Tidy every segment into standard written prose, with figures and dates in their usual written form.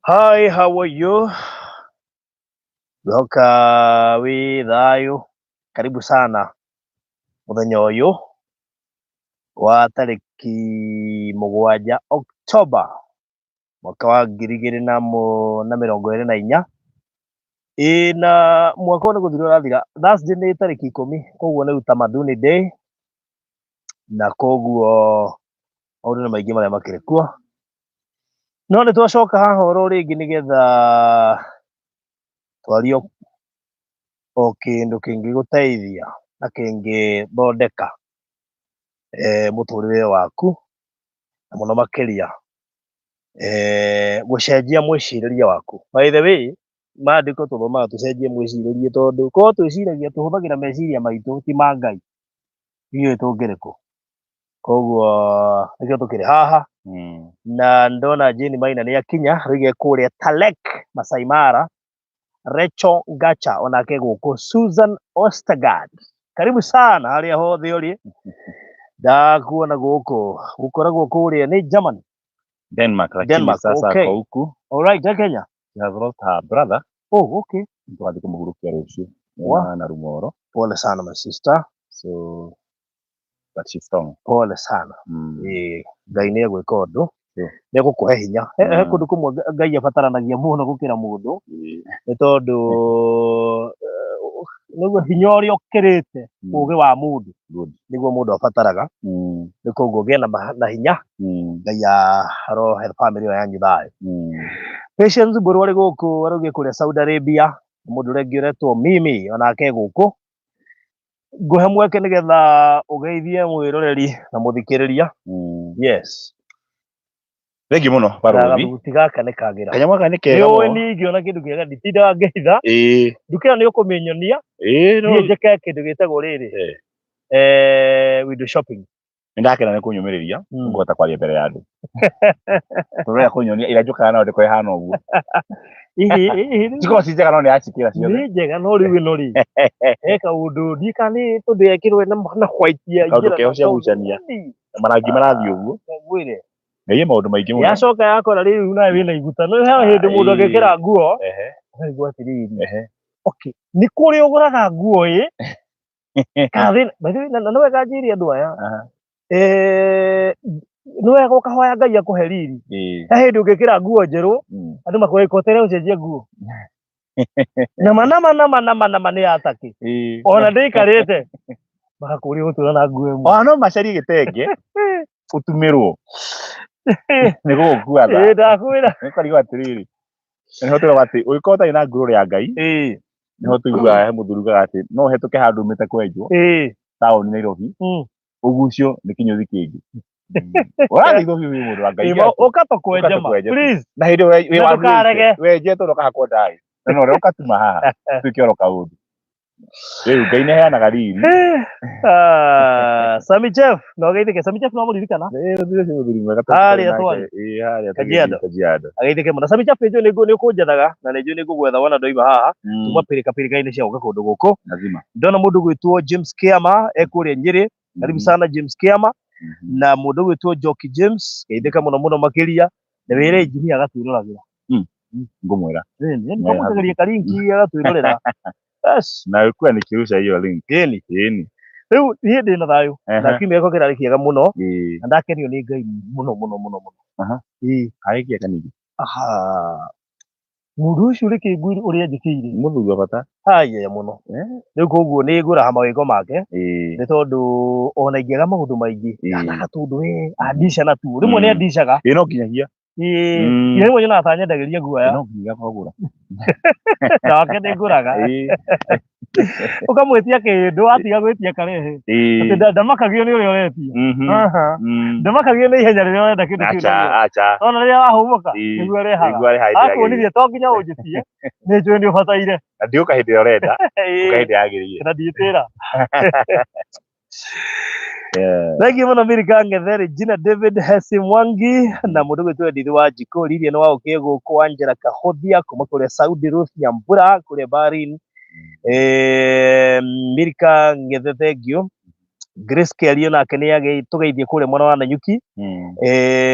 Hi, how are you? Ngĩhoka wĩ thayũ. Karibu sana mũthenya ũyũ wa tarĩki 7 Oktoba mwaka wa 2024. Ĩĩ na mwaka ũyũ nĩ gũthira ũrathira. Thursday nĩ tarĩki 10, koguo nĩ Utamaduni Day, na koguo maũndũ nĩ maingĩ marĩa makĩrĩ kuo. No nĩ twacoka haha oro rĩngĩ nĩgetha twarie o kĩndũ kĩngĩgũteithia na kĩngĩthondeka mũtũrĩre waku, na mũno makĩria gũcenjia mwĩcirĩrie waku. By the way, maandĩko tũthomaga tũcenjie mwĩcirĩrie tondũ korwo twĩciragia tũhũthagĩra meciria maitũ ti ma Ngai, ithuĩ tũngĩrĩ kũ? Koguo nĩkĩo tũkĩrĩ haha. Na ndona Jane Maina nĩ akinya rĩu kũrĩa Talek Masai Mara. Rachel Ngacha onake gũkũ, Susan Ostergaard, karibu sana harĩa hothe ũrĩ, ndakuona gũkũ gũkoragwo kũrĩa nĩ Germany. Denmark, lakini Denmark, sasa okay. ako huku. All right, Kenya. She has lost her brother. Oh, okay. Tũgathiĩ kũmũhurũkia rũciũ. Wa. Na Rumoro. Pole sana, my sister. So but she's strong. Pole sana. Ĩĩ, Ngai nĩ egwĩka ũndũ. Nĩ egũkũhe hinya. He kũndũ kũmwe Ngai abataranagia mũno gũkĩra mũndũ, nĩ tondũ nĩguo hinya ũrĩa ũkĩrĩte ũgĩ wa mũndũ. Nĩguo mũndũ abataraga. Nĩ koguo gĩa na hinya. Ngai arohe famĩlĩ ĩyo yanyu thayũ. Patience Mbũrũ arĩ gũkũ, arauge kũrĩa Saudi Arabia. Mũndũ ũrĩa ũngĩ ũretwo Mimi onake gũkũ. Ngũhe mweke nĩgetha ũgeithie mwĩroreri na mũthikĩrĩria. Yes. Thengiũ mũno barũthi. Gathuti gaka nĩ kagĩra. Kanyamũ gaka nĩ Nĩ kega ũĩ mũno. niĩ ingĩona kĩndũ kĩega nditindaga ngĩhitha. Nduka ĩyo nĩ ũkũmĩnyonia. Ĩĩ no. Niĩ njĩke kĩndũ gĩtagwo rĩrĩ. Window shopping. Nĩ ndakena nĩ kũnyũmĩrĩria, ngũhota kwaria mbere ya andũ. Tũrĩa kũnyonia ira njũkaga nayo ndĩko ĩhana ũguo. Ihi Cikorwo ci njega no nĩ yacikĩra ciothe. Nĩ njega no rĩu ĩno rĩ, he kaũndũ ndiĩ kana nĩ tondũ yekĩrwo na white ya Kaũndũ ingĩra keho na cia kaũndũ gucania. ĩni. Marangi marathiĩ ũguo. Ngwĩre. Ngai e maũndũ maingĩ mũno. Yacoka yakora rĩu nawe wĩna iguta. No he hĩndĩ mũndũ angĩkĩra nguo, ũkaigua atĩrĩrĩ. Okay, nĩ kũrĩ ũgũraga nguo ĩ, kana thĩna, by the way, na nĩ wega njĩre andũ aya. Nĩ wega ũkahoya Ngai akũhe riri. He hĩndĩ ũngĩkĩra nguo njerũ, andũ makwĩre kotere ũcenjie nguo. Nama nama nama nama nama nĩ yataki. Ona ndĩikarĩte. Magakũria ũgũtũra na nguo ĩmwe. Ona no macarie gĩtenge ũtumĩrwo nĩ gũgũkua tha. Ĩĩ, ndakwĩra. Nĩ kũrigwo atĩrĩrĩ, nĩho tũrauga atĩ ũngĩkorwo ũtarĩ na ngurũ ya Ngai, nĩho tũiguaga he mũthuri ugaga atĩ no ũhetũke handũ umĩte kwenjwo taũni Nairobi, ũgucio nĩ kĩnyũthi kĩngĩ. Ũrathithwo biũ mũndũ wa Ngai. Ũka tũkwenje ma. Please. Na hĩndĩ wĩ Na ndũkarege. Wenjetwo ndũkahakwo ndaĩ. Na no ũrĩa ũkatuma haha tuĩke oro kaũndũ. Rĩu Ngai nĩ aheanaga riri. Ah, Sami Jeff, no geithĩke. Sami Jeff no mũririkana? Ĩĩ ũthuri ũcio mũthuri mwega. Harĩa twarĩ. Ĩĩ harĩa Kajiado. Kajiado. Ageithĩke mũno. Sami Jeff nĩ njũĩ nĩ ũkũnjethaga na nĩ njũĩ nĩ ngũgwetha wona ndoima haha. Tuma pirika pirika-inĩ cia gũka kũndũ gũkũ. Lazima. Ndona mũndũ gwĩtwo James Kiama ekũrĩa Nyĩrĩ. Karibu sana James Kiama na mũndũ gwĩtwo Njoki James geithĩka mũno mũno makĩria na wĩre injinia agatwĩroragĩra. Ngũmwĩra. Nĩtũmũtegerie karinki agatwĩrorera. Yes. Na ũkua nĩ kĩruca hiyo link. Ĩni. Ĩni. Rĩu niĩ ndĩ na thayũ na kiumia gĩakwa kĩrarĩ kĩega mũno Ĩĩ. na ndakenio nĩ Ngai mũno mũno mũno mũno. Aha. Ĩĩ. Harĩ kĩega ningĩ. Aha. Mũndũ ũcio ũrĩ kĩnguiri ũrĩa anjĩkĩire. Mũthuri wa bata. Haya mũno. Rĩu koguo nĩ ngũraha mawĩko make Ĩĩ. nĩ tondũ ona ingĩaga maũndũ maingĩ Ĩĩ. kana tũndũ we andica na tuo rĩmwe nĩ Mm. andicaga. Ĩĩ no nginyagia. Ĩĩ. Mm. Nginya rĩmwe nyonaga ta nyendagĩria guoya No nginyagia kũgũra. nake nĩ ngũraga. Ĩĩ. Ũkamwĩtia kĩndũ atiga gwĩtia karehe. Ĩĩ. Atĩ ndamakagio nĩ ũrĩa ũretia. Mhm. Aha. Mm. Ndamakagio nĩ ihenya rĩrĩa ũrenda kĩndũ kĩu Acha, narĩo. acha. Ona rĩrĩa wahũmũka Ĩĩ. nĩguo arehaga. Nĩguo arehaga hĩndĩ Akuonirie yagĩrĩire. to nginya ũnjĩtie nĩ njũĩ nĩ ũbataire. Na ndiũka hĩndĩ ĩrĩa ũrenda, ũka Ĩĩ. hĩndĩ yagĩrĩire. Na ndiĩtĩra. Yeah. Thengiũ mũno Milika Ng'ethe, Regina David Hesi Mwangi na mũndũ gwĩtwo Edith wa Njikũ, Lilian wa Ũkĩ gũkũ, Angela Kahothia kuma kũrĩa Saudi, Ruth Nyambura kũrĩa Bahrain, Milika Ng'ethe thengiũ, Grace Kĩario nake nĩ tũgeithie kũrĩa mwena wa Nanyuki,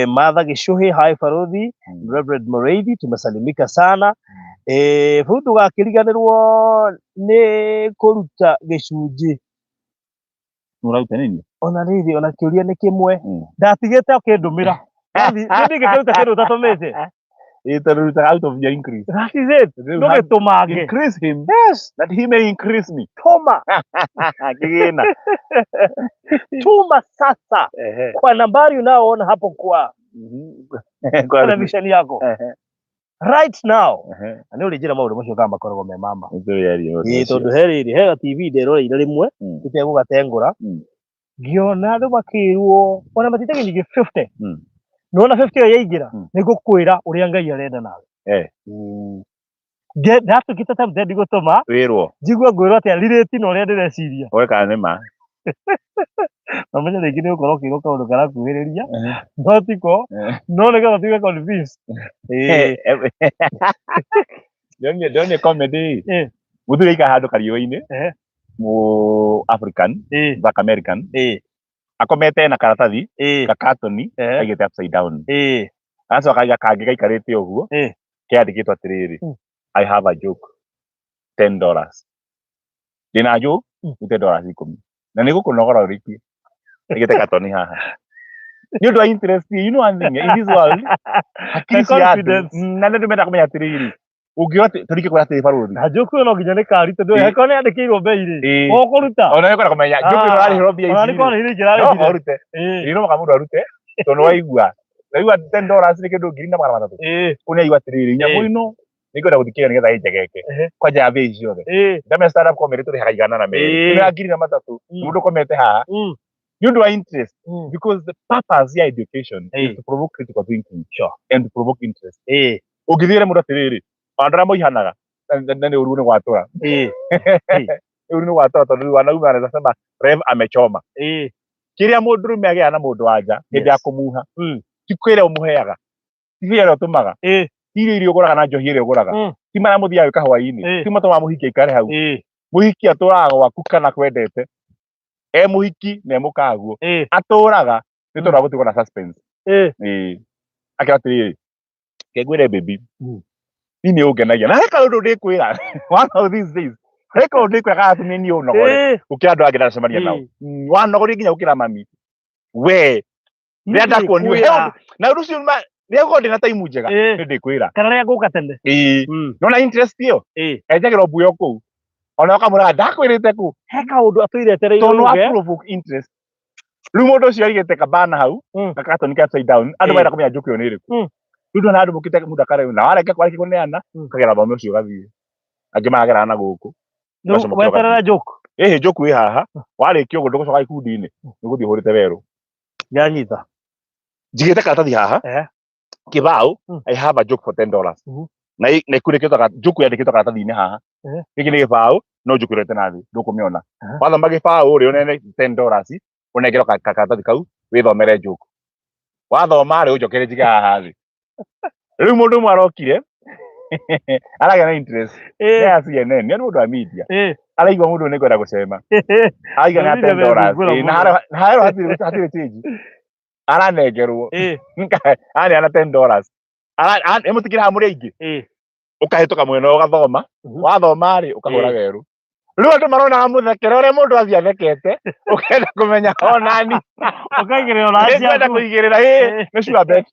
Martha Gĩcũhĩ, hi Baruthi, Reverend Mũrĩithi tumesalimika sana. Bau ndũgakĩriganĩrwo nĩ kũruta gĩcunjĩ Ũraruta nini? Ona rĩrĩ ona kĩũria nĩ kĩmwe ndatigĩte ũkĩndũmĩra Nĩ ndingĩkĩruta kĩndũ ũtatũmĩte. Ĩĩ tondũ ũrutaga out of your increase. That is it. Rĩu have- Ndũgĩtũmange. Increase him Yes. that he may increase me. Tũma. Kĩgĩna. Tuma sasa Ehe. kwa nambari unaoona hapo kwa Kwa televisheni yako Ehe. right now. Ehe. Na nĩ ũrĩ njĩra maũndũ macio kama makoragwo me mama. Nĩ yario. Ĩĩ tondũ he rĩrĩ he ga TV nderoreire rĩmwe itegũgatengũra ngĩona andũ makĩrwo ona matitagia nyingĩ 50 nona 50 ĩyo yaingĩra nĩ ngũkwĩra ũrĩa Ngai arenda nawe. Ndatuĩkĩte tempted gũtũma Wĩrwo. njigue ngwĩrwo atĩa rirĩti na ũrĩa ndĩreciria. Ũre kana nĩ ma. Na ũmenye rĩngĩ nĩ ũgũkorwo ũkĩrwo kaũndũ karakuhĩrĩria no tiko no nĩgetha tuge convinced. Ĩĩ. Ndonire comedy. Ĩĩ. Mũthuri aikara handũ kariũa-inĩ. Ehe. Mũ African, Ĩĩ. Black American. Ĩĩ. Akomete na karatathi Ĩĩ. gakatoni Ehe. aigĩte upside down. Ĩĩ. Agacoka aiga kangĩ gaikarĩte ũguo Ĩĩ. kĩandĩkĩtwo atĩrĩrĩ, I have a joke $10. Ndĩna joke rute dollars ikũmi na nĩ gũkũnogora ũrĩkie aigĩte katoni haha nĩ ũndũ wa interest. You know one thing in this world, hakiri Na cia andũ confidence. Na nĩ andũ menda kũmenya atĩrĩrĩ, ũngĩona tondũ ingĩkwĩra atĩrĩ barũthi Na njoku ĩyo no nginya nĩ kari tondũ Ĩĩ. angĩkorwo nĩ yandĩkĩirwo mbei rĩ Ĩĩ. ũkũruta. Ona nĩ kwenda kũmenya njoku ĩno ũrarĩhĩrwo mbia Ona nĩ ici kona rĩ, irĩ no ingĩrarĩhire. ũrute. Ĩĩ. Ĩĩ no mũhaka mũndũ arute tondũ waigua waigua $10 nĩ kĩndũ 1,300. Ĩĩ. Kũu nĩ aigua atĩrĩrĩ, nyamũ Ĩĩ. ĩno nĩ ngwenda gũthikĩrĩria nĩgetha ĩnjegeke kwanja ya mbia ici ciothe. Ndamenya stand up comedy tũrĩhaga 102. Ĩno ya 1,300 mũndũ ũkomete haha nĩ ũndũ wa interest, because the purpose ya education is to provoke critical thinking and to provoke interest. Ũngĩthiĩre mũndũ atĩrĩrĩ, andũ arĩa moihanaga na nĩ ũru nĩ gwatũra. Nĩ ũru nĩ gwatũra tondũ rĩu wanaume wanaweza sema Rev amechoma. Kĩrĩa mũndũrũme agĩaga na mũndũ wa nja hĩndĩ ya kũmuha ti kĩrĩa ũmũheaga, ti kĩrĩa ũtũmaga, ti irio iria ũgũraga na njohi ĩrĩa ũgũraga, ti marĩa mũthiaga gwĩka hwaĩ-inĩ, ti matũmaga mũhiki aikare hau. Mũhiki atũraga gwaku kana kwendete e mũhiki na e mũkaguo atũraga nĩ tondũ wa gũtigwo na suspense. Ĩĩ. Akĩra atĩrĩrĩ, ke ngwĩre baby, niĩ nĩ ũngenagia na he kaũndũ ndĩkwĩra one of these days, he kaũndũ ndĩkwĩra gagatũmire niĩ ũnogore gũkĩra andũ angĩ ndacemania nao. Wanogorie nginya gũkĩra mami we rĩrĩa ndakuonire he ũndũ na ũndũ ũcio rĩrĩa ngorwo ndĩna time njega nĩ ndĩkwĩra. Kana rĩrĩa ngũka tene. Ĩĩ. Nona interest ĩyo enjagĩrwo mbuyo kũu ona ũkamwĩraga ndakwĩrĩte kũ He kaũndũ atũire etereire tondũ wa uge. provoke interest. Rĩu mũndũ ũcio aigĩte kabana hau gakatoni ka upside down, andũ marenda kũmenya njũkĩ ĩyo nĩ ĩrĩkũ. Rĩu ndona andũ mokĩte mũndũ akareu na wareka kwarĩkia kũneana ũkagera thome ũcio ũgathiĩ angĩ maragera na gũkũ. Rĩu Ũgacomoka weterera ũgathiĩ. joke. Ĩhĩ, njũku ĩ haha warĩkia ũguo ndũgũcoka gĩkundi-inĩ nĩ gũthiĩ ũhũrĩte werũ. Nyanyita. Njigĩte karatathi haha kĩbaũ. I have a joke for $10. Na na ikunĩkĩtwo joke yandĩkĩtwo karatathi-inĩ haha. Gĩkĩ nĩ gĩbaũ, no joke ĩrorete na thĩ ndũkũmĩona. Wathoma gĩbaũ rĩ, ũnene $10, ũnengerwo karatathi kau wĩthomere joke. Wathoma rĩ, ũnjokere njige haha thĩ. Rĩu mũndũ ũmwe arokire aragĩa na interest nĩ ya CNN, nĩ mũndũ wa media, araigua mũndũ ũyũ nĩ ngwenda gũcema, araiga nĩ ya $10. Na harĩa hatirĩ change, aranengerwo, aneana $10. Nĩ mũtikĩrĩ haha mũrĩ aingĩ, ũkahĩtũka mwena ũyũ ũgathoma, wathoma rĩ, ũkahũra werũ. Rĩu andũ maronaga mũthekere ũrĩa mũndũ athiĩ athekete, ũkenda kũmenya onani. Ũkaigĩrĩra ona Nĩngwenda ciaku. kũigĩrĩra, ĩ nĩ sure bet.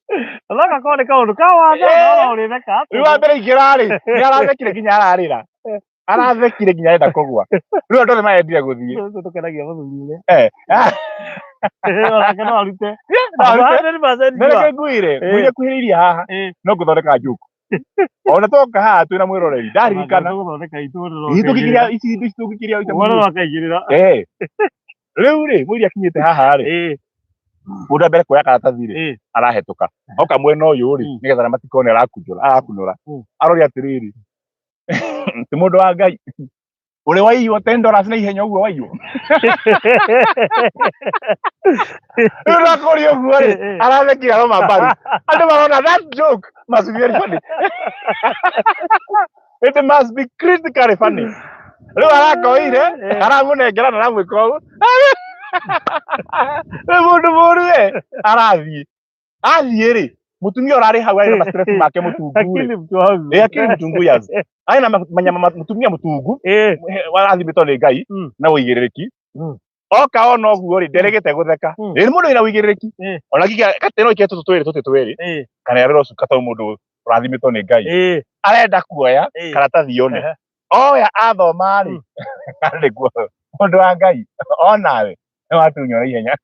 Na gakorwo nĩ kaũndũ ka watho, no ũrĩtheka atĩa? Rĩu wa mbere ingĩra rĩ, nĩ arathekire nginya ararĩra, arathekire nginya arenda kũgwa. Rĩu andũ othe marendire gũthiĩ. Ũcio tũkenagia mũthuri ũrĩa. Onake no arute. No arute. 100% Na sure. reke ngwĩre, ngwĩre kuhĩrĩirie haha, no ngũthondeka njuku ona twoka haha twĩna mwĩroreri ndaririkana. Tũgũthondeka itũ Hihi tũngĩkiria ici indo ici tũngĩkiria ici? Wona no akaigĩrĩra. Rĩu rĩ, mũiri akinyĩte haha rĩ, mũndũ wa mbere kuoya karatathi rĩ, arahetũka oka mwena ũyũ rĩ, nĩgetha arĩa matikone arakunjũra arakunũra. Arore atĩrĩrĩ, ti mũndũ wa Ngai ũrĩ waiywo $10 na ihenya ũguo waiywo. Rĩu nakũria ũguo rĩ, arathekire aroma mbaru. Andũ marona that joke must be very funny, it must be critically funny. Rĩu arakoire, aramũnengera na aramwĩka ũguo. Rĩu mũndũ mũru we arathiĩ, athiĩ rĩ, mũtumia ũrarĩ hau arĩ na ma stress make mũtungu rĩ. Akili mtu wangu. Ĩ akili mtungu yas arĩ na manyama mũtumia mũtungu warathimĩtwo nĩ Ngai na ũigĩrĩrĩki. Oka ona ũguo rĩ, nderegete gũtheka. Ĩ nĩ mũndũ wĩna ũigĩrĩrĩki. Ona nginya katĩ no ikere tũtũ twĩrĩ tũtĩ twĩrĩ kana arĩrwo cuka tondũ mũndũ ũrathimĩtwo nĩ Ngai arenda kuoya karatathi one. Oya athoma rĩ, arĩ kuo mũndũ wa Ngai onawe nĩ watunywo na ihenya,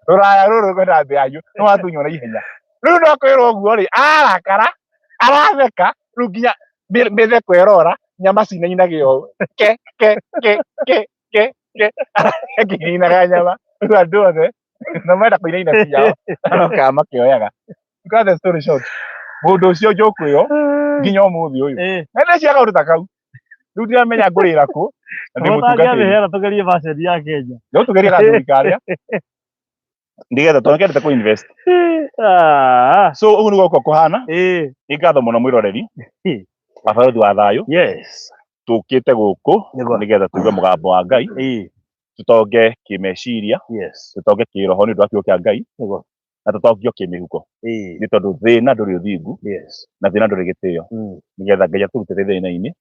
rũraya rũrũ rwenda mbĩanyu, nĩ watunywo na ihenya. Rĩu no kwĩrwo ũguo rĩ, arakara, aratheka rĩu nginya mĩtheko ĩrora, nyama cinainagio ũũ, ke ke ke ke ke ke, akĩinaga nyama. Rĩu andũ othe na marenda kũinaina ciao marokaga makĩoyaga. To cut the story short, mũndũ ũcio njoku ĩyo nginya ũmũthĩ ũyũ na ndeciria kaũndũ ta kau. Rĩu ndiramenya ngũrĩra kũ na ndĩ mũtungatĩri. Ũtangĩamĩheana tũgerie version ya Kenya. No tũgerie gathuri karĩa nĩgetha tondũ nĩkendete kũ invest. So ũguo nĩguo gũkorwo kũhana. Nĩ ngatho mũno mwĩroreri wa Barũthi wa Thayũ. Tũkĩte gũkũ nĩgetha tũigue mũgambo wa Ngai, tũtonge kĩmeciria, tũtonge kĩroho nĩ ũndũ wa kiugo kĩa Ngai, na tũtongio kĩmĩhuko, nĩ tondũ thĩna ndũrĩ ũthingu na thĩna ndũrĩ gĩtĩo, nĩgetha Ngai atũrute thĩna-inĩ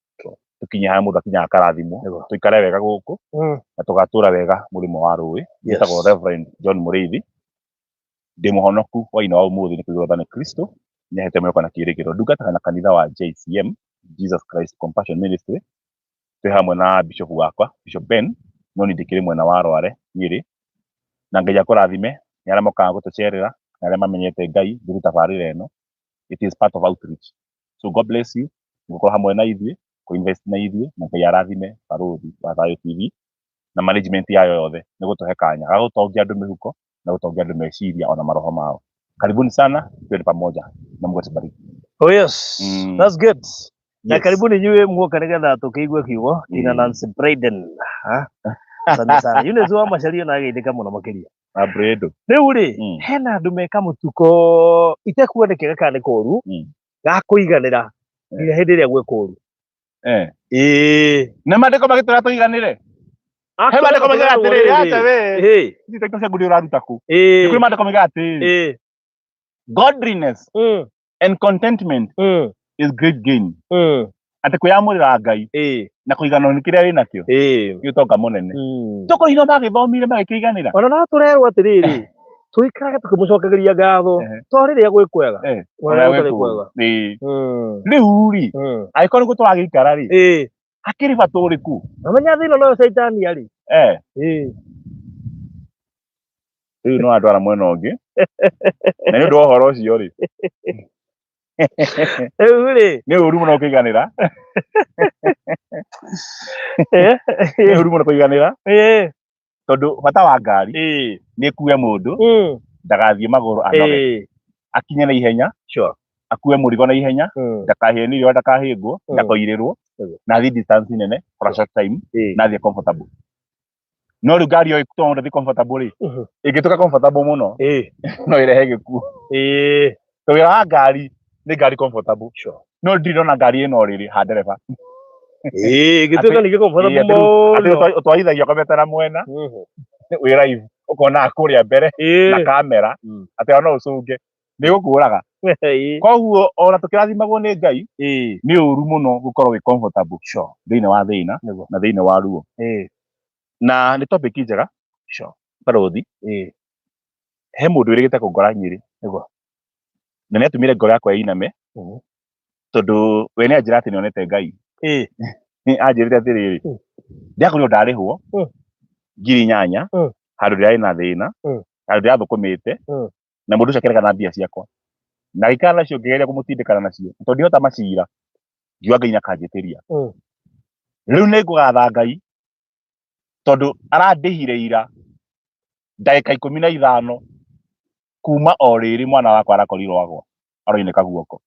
tũkinye harĩa mũndũ akinyaga akarathimwo, tũikare wega gũkũ na tũgatũra wega mũrĩmo wa rũĩ. Njĩtagwo Reverend John Mũrĩithi, ndĩ mũhonoku hwainĩ wa ũmũthĩ nĩ kũigua tha nĩ Kristo nĩahete mwĩhoko na kĩĩrĩgĩrĩro. Ndungataga na kanitha wa JCM, Jesus Christ Compassion Ministry, twĩ hamwe na bishop wakwa, Bishop Ben, no niĩ ndĩkĩrĩ mwena wa Rware, Nyĩrĩ. Na Ngai akũrathime nĩ arĩa mokaga gũtũcerera na arĩa mamenyete Ngai through tabarĩra ĩno. It is part of outreach. So God bless you, gũkorwo hamwe na ithuĩ, kũ invest na ithuĩ, na Ngai arathime Barũthi wa Thayũ TV na management yayo yothe nĩ gũtũhe kanya ga gũtongia andũ mĩhuko na gũtongia andũ meciria ona maroho mao. Karibuni sana, twende pamoja na Mungu atubariki. Oh yes. That's good. Na karibuni inyuĩ muoka nĩgetha tũkĩigue kiugo kina Nancy Braden. Ha? Asante sana. Eunice wa Macharia na ageithĩka mũno makĩria. Na Bredo. Rĩu rĩ, hena andũ meka mũtuko itekuona kĩega kana nĩ kũru, ga kũiganĩra nginya hĩndĩ ĩrĩa gwĩ kũru. Ĩĩ. Na maandĩko magĩtũra tũiganĩre. He maandĩko moigaga atĩrĩrĩ, acha we. Ici tekno cia ngundi ũraruta kũ? Nĩ kũrĩ maandĩko moigaga atĩrĩrĩ, godliness and contentment is great gain. Atĩ kwĩyamũrĩra Ngai na kũiganwo nĩ kĩrĩa wĩnakĩo nĩ ũtonga mũnene. Tokorwo ino magĩthomire magĩkĩiganĩra. Ona no tũrerwo atĩrĩrĩ, tũikarage tũkĩmũcokagĩria ngatho to rĩrĩa gwĩ kwega, ona Ona rĩrĩa gwĩ gũtarĩ kũũru. kwega. Rĩu rĩ, angĩkorwo nĩguo tũragĩikara rĩ, hakĩrĩ bata ũrĩkũ? Na menya thĩna noyo caitani arĩ. Rĩu no andwara mwena ũngĩ na nĩ ũndũ wa ũhoro ũcio rĩ, Rĩu rĩ, nĩ ũru mũno kũiganĩra, nĩ ũru mũno kũiganĩra, tondũ bata wa ngari nĩ ĩkue mũndũ. Ndagathiĩ magũrũ anoge, akinye na ihenya, akue mũrigo na ihenya, ndakahĩe nĩ riũa, ndakahĩngwo, ndakoirĩrwo, na athiĩ distance nene for a short time, na athiĩ comfortable. No rĩu ngari ĩyo tondũ ndĩthiĩ comfortable rĩ, ĩngĩtuĩka comfortable mũno, no ĩrehe gĩkuũ. So wĩra wa ngari nĩ ngari comfortable. No ndirĩ ndona ngari ĩna ũrĩrĩ ha ndereba. Gĩtuĩka ningĩ comfortable Ĩĩ, atĩ mũno. Ũtwarithagia ũkomete na mwena wĩ live, ũkona kũrĩa mbere na kamera, atĩ ona no ũcũnge nĩ gũkũraga. Koguo ona tũkĩrathimagwo nĩ Ngai, nĩ ũru mũno gũkorwo wĩ comfortable thĩinĩ wa thĩna na thĩinĩ wa ruo. Na nĩ topic njega. Barũthi, he mũndũ wĩrĩgĩte kũngora Nyĩrĩ, na nĩ atũmire ngoro yakwa ĩiname, tondũ we nĩ anjĩra atĩ nĩonete Ngai. Anjĩrĩte atĩrĩrĩ, ndiakorirwo ndarĩhwo 8,000 handũ ndĩrarĩ na thĩna, handũ ndĩrathũkũmĩte, na mũndũ ũcio akĩregana na mbia ciakwa, na agĩikara nacio, ngĩgeria kũmũtindĩkana nacio tondũ ndihota macira, ngiuga Ngai nĩakanjĩtĩria. Rĩu nĩ ngũgatha Ngai tondũ arandĩhire ira ndagĩka 15 kuma o rĩrĩ mwana wakwa arakorirwo agwa aroinĩka guoko.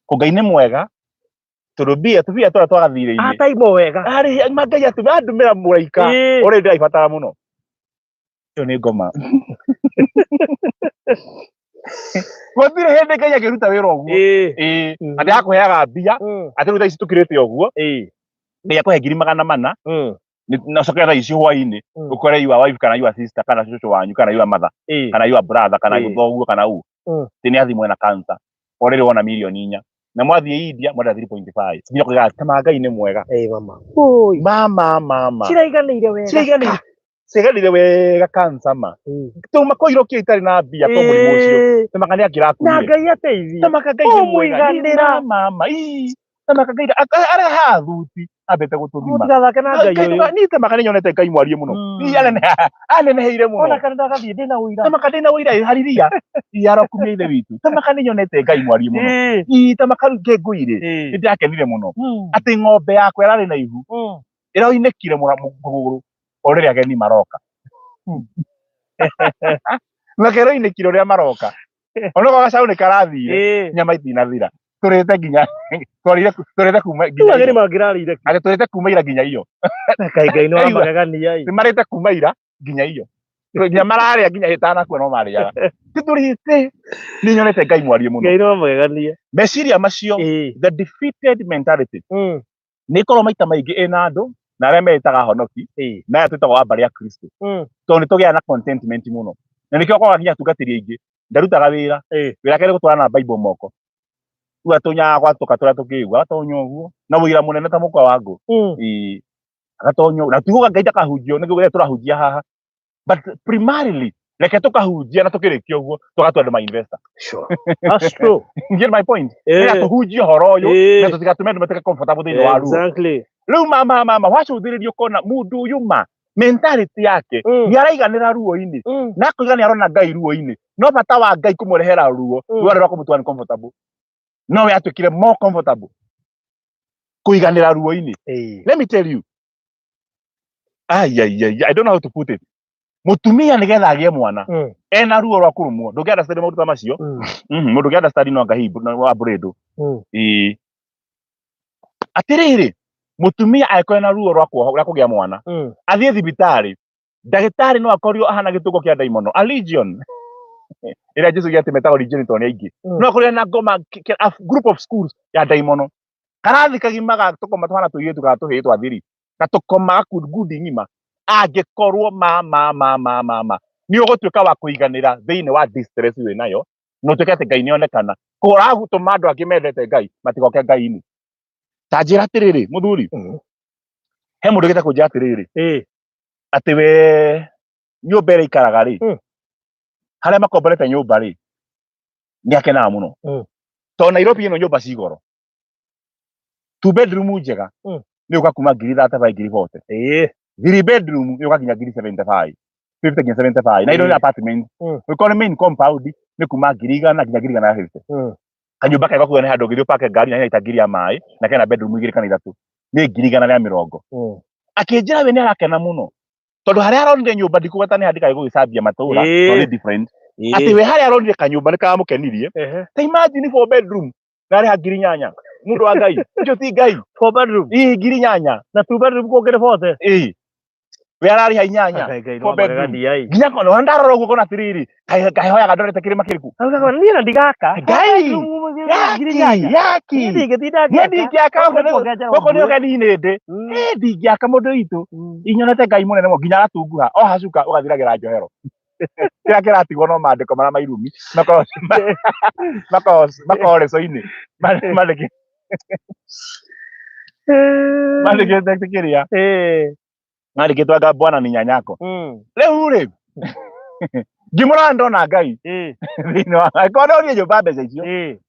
Ko Ngai nĩ mwega, tondũ mbia tũbia tũrĩa twagathirĩ-inĩ Ataimwo wega. Arĩ ma Ngai atũmĩra, andũmĩra mũraika ũrĩa ndĩraibatara mũno. Ĩyo nĩ ngoma. Gũtirĩ hĩndĩ Ngai akĩruta wĩra ũguo. Ĩĩ, atĩ akũheaga mbia, atĩ rĩu thaa ici tũkirĩte ũguo, Ngai akũhe 400,000, na ũcoke thaa ici hwainĩ ũkore your wife kana your sister kana cũcũ wanyu kana your mother kana your brother kana thoguo kana ũ atĩ nĩ athimwo ena cancer, o rĩrĩ wona 4 million, na mwathiĩ India mwenda 3.5, nginya ũkoiga ta Ngai nĩ mwega. Ĩĩ mama. Oi. Mama mama. Ciraiganĩire wega. Ciraiganĩire, ciaiganĩire wega cancer ma. Tuma koiro kĩ itarĩ na mbia to mũrimũ ũcio. Tamaka nĩ Na angĩrakuire. Ngai ateithie. Tamaka Ngai nĩ mwega. Ũmũiganĩra. Mama ii, tamaka Ngai arehaga thuti ambĩte gũtũthima. Mũtigathake na Ngai ũyũ. Niĩ tamaka nĩ nyonete Ngai mwarie mũno. Ii, aneneheire mũno. Ona kana ndagathiĩ ndĩna ũira. Tamaka ndĩna ũira hariria arokumia Ithe witũ. Tamaka nĩ nyonete Ngai mwarie mũno. Ii, tamaka rĩu ngĩngũirĩ, nĩ ndĩrakenire mũno atĩ ng'ombe yakwa ĩrarĩ na ihu ĩroinĩkire kũgũrũ o rĩrĩa ageni maroka, na keroinĩkire ũrĩa maroka, onokorwo gacaũ nĩ karathire, nyama itinathira, tũrĩte nginya twarire, tũrĩte kuma Rĩu nginya ageni ira. mangĩrarĩire kĩ? Atĩ tũrĩte kuma ira nginya iyo. Kaĩ Ngai nĩ wa Aigua. magegania ĩ. Nĩ marĩte kuma ira nginya iyo, nginya mararĩa nginya ĩtanakua no marĩaga, ti tũrĩte. Nĩ nyonete Ngai mwarie mũno. Ngai nĩ wa magegania. Meciria macio, the defeated mentality, nĩ ĩkorwo maita maingĩ ĩna andũ na arĩa meĩtaga honoki, na arĩa twĩtagwo a mbarĩ ya Kristo, tondũ nĩ tũgĩaga na contentment mũno, na nĩkĩo ũkoraga nginya atungatĩri aingĩ ndarutaga wĩra, wĩra wake nĩ gũtwara na Bible moko, rĩu atonyaga gwatũka tũrĩa tũkĩigua, agatonya ũguo na wĩra mũnene ta mũkwa wa ngũ. Ĩĩ, agatonya ũguo. Na tuuga Ngai ndakahunjio nĩguo rĩrĩa tũrahunjia haha, but primarily reke tũkahunjia na tũkĩrĩkia ũguo tũgatua andũ ma investor. Sure. That's true. You get my point? Nĩgetha tũhunjie ũhoro ũyũ na tũtigatũme andũ matuĩke comfortable thĩinĩ wa ruo. Rĩu mama mama wacũthĩrĩria ũkona mũndũ ũyũ ma mentality yake nĩ araiganĩra ruo-inĩ, na akoiga nĩ arona Ngai ruo-inĩ, no bata wa Ngai kũmũrehera ruo rwarĩ rwa kũmũtua comfortable, no we atuĩkire more comfortable kũiganĩra ruo-inĩ. Let me tell you, ai ai ai, I don't know how to put it. Mũtumia nĩgetha agĩe mwana ena ruo rwa kũrũmwo, ndũngĩ understand maũndũ ta macio. Mũndũ ũngĩ understand no anga hihi wa mbũrĩndũ. Ĩĩ, atĩrĩrĩ, mũtumia angĩkorwo ena ruo rwa rwa kũgĩa mwana, athiĩ thibitarĩ, ndagĩtarĩ no akorio ahana gĩtũngo kĩa ndaimono, a legion ĩrĩa Jesu oigire atĩ metagwo legion tondũ nĩ aingĩ. No akorio ena ngoma a group of schools ya ndaimono, karathi kagima ga tũkoma tũhana tũirĩtu kana tũhĩĩ twa thiri, gatũkoma gakundi ng'ima. Angĩkorwo ma ma ma ma ma ma nĩ ũgũtuĩka wa kũiganĩra thĩinĩ wa distress wĩ nayo, na ũtuĩke atĩ Ngai nĩonekana, kũragũtũma andũ angĩ mendete Ngai matigoke Ngai-inĩ. Ta njĩra atĩrĩrĩ, mũthuri, he mũndũ ũgĩte kũnjĩra atĩrĩrĩ, atĩ we nyũmba ĩrĩa ikaraga rĩ, harĩa makomborete nyũmba rĩ, nĩ akenaga mũno, tondũ Nairobi ĩno nyũmba ci goro, two bedroom njega nĩ ũka kuma 35,000, 40,000. Three bedroom nĩ ũka nginya 75,000, 50 nginya 75, na ino nĩ apartment. Ũkorwo nĩ main compound nĩ kuma 100,000 nginya 150,000. Kanyũmba kega kuga nĩ handũ ũngĩthiĩ ũpake ngari na hena itangi rĩa maĩ na kena bedroom igĩrĩ kana ithatũ nĩ 120,000. Akĩnjĩra we nĩ arakena mũno tondũ harĩa aronire nyũmba, ndikũgweta nĩ handĩkaga gũgĩcambia matũra, tondũ nĩ different. Atĩ we harĩa aronire kanyũmba nĩ karamũkenirie. Ta imagine four bedroom na arĩha 8,000. Mũndũ wa Ngai, ũcio ti Ngai. Four bedroom. Ii 8,000. Na two bedroom kũngĩ nĩ 40. Ii. We ararĩha 8. Ngai Four no bedroom. magegania ĩ. Nginya kona ndarora ũguo ngona atĩrĩrĩ, kaĩ hoyaga ndorete kĩrĩma kĩrĩkũ? Augaga niĩ na ndigaka. Ngai! 8,000. Yaki, Niĩ yaki. ndingĩtinda Niĩ ngĩaka. ndingĩaka Gũkũ nĩ kuongerera gũkũ nĩ mbuĩ. ũgeni-inĩ ndĩ. Ĩ ndingĩaka mũndũ witũ. Inyonete Ngai mũnene mũno nginya agatunguha. O hacuka ũgathiragĩra njohero. Kĩrĩa kĩratigwo no maandĩko marĩa mairumi makoragwo reco-inĩ. Mandĩkĩte kĩrĩa mandĩkĩtwo anga bwana ni nyanyako. Rĩu rĩ ngĩmũrora ndona Ngai thĩinĩ wa angĩkorwo ndonire nyũmba mbeca icio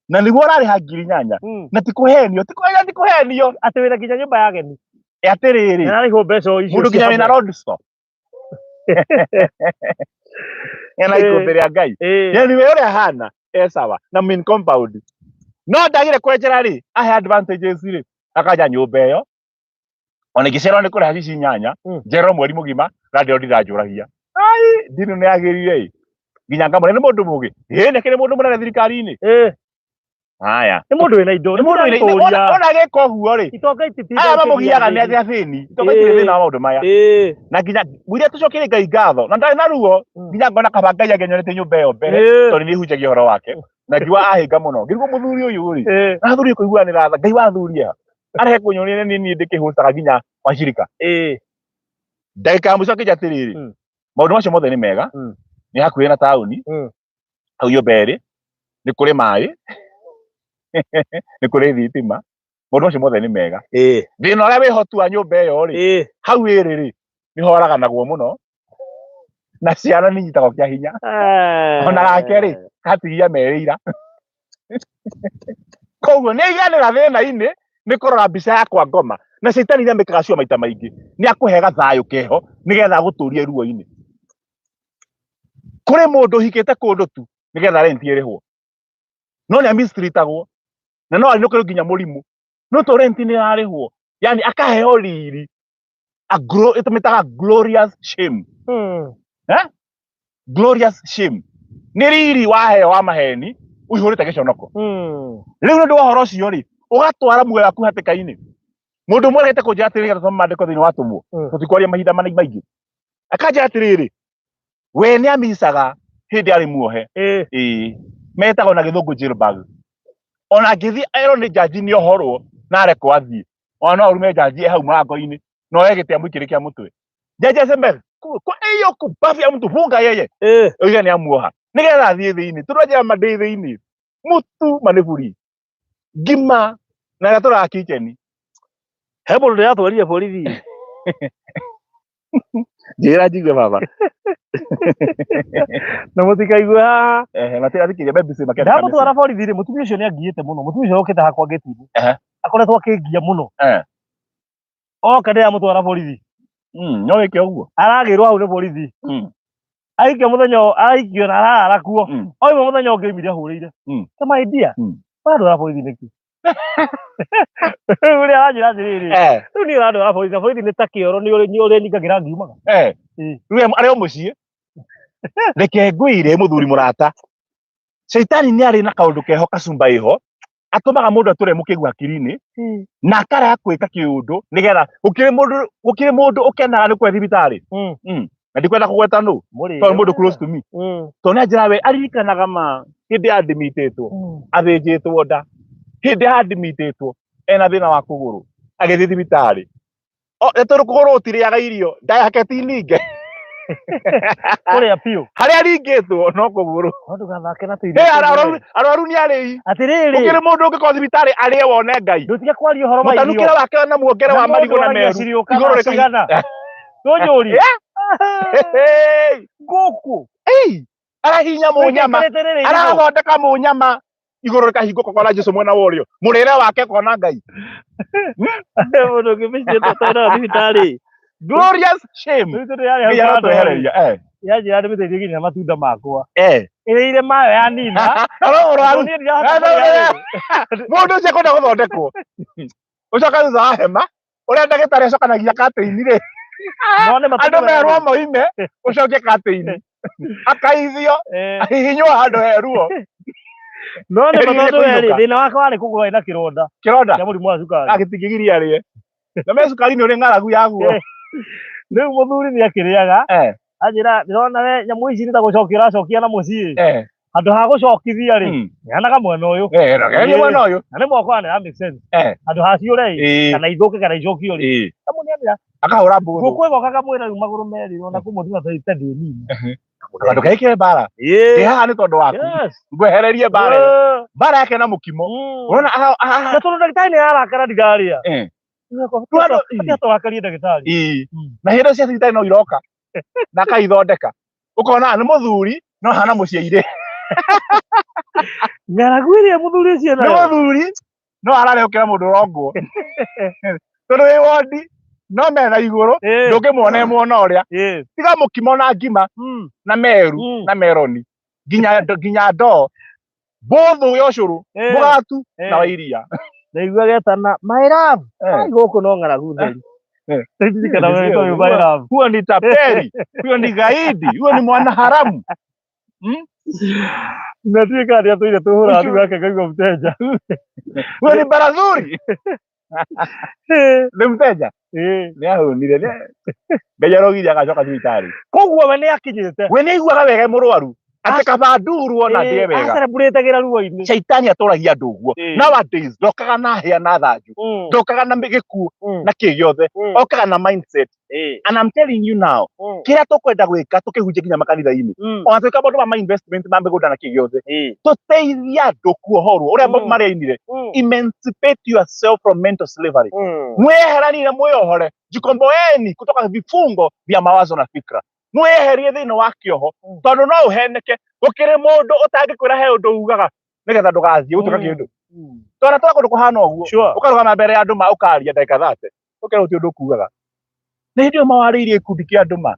na nĩguo ũrarĩha 8,000 na ti kũhenio ti kũhenio ti kũhenio Atĩ wĩna nginya nyũmba ya ageni. Atĩrĩrĩ, Nĩararĩhwo mbeca o icio mũndũ nginya cia wĩna hamwe. road stop ena ikũmbĩ rĩa Ngai. Yani we ũrĩa ahana e sawa na main compound no ndagire kwenjera rĩ ahe advantages rĩ akanja nyũmba ĩyo ona ingĩcererwo nĩ kũrĩha cici 8 njererwo mweri mũgima na ndĩro ndiranjũragia ai ndini nĩ yagĩrire ĩ nginya ngamũre nĩ mũndũ mũgĩ ĩ nĩ kĩrĩ mũndũ mũnene thirikari-inĩ. Haya. Nĩ mũndũ wĩna indo. Nĩ mũndũ wĩna Nĩ ona agĩka ũguo rĩ itonga ititinda aya mamũgiaga nĩ ikĩgia athĩni itonga itirĩ thĩna wa maũndũ maya. Na nginya mũirĩa tũcokerie Ngai ngatho na ndarĩ na ruo nginya ngona kaba Ngai angĩanyonete nyũmba ĩyo mbere tondũ nĩ hunjagia ũhoro wake na ngiuga ahĩnga mũno ngĩrigwo mũthuri ũyũ rĩ na athuri kũiguanĩra tha Ngai wa athuri aya arehe kũnyonia nĩ niĩ ndĩkĩhũcaga nginya wacirika. Ndagĩka ya mũico akĩnjĩra atĩrĩrĩ, maũndũ macio mothe nĩ mega, nĩ hakuhĩ na taũni, hau nyũmba ĩrĩ nĩ kũrĩ maĩ, nĩ kũrĩ thitima, maũndũ macio mothe nĩ mega. Thĩna ũrĩa wĩho tu wa nyũmba ĩyo rĩ, hau ĩrĩ rĩ, nĩ horaganagwo mũno na ciana nĩ inyitagwo kĩa hinya. Ona gake rĩ, gatigia merĩira. Koguo nĩ aiganĩra thĩna-inĩ nĩ kũrora mbica yakwa ngoma na caitani nĩ amĩkaga cio maita maingĩ nĩ akũhe gathayũ keho nĩgetha agũtũrie ruo-inĩ. Kũrĩ mũndũ ũhikĩte kũndũ tu nĩgetha rent ĩrĩhwo no nĩ amistritagwo na no ainũkĩrwo nginya mũrimũ no to rent nĩ ĩrarĩhwo, yani akaheo riri ĩtũmĩtaga glorious shame. Eh? Glorious shame nĩ riri waheo wa maheni ũihũrĩte gĩconoko. Rĩu nĩ ũndũ wa ũhoro ũcio rĩ ũgatwara muoyo waku hatĩka-inĩ. Mũndũ ũmwe aregete kũnjĩra atĩrĩrĩ gatũma maandĩko thĩinĩ wa atũmwo tũtikwaria mahinda manai maingĩ akanjĩra atĩrĩrĩ we nĩ amicaga hĩndĩ arĩ muohe. Ĩĩ metagwo na gĩthũngũ jailbug. Ona angĩthiĩ erwo nĩ jaji nĩ ohorwo na arekwo athiĩ ona no arume jaji e hau mũrango-inĩ no oe gĩtĩ amũikĩrie kĩa mũtwe jaji aseme kwa hiyo kubafu ya mtu funga yeye oige nĩ amuoha nĩgetha athiĩ thĩinĩ tondũ anjĩra ma ndĩ thĩinĩ mũtu manĩburi ngima na ĩrĩa tũraga kitchen. He mũndũ ndĩratwarire borithi. Njĩra njigue baba. Na mũtikaigue haha. Ehe matirathikĩria me busy makĩandĩka. Ndamũtwara borithi rĩ, mũtumia ũcio nĩ angiĩte mũno. Mũtumia ũcio okĩte hakwa ngĩti-inĩ. Akoretwo akĩngia mũno. Oka ndĩramũtwara borithi. No wĩke ũguo. Aragĩrwo hau nĩ borithi. Aikio mũthenya aikio na ararara kuo. Oima mũthenya ũngĩ oimire ahũrĩire. Ta my dear. Ũrandwara borithi nĩkĩ? Rĩu ũrĩa aranjĩra atĩrĩrĩ. Rĩu niĩ ũrandwara borithi na borithi nĩ ta kĩoro nĩ ũrĩa nyingagĩra ngiumaga. Rĩu arĩ o mũciĩ. Reke ngwĩre mũthuri mũrata. Caitani nĩ arĩ na kaũndũ keho kacumba ĩho atũmaga mũndũ atũre mũkĩgu hakiri-inĩ na akarega gwĩka kĩũndũ nĩgetha gũkĩrĩ mũndũ ũkenaga nĩ kũhe thibitarĩ. Na ndikwenda kũgweta nũ tondũ mũndũ close to me tondũ nĩ anjĩra we aririkanaga ma hĩndĩ ya admitĩtwo athĩnjĩtwo nda hĩndĩ ya admitĩtwo ena thĩna wa kũgũrũ agĩthiĩ thibitarĩ nĩ tondũ kũgũrũ gũtirĩaga irio nda yake ti ninge Kũrĩa biũ. Harĩa ringĩtwo no kũgũrũ. No ndũgathake na tũirio. Hey, arwaru nĩ arĩi. Atĩrĩrĩ. Gũkĩrĩ mũndũ ũngĩkorwo thibitarĩ arĩe wone Ngai. Ndũtige kwaria ũhoro wa irio. Mũtanukĩre wake na muongere wa marigũ na meru. Igũrũ cigana. Tũnjũrie. Ngũkũ. Arahinya mũnyama. Arathondeka mũnyama. Igũrũ rĩkahingũka kona Jesu mwena wa ũrĩo. Mũrĩre wake kona Ngai. Mũndũ ũngĩ mĩciĩ tũtwara thibitarĩ. Glorious shame. Ngai arotwehereria. Yanjĩra ndĩmĩteithie nginya matunda makwa. Ĩrĩire mayo ya nina. Mũndũ ũcio ekwenda gũthondekwo. Ũcoka thutha wa hema ũrĩa ndagĩtarĩ acokanagia katĩini rĩ. Andũ merwo moime ũcokie katĩini. Akaithio, ahihinywo handũ he ruo. No nĩ Erire tondũ we rĩ, kũinũka. thĩna wake warĩ kũgũra ena kĩronda Kĩronda kĩa mũrimũ wa cukari. Agĩtingĩgiria arĩe. Na me cukari nĩ ũrĩ ng'aragu yaguo. Rĩu mũthuri nĩ akĩrĩaga, anjĩra, ndĩrona we nyamũ ici nĩ ta gũcokia ũracokia na mũciĩ. Handũ ha gũcokithia rĩ, neanaga mwena ũyũ. Geria mwena ũyũ. Na nĩ mwakwa nĩ make sense. Handũ ha ciũre ĩ, kana ithũke kana icokio rĩ, kamũneanĩra. Akahũra mbũthũ. Ngũkũ ĩgoka kamwĩra rĩu magũrũ merĩ ona kũmũtiga ta ndĩ nini. Ndũgekĩre mbara. Ndĩ haha nĩ tondũ waku. Ngwehererie mbara ĩyo. Mbara yake na mũkimo. Ũrona Na tondũ ndagĩtarĩ nĩ arakara ndigarĩa. Atia tũrakarie ndagĩtarĩ. Ĩĩ. Na hĩndĩ cia thibitarĩ no iroka na akaithondeka. Ũkona nĩ mũthuri no hana mũciairĩ. Ng'aragu ĩrĩa mũthuri ũcio Nĩ nayo. mũthuri no ararehũkĩra mũndũ ũrongwo. Tondũ wĩ wondi no metha igũrũ ndũngĩmuona e mwona ũrĩa. Tiga mũkimo na ngima na meru na meroni nginya nginya ndoo mbũthũ ya ũcũrũ, mũgatu na wa iria. Ndaigua getana my love. Ai, gũkũ no ng'aragu theri. Ndirikana wetwo ũyũ my love. Huyo ni tapeli, huyo ni gaidi, huyo ni mwana haramu. Na tuĩka nĩ atũire tũhũraga thimũ yake ngaigua mteja. Huyo ni barazuri. Nĩ mteja. Nĩ ahũnire. Ngai arogirie agacoka thibitarĩ. Koguo we nĩ akinyĩte. We nĩ aiguaga wega e mũrwaru. Atĩ kaba nduru ona ndĩe wega. Acelebrate-agĩra ruo-inĩ. Shaitani atũragia andũ ũguo. Nowadays ndokaga na hĩa na thanju. Ndokaga na gĩkuũ na kĩ gĩothe. Okaga na mindset. And I'm telling you now, kĩrĩa tũkwenda gwĩka tũkĩhunjia nginya makanitha-inĩ, ona twĩka maũndũ ma investment ma mĩgũnda na kĩ gĩothe, tũteithie andũ kuohorwo ũrĩa Bob Marley ainire, emancipate yourself from mental slavery. Mwĩyeheranie na mwĩyohore, jikomboeni kutoka vifungo vya mawazo na fikra. Mwĩyeherie thĩinĩ wa kĩoho, tondũ no ũheneke. Gũkĩrĩ mũndũ ũtangĩkwĩra he ũndũ ugaga nĩgetha ndũgathiĩ gũtuĩka kĩndũ. Twana twa kũndũ kũhana ũguo, ũkarũgama mbere ya andũ ma ũkaria ndagĩka 30, ũkerwo ti ũndũ ũkugaga. Nĩ hĩndĩ ĩyo mawarĩirie gĩkundi kĩa andũ ma,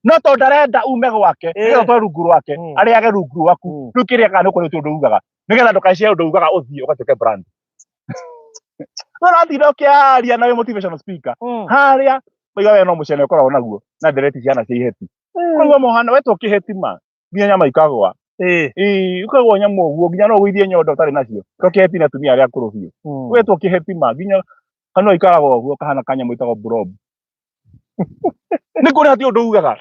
no tondũ ndarenda ume gwake, nĩgetha ũtware rungu rwake, arĩage rungu rwaku. Rĩu kĩrĩa kana nĩ ũkũrĩ ũndũ ugaga nĩgetha ndũkaice ũndũ ugaga ũthiĩ ũgatuĩke brand. No ũratinda ũkĩaria na wĩ motivational speaker harĩa waiga we no mũcene ũkoragwo naguo na ndereti ciana cia iheti. Koguo mohana wetwo kĩheti ma nginya nyama ikagwa. Ĩĩ, ũkagwa nyama ũguo nginya no ũgũithie nyondo ũtarĩ nacio. To kĩheti na atumia arĩa akũrũ biũ. Wetwo kĩheti ma nginya kanua ikaraga ũguo kahana kanyamũ ĩtagwo blob. Nĩ kũrĩ hatirĩ ũndũ ugaga.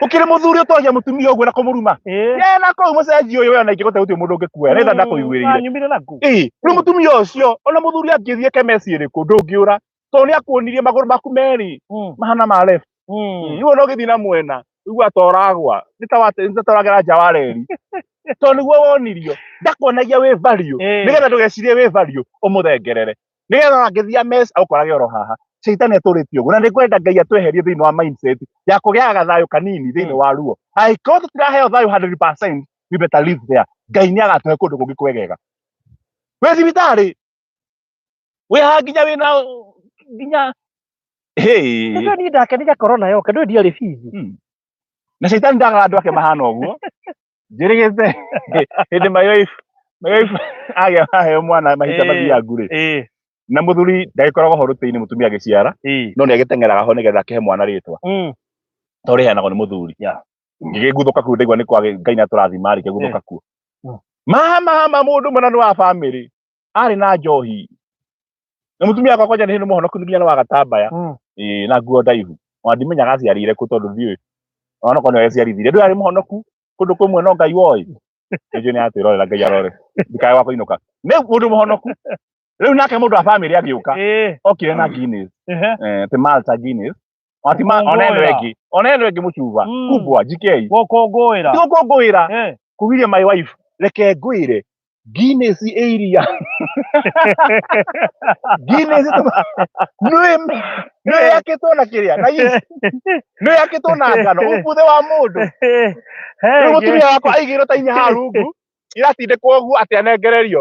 Ũkĩrĩ mũthuri ũtwagia mũtumia ũguo na kũmũruma. Ye na kũu mũcenji ũyũ we ona ingĩgũte gũtirĩ mũndũ ũngĩkuoya nĩ tha ndakũiguĩrĩire. Anyumire naku. Ĩĩ, rĩu mũtumia ũcio ona mũthuri angĩthiĩ kemeci ĩrĩkũ ndũngĩũra tondũ nĩ akuonirie magũrũ maku merĩ mahana ma left. Rĩu ona ũgĩthiĩ na mwena ũigua ta ũragwa nĩ ta ũragera nja wa reri tondũ nĩguo wonirio ndakuonagia wĩ value, nĩgetha ndũgecirie wĩ value ũmũthengerere nĩgetha ona angĩthiĩ ames agũkorage oro haha. Shaitani atũrĩtie ũguo na nĩngwenda Ngai atweherie thĩinĩ wa mindset ya kũgĩaga thayũ kanini thĩinĩ wa ruo. Angĩkorwo tũtiraheo thayũ 100%, we better live there. Ngai nĩ agatũhe kũndũ kũngĩ kwegega. Wĩ thibitarĩ wĩ haha nginya wĩna nginya hey. Nĩkĩo niĩ ndakenire corona yoka, ndũĩ ndiarĩ bithi. Na shaitani ndagaga andũ ake mahana ũguo. Njĩrĩgĩte hĩndĩ my wife agĩa aheo mwana mahinda mathiangu rĩ, na mũthuri ndagĩkoragwo ho rũtĩ-inĩ mũtumia agĩciara, no nĩ agĩteng'eraga ho nĩgetha akĩhe mwana rĩtwa tondũ rĩheanagwo nĩ mũthuri. Ngĩgĩguthũka kũu ndaigua nĩ kwagĩ Ngai nĩ atũrathima rĩ, ngĩguthũka kuo. Mama mũndũ mũna nĩ wa bamĩrĩ arĩ na njohi na mũtumia wakwa kwanja nĩ hĩndĩ mũhonoku nginya nĩ wa gatambaya. Ĩĩ, na nguo ndaihu ona ndimenyaga aciarĩire kũ tondũ ndiũĩ onokorwo nĩwe eciarithirie ndũĩ arĩ mũhonoku kũndũ kũmwe no Ngai woĩ nĩnjũĩ nĩ atwĩrorera. Ngai arore ndikae gwa kũinũka nĩ mũndũ mũhonoku. Rĩu nake mũndũ wa bamĩrĩ agĩũka, okire na Guinness, ti Malta Guinness, ona ti ona ĩno Gũkũngũĩra. ĩngĩ, ona ĩno ĩngĩ mũcuba kubwa GK. Gũkũngũĩra. Ti gũkũngũĩra, kugiria my wife reke ngwĩre Guinness ĩ iria Guinness nĩ nĩ yakĩtwo na kĩrĩa na yeast, nĩ yakĩtwo na ngano ũbuthe wa mũndũ. Rĩu mũtumia wakwa aigĩrwo ta inya haha rungu iratindĩkwo ũguo atĩ anengererio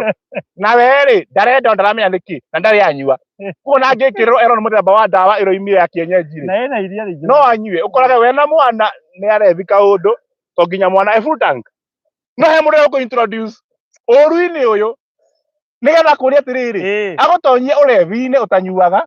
na we rĩ ndarenda ndaramenya nĩkĩ na ndarĩ anyua kuo na angĩkĩrĩrwo erwo nĩ mũthemba wa ndawa ĩroimire ya kienyeji rĩ, Na ĩna iria rĩingĩ. No anyue ũkorage we na mwana nĩ arethi kaũndũ to nginya mwana e full tank no he mũndũ ũkũ introduce ũru-inĩ ũyũ nĩgetha kũria atĩrĩrĩ, agũtonyie ũrevi-inĩ ũtanyuaga.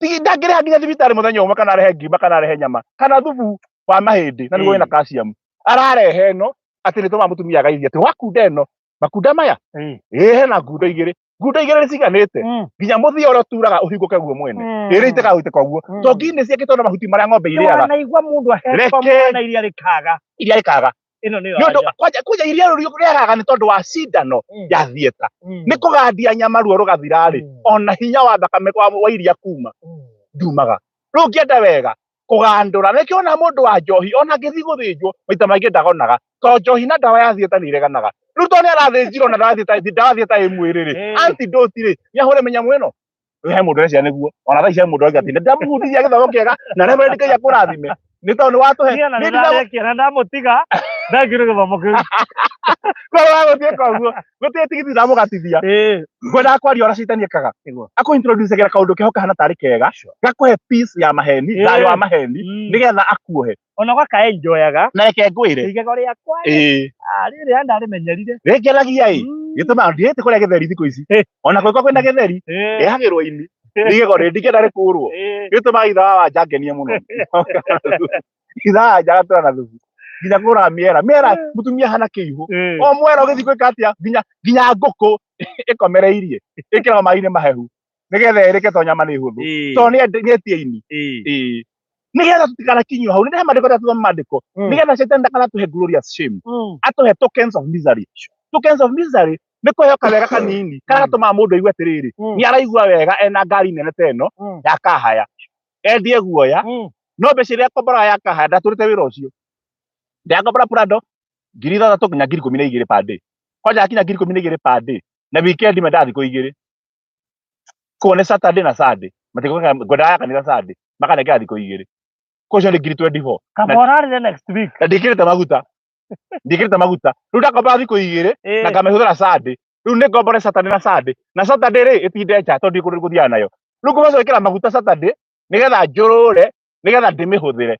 Ndangĩrĩha nginya thibitarĩ mũthenya ũmwe kana arehe ngima kana arehe nyama kana thubu wa mahĩndĩ na nĩguo wĩna calcium. Ararehe ĩno atĩ nĩ tũmaga mũtumia agaithia atĩ wakunda ĩno makunda maya. Ĩĩ, hena ngundo igĩrĩ, ngundo igĩrĩ nĩ ciganĩte nginya mũthia ũrĩa ũturaga ũhingũke guo mwene. Ĩrĩ itekaga gũitĩka ũguo to nginĩ ciakĩtwo na mahuti marĩa ng'ombe irĩaga. Wanaigua mũndũ ahetwo Reke mwana iria rĩkaga. Iria rĩkaga. Ĩno nĩyo Nĩ ũndũ anja. kwanja iria rĩu rĩagaga nĩ tondũ wa cindano ya thieta nĩ kũgandia nyama ruo rũgathira-rĩ, ona hinya wa thakame wa iria kuma ndumaga. Rĩu ũngĩenda wega kũgandũra, nĩkĩo ona mũndũ wa njohi ona angĩthiĩ gũthĩnjwo maita maingĩ ndagonaga, tondũ njohi na ndawa ya thieta nĩ ireganaga. Rĩu tondũ nĩ arathĩnjirwo na ndawa ya thieta, ndawa ya thieta ĩ mwĩrĩ rĩ, antidote rĩ, nĩ ahũre mĩnyamũ ĩno. Rĩu he mũndũ ũreciria nĩguo ona thaa ici he mũndũ ũrauga atĩ nĩndamũbundithia gĩthomo kĩega na Reverend Ngai akũrathime nĩ tondũ nĩ watũhe. Niĩ ona Niĩ ndina nĩndarekia na ndamũtiga ndangĩrĩ gĩthomo kĩu. Korwo wa gũtuĩka ũguo gũtirĩ tigiti ndamũgatithia. Ngwendaga kwaria ũrĩa caitani ekaga. Akũ introduce gera kaũndũ keho kahana tarĩ kega, gakũhe peace ya maheni, thayũ wa maheni, nĩgetha akuohe. Ona gaka enjoyaga. Na reke ngwĩre. Igego rĩakwa rĩ, rĩrĩa ndarĩmenyerire. Rĩngenagia ĩ. Gĩtũmaga ndiĩte kũrĩa gĩtheri thikũ ici. Ona kũngĩkorwo kwĩna gĩtheri, rehagĩrwo ini. Nĩ igego rĩ ndingĩenda rĩkũrwo. Gĩtũmaga ithe wa Wanja angenie mũno. Ithe wa Wanja agatũra na thubu. Nginya kũgũraga mĩera. Mĩera mũtumia ahana kĩihũ. O mwera ũgĩthiĩ gwĩka atĩa? Nginya ngũkũ ĩkomereirie. Ĩkĩragwo maĩ-inĩ mahehu. Nĩgetha ĩrĩke to nyama nĩ hũthũ. To nĩ etie ini. Ĩĩ. Nĩgetha tũtikanakinyio hau. Nĩ ndĩrehe maandĩko tũthome maandĩko. Nĩgetha Shaitani ndakanatũhe glorious shame. Atũhe tokens of misery. Tokens of misery nĩ kũheo kawega kanini karĩa gatũmaga mũndũ aigue atĩrĩrĩ, nĩ araigua wega ena ngari nene ta ĩno ya kahaya, endie guoya, no mbeca iria akomboraga ya kahaya ndatũrĩte wĩra ũcio. Ndĩrakombora Prado 6,000 nginya 12,000 per day. Kwanja yakinya 12,000 per day na weekend mendaga thikũ igĩrĩ. Koguo nĩ Saturday na Sunday. Matikũnengera, ngwendaga ya kanitha Sunday, makanengera thikũ igĩrĩ. Koguo icio nĩ 24,000. Kaba ũrarire next week. Na ndiĩkĩrĩte maguta. Ndiĩkĩrĩte maguta. Rĩu ndakombora thikũ igĩrĩ na ngamĩhũthĩra Sunday. Rĩu nĩ ngombore Saturday na Sunday. Na Saturday rĩ ĩtinde nja tondũ ndirĩ kũndũ ngũthiaga nayo. Rĩu ngũbaca gwĩkĩra maguta Saturday nĩgetha njũrũre nĩgetha ndĩmĩhũthĩre.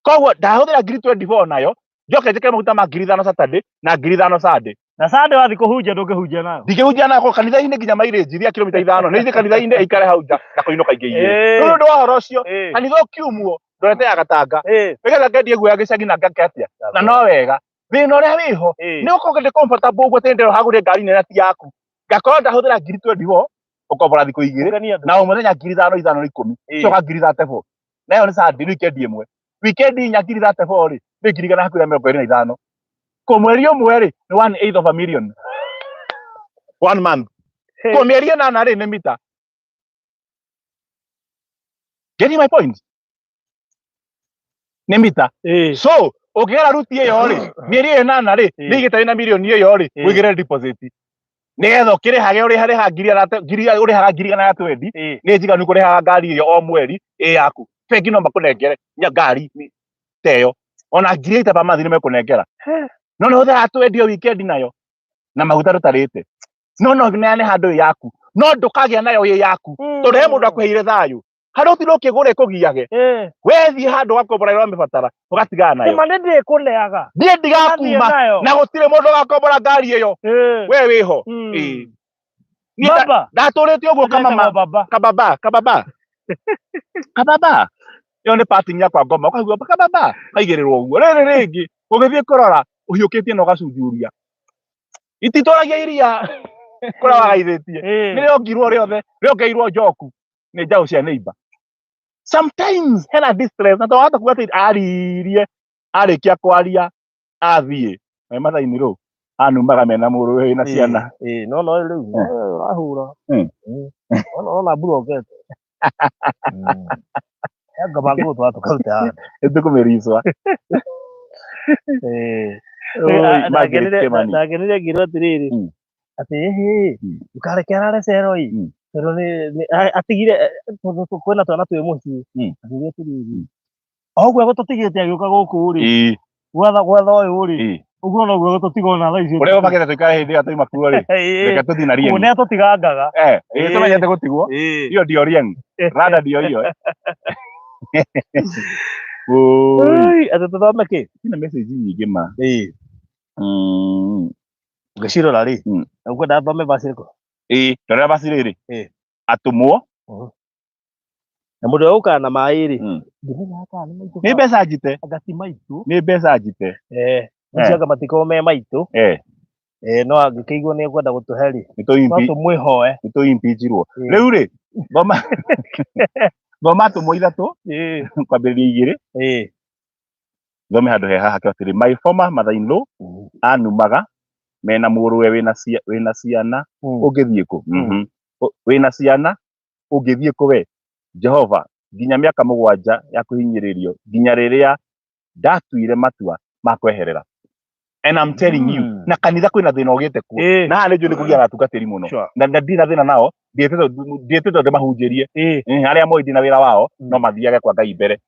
Koguo ndahũthĩra 24,000 nayo, njoke njĩkĩre maguta ma 5,000 Saturday na 5,000 Sunday. Na Sunday wathiĩ kũhunjia ndũngĩhunjia nayo. Ndingĩhunjia nayo kanitha-inĩ nginya mairĩnji ria kilomita 5 nĩ ithiĩ kanitha-inĩ ĩikare hau nja na kũinũka ingĩ igĩrĩ. Rĩu nĩ ũndũ wa ũhoro ũcio, kanitha ũkiumwo ndorete ya gatanga nĩgetha ngendie guoya gĩcagi na ngake atĩa na no wega. Thĩna ũrĩa wĩho nĩ ũkorwo ndĩ comfortable ũguo atĩ nĩndĩroha gũrĩe ngari nene ti yaku, ngakorwo ndahũthĩra 24,000 ũkombora thikũ igĩrĩ Ũkenia andũ. Na o mũthenya 5,000 ithano nĩ 10, coka 34,000 na ĩyo nĩ Sunday, nĩ weekend ĩmwe. Weekend inya 34,000 rĩ nĩ 125,000. Ko mweri ũmwe rĩ nĩ one eighth of a million one month. Ko mĩeri ĩnana rĩ nĩ mita. Getting my point? Nĩ mita. So ũngĩgera ruti ĩyo rĩ, mĩeri ĩyo ĩnana rĩ, nĩ igĩte wĩna mirioni ĩyo rĩ, ũigĩre deposit nĩgetha ũkĩrĩhage ũrĩharĩha ngiri ngiri ũrĩhaga 120,000. Nĩ njiganu kũrĩhaga ngari ĩyo o mweri ĩ yaku. Bengi no makũnengere ngari ta ĩyo ona 80,000 per month nĩ mekũnengera, no nĩ hũthĩraga twendi o weekend nayo na maguta tũtarĩte. No neane handũ ĩ yaku, no ndũkagĩa nayo ĩ yaku tondũ he mũndũ akũheire thayũ harĩa ũtinde ũkĩgũra ĩkũgiage. Wethiĩ handũ ũgakombora ĩrĩa ũramĩbatara ũgatigana nayo. Nĩma nĩ ndĩkũneaga. Niĩ ndigakuma nayo. Na gũtirĩ mũndũ ũgakombora ngari ĩyo. We wĩho. Ĩĩ. Niĩ Baba. Ndatũrĩte ũguo kamama. Ndetagwo baba. Kababa kababa kababa, ĩyo nĩ parting ya kwa ngoma, ũkaigua kababa kaigĩrĩrwo ũguo rĩrĩ rĩngĩ ũgĩthiĩ kũrora ũhiũkĩtie na ũgacunjuria ititũragia iria kũrĩa wagaithĩtie. Nĩ rĩongirwo rĩothe, rĩongeirwo njoku nĩ njaũ cia neighbor. Sometimes hena distress na twahota kuga atĩ aririe arĩkia kwaria athiĩ me mathainĩ rũ anumaga mena mũrũ wĩna ciana. Ĩĩ, no no rĩu ũrahura. No ona mburokete. Ngoma ngũtwara tũkarute handũ. Nĩtũkũmĩricwa. Oi, Margaret Kimani. Ndakenire ngĩrwo atĩrĩrĩ, atĩ ĩhĩ, ndũkareke arare cero ĩ, tondũ atigire tondũ kwĩna twana twĩ mũciĩ. Akiuga atĩrĩrĩ, o ũguo egũtũtigĩte agĩũka gũkũ rĩ, gwetha ũyũ rĩ, ũguo noguo egũtũtiga ona thaa ici. Ũrĩa ũbangĩte tũikare hĩndĩ ĩyo twauma kuo rĩ, reke tũthiĩ na Ũguo Rieng. nĩ atũtigangaga. Eh, ĩĩ, tũmenyete gũtigwo. Hiyo ndio Rieng. Rada ndio hiyo. Oi. Oi, atĩ tũthome kĩ? Kwĩna message nyingĩ ma. Ngĩcirora rĩ, ũkwenda thome verse ĩrĩkũ? Ĩĩ, ndorera basi rĩrĩ. Atũmwo. Na mũndũ ũrĩa ũkaga na maĩ rĩ, ndĩmenyaga kana nĩ maitũ Nĩ kana mbeca njite. anga ti maitũ. Nĩ mbeca njite. Eh, macio anga matikorwo me maitũ. Eh, no angĩkĩigua nĩ ekwenda gũtũhe rĩ, Nĩ no tũ tũmwĩhoe. nĩ tũ impeachirwo. Rĩu rĩ, thoma thoma atũmwo 3 kwambĩrĩria 2. Thome handũ he haha atĩrĩ, my former mother in law anumaga mena mũrũwe wĩna wĩna ciana ũngĩthiĩ kũ? Wĩna ciana ũngĩthiĩ kũ we? Jehova, nginya mĩaka 7 ya kũhinyĩrĩrio, nginya rĩrĩa ndatuire matua ma kweherera. And I'm telling you, na kanitha kwĩna thĩna ũgĩte kuo. Na haha nĩ njũĩ nĩ kũgĩa na atungatĩri mũno. Na ndirĩ na thĩna nao, ndiĩtĩtwo ndĩmahunjĩrie. Arĩa moĩ ndĩ na wĩra wao, no mathiage kwa Ngai mbere.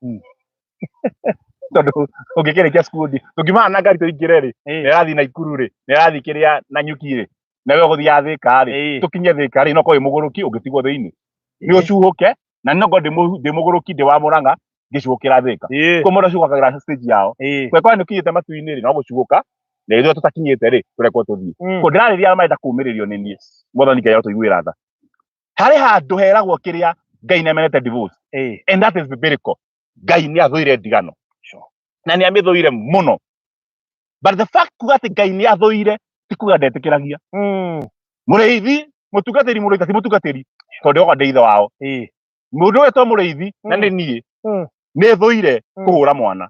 Tondũ ũngĩkĩrĩkia cukuru tũngiumana na ngari tũingĩre rĩ, nĩ ĩrathiĩ Naikuru rĩ, nĩ ĩrathiĩ kĩrĩa Nanyuki rĩ, na we ũgũthiaga Thĩka rĩ, tũkinye Thĩka rĩ, no korwo wĩ mũgũrũki ũngĩtigwo thĩinĩ. Nĩ ũcuhũke, na no korwo ndĩ mũgũrũki ndĩ wa Mũrang'a ngĩcuhũkĩra Thĩka. Koguo mũndũ acuhũkagĩra stage yao. Kũngĩkorwo nĩ ũkinyĩte matu-inĩ rĩ, no gũcuhũka, na ithuĩ tũtakinyĩte rĩ, tũrekwo tũthiĩ. Koguo ndĩrarĩria arĩa marenda kũũmĩrĩrio nĩ niĩ. Mwathani Ngai arotũiguĩra tha. Harĩ handũ heragwo kĩrĩa Ngai nĩamenete divorce. And that is biblical. Ngai nĩ athũire ndigano. Na nĩ amĩthũire mũno. But the fact kuga atĩ Ngai nĩ athũire ti kuga ndetĩkĩragia. Mũrĩithi, mũtungatĩri mũrĩithi ti mũtungatĩri, tondũ ndĩroka ndĩ ithe wao. Mũndũ ũyũ to mũrĩithi na nĩ niĩ. Nĩ thũire kũhũra mwana.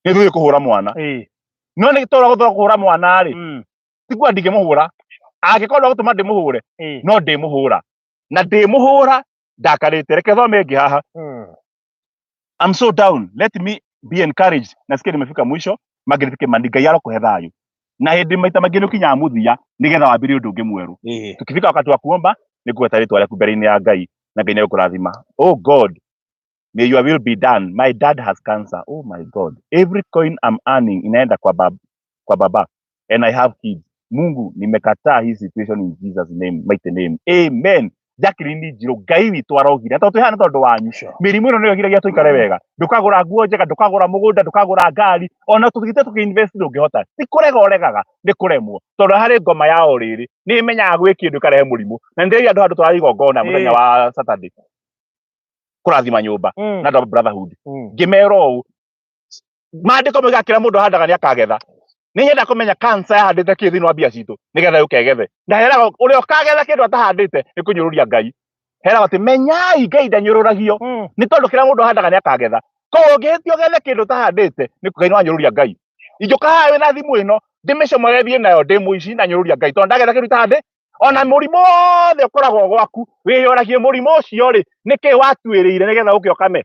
Nĩ thũire kũhũra mwana. No nĩ tondũ gũthũra kũhũra mwana rĩ, ti kuga ndingĩmũhũra. Angĩkorwo no gũtũma ndĩmũhũre, no ndĩmũhũra. Na ndĩmũhũra ndakarĩte. Reke thome ĩngĩ haha. I'm so down. Let me be encouraged. Nasikia nimefika mwisho. Margaret Kimani, Ngai arokũhe thayũ. Na hĩndĩ maita maingĩ nĩ ũkinyaga mũthia nĩgetha wambĩrĩrie ũndũ ũngĩ mwerũ. Tukifika wakati wa kuomba nĩ kũgweta rĩtwa rĩaku mbere-inĩ ya Ngai na Ngai nĩegũkũrathima. Oh God, may your will be done. My dad has cancer. Oh my God. Every coin I'm earning inaenda kwa baba, kwa baba. And I have kids. Mungu, nimekataa hii situation in Jesus name, mighty name. Amen. Jacqueline Njirũ, Ngai witũ arogire. Tondũ twĩ haha nĩ tondũ wanyu. Mĩrimũ ĩno nĩyo ĩgiragia tũikare wega. Ndũkagũra nguo njega, ndũkagũra mũgũnda, ndũkagũra ngari. Ona tũthiĩte tũkĩ-invest ndũngĩhota. Ti kũrega ũregaga, nĩ kũremwo. Tondũ harĩ ngoma ya o rĩrĩ, nĩ ĩmenyaga gwĩ kĩndũ ĩkarehe mũrimũ. Na nĩ ndĩrĩire andũ handũ tũrathiĩ igongona mũthenya wa Saturday. Kũrathima nyũmba. Na andũ a Brotherhood. Ngĩmera ũũ, maandĩko moigaga kĩrĩa mũndũ ahandaga nĩ akagetha. Nĩ nyenda kũmenya cancer yahandĩte kĩ thĩinĩ wa mbia citũ nĩgetha yũke ĩgethe. Na heraga ũrĩa ũkagetha kĩndũ atahandĩte nĩ kũnyũrũria Ngai. Heraga atĩ menyai Ngai ndanyũrũragio. Nĩ tondũ kĩrĩa mũndũ ahandaga nĩ akagetha. Koguo ũngĩhĩtia ũgethe kĩndũ ũtahandĩte nĩ Ngai nĩ wanyũrũria Ngai. Ingĩũka haha wĩna thimũ ĩno ndĩmĩcomore thiĩ nayo ndĩ mũici na nyũrũria Ngai tondũ ndagetha kĩndũ itahandĩte. Ona mũrimũ wothe ũkoragwo gwaku wĩyoragie mũrimũ ũcio rĩ nĩkĩ watuĩrĩire nĩgetha ũke ũkame.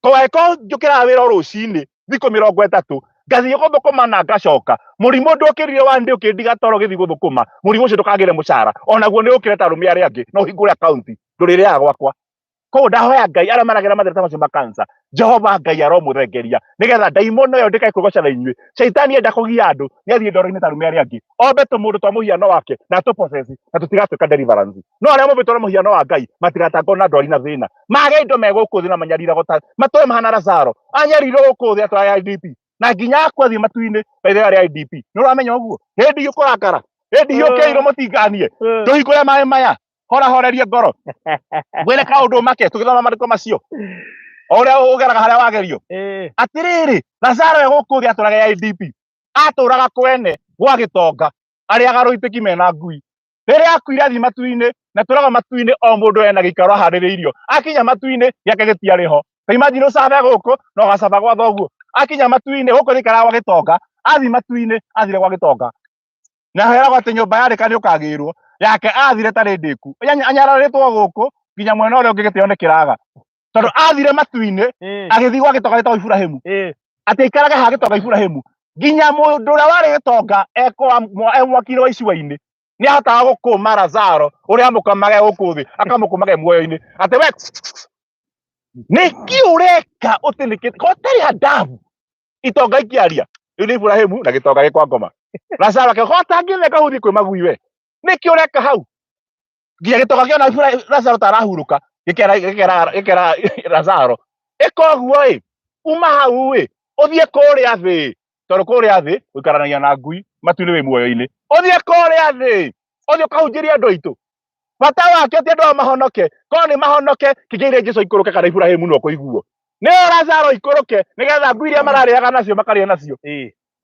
Ko njũkĩraga wĩra o rũcinĩ thikũ 30 ngathiĩ gũthũkũma na ngacoka mũrimũ ndũkĩrire wa ndĩ ũkĩndiga toro gĩthiĩ gũthũkũma mũrimũ ũcio ndũkagĩre mũcara onaguo nĩ ũkĩre ta arũme arĩa angĩ no ũhingũre akaunti ndũrĩrĩaga gwakwa. Koguo ndahoya Ngai arĩa maragera mathĩna ta macio ma cancer, Jehova Ngai aromũthengeria nĩgetha ndaimono ĩyo ndĩkae kwĩgoca na inyuĩ. Caitani enda kũgia andũ nĩ athiĩ ndoro-inĩ ta arũme arĩa angĩ, ombe tũmũndũ twa mũhiano wake na atũpossess na tũtigatuĩka deliverance. No arĩa mombĩtwo na mũhiano wa Ngai matigatangwo na ndwari na thĩna. Mage indo me gũkũ thĩ na manyariragwo ta matũre mahana Lazaro. Anyarirwo gũkũ thĩ atwara IDP na nginya akua athiĩ matu-inĩ by the way arĩ IDP. Nĩ ũramenya ũguo? Hĩndĩ ũkũrakara, hĩndĩ ũkĩirwo mũtinganie, tũhingũre maĩ maya. Hora horerie ngoro. Ngwĩre kaũndũ make tũgĩthoma maandĩko macio. O ũrĩa ũgeraga harĩa wagerio. Atĩrĩrĩ, Lazaro e gũkũ thĩ atũraga IDP. Atũraga kwene gwa gĩtonga. Arĩaga rũitĩki mena ngui. Rĩrĩa akuire athiĩ matu-inĩ, na tũraga matu-inĩ o mũndũ ena gĩikaro aharĩrĩirio. Akinya matu-inĩ gĩake gĩtiarĩ ho. Ta imagine ũcabe gũkũ na ũgacaba gwa thoguo. Akinya matu-inĩ gũkũ nĩikaraga gwa gĩtonga, athiĩ matu-inĩ athire gwa gĩtonga. Na heragwo atĩ nyũmba yarĩka nĩ ũkagĩrwo, yake athire tarĩ ndĩku. Anyararĩtwo gũkũ nginya mwena ũrĩa ũngĩ gĩtĩo nĩ kĩraga. Tondũ athire matu-inĩ agĩthiĩ gwa gĩtonga gĩtagwo Iburahĩmu. Atĩ aikarage ha gĩtonga Iburahĩmu. Nginya mũndũ ũrĩa warĩ gĩtonga e mwaki-inĩ wa icua-inĩ nĩ ahotaga gũkũma Lazaro ũrĩa amũkamaga gũkũ thĩ, akamũkũmaga muoyo-inĩ. Atĩ we nĩkĩ ũreka ũtĩnĩkĩte? Ko ũtarĩ handabu itonga ikĩaria. Rĩu nĩ Iburahĩmu na gĩtonga gĩkwa ngoma. Lazaro akĩoka, ko ũtangĩtheka hau ũthiĩ kwĩ magui we. Nĩkĩ ũreka hau? Nginya gĩtonga kĩona Lazaro ta arahurũka, gĩkera Lazaro. Ĩka ũguo ĩ, uma hau ĩ, ũthiĩ kũrĩa thĩ. Tondũ kũrĩa thĩ gũikaranagia na ngui, matu-inĩ wĩ muoyo-inĩ. Ũthiĩ kũrĩa thĩ, ũthiĩ ũkahunjĩrie andũ aitũ. Bata wake ti andũ ao mahonoke, korwo nĩ mahonoke kĩngĩire Jesu aikũrũke kana Iburahĩmu no kũiguo. Nĩyo Lazaro aikũrũke nĩgetha ngui iria mararĩaga nacio makarĩa nacio.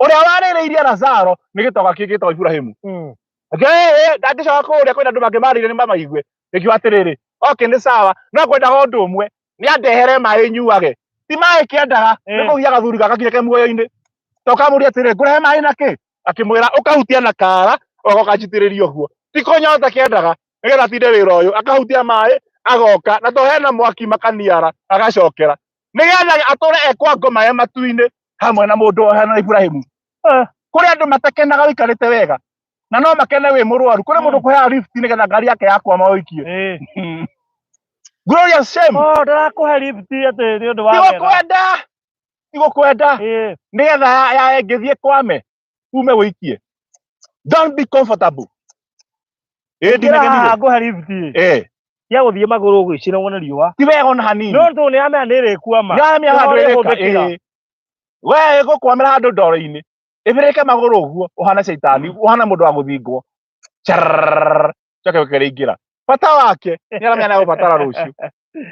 Ũrĩa warĩrĩirie Lazaro nĩ gĩtonga kĩngĩ gĩtagwo Iburahĩmu. Ndangĩcoka kũrĩa kwĩna andũ mangĩ marĩire nĩ mamaigue. Gĩkiuga atĩrĩrĩ, okay nĩ sawa, no ngwendaga ũndũ ũmwe, nĩ andehere maĩ nyuage. Ti maĩ kĩendaga, nĩ kũgia gathuri gaka nginya ke muoyo-inĩ. To kamũria atĩrĩ, ngũrehe maĩ na kĩ? Akĩmwĩra ũkahutia na kara, ũgoka njitĩrĩrie ũguo. Ti kũnyota kĩendaga, nĩgetha atinde wĩra ũyũ, akahutia maĩ, agoka, na to hena mwaki makaniara, agacokera. Nĩgetha atũre e kwa ngoma e matu-inĩ, hamwe na mũndũ hena Iburahĩmu. Kũrĩ andũ matakenaga ũikarĩte wega, na no makene wĩ mũrwaru. Kũrĩ mũndũ ũkũheaga lift nĩgetha ngari yake yakwama ũikie. Glorious shame. Oh, ndĩrakũhe lift atĩ nĩ ũndũ wa Ti wega. gũkwenda, ti gũkwenda. Nĩgetha ya ĩngĩthiĩ kwame, ume ũikie. Don't be comfortable. Ĩĩ Ingĩra ndinegenire. haha ngũhe lift. Ya gũthiĩ magũrũ gwĩcina wone riũa. Ti wega ona hanini. No tondũ nĩ amenya nĩ ĩrĩkwama. Nĩ aramenya Nĩho handũ ĩrĩka. ĩrĩhũthĩkĩra. We ĩgũkwamĩra handũ ndoro-inĩ. Ĩbĩrĩke magũrũ ũguo, ũhana caitani, ũhana mũndũ wa gũthingwo. Charrrr, coke ũkĩrĩ ingĩra. Bata wake nĩ aramenya nĩ agũbatara rũciũ.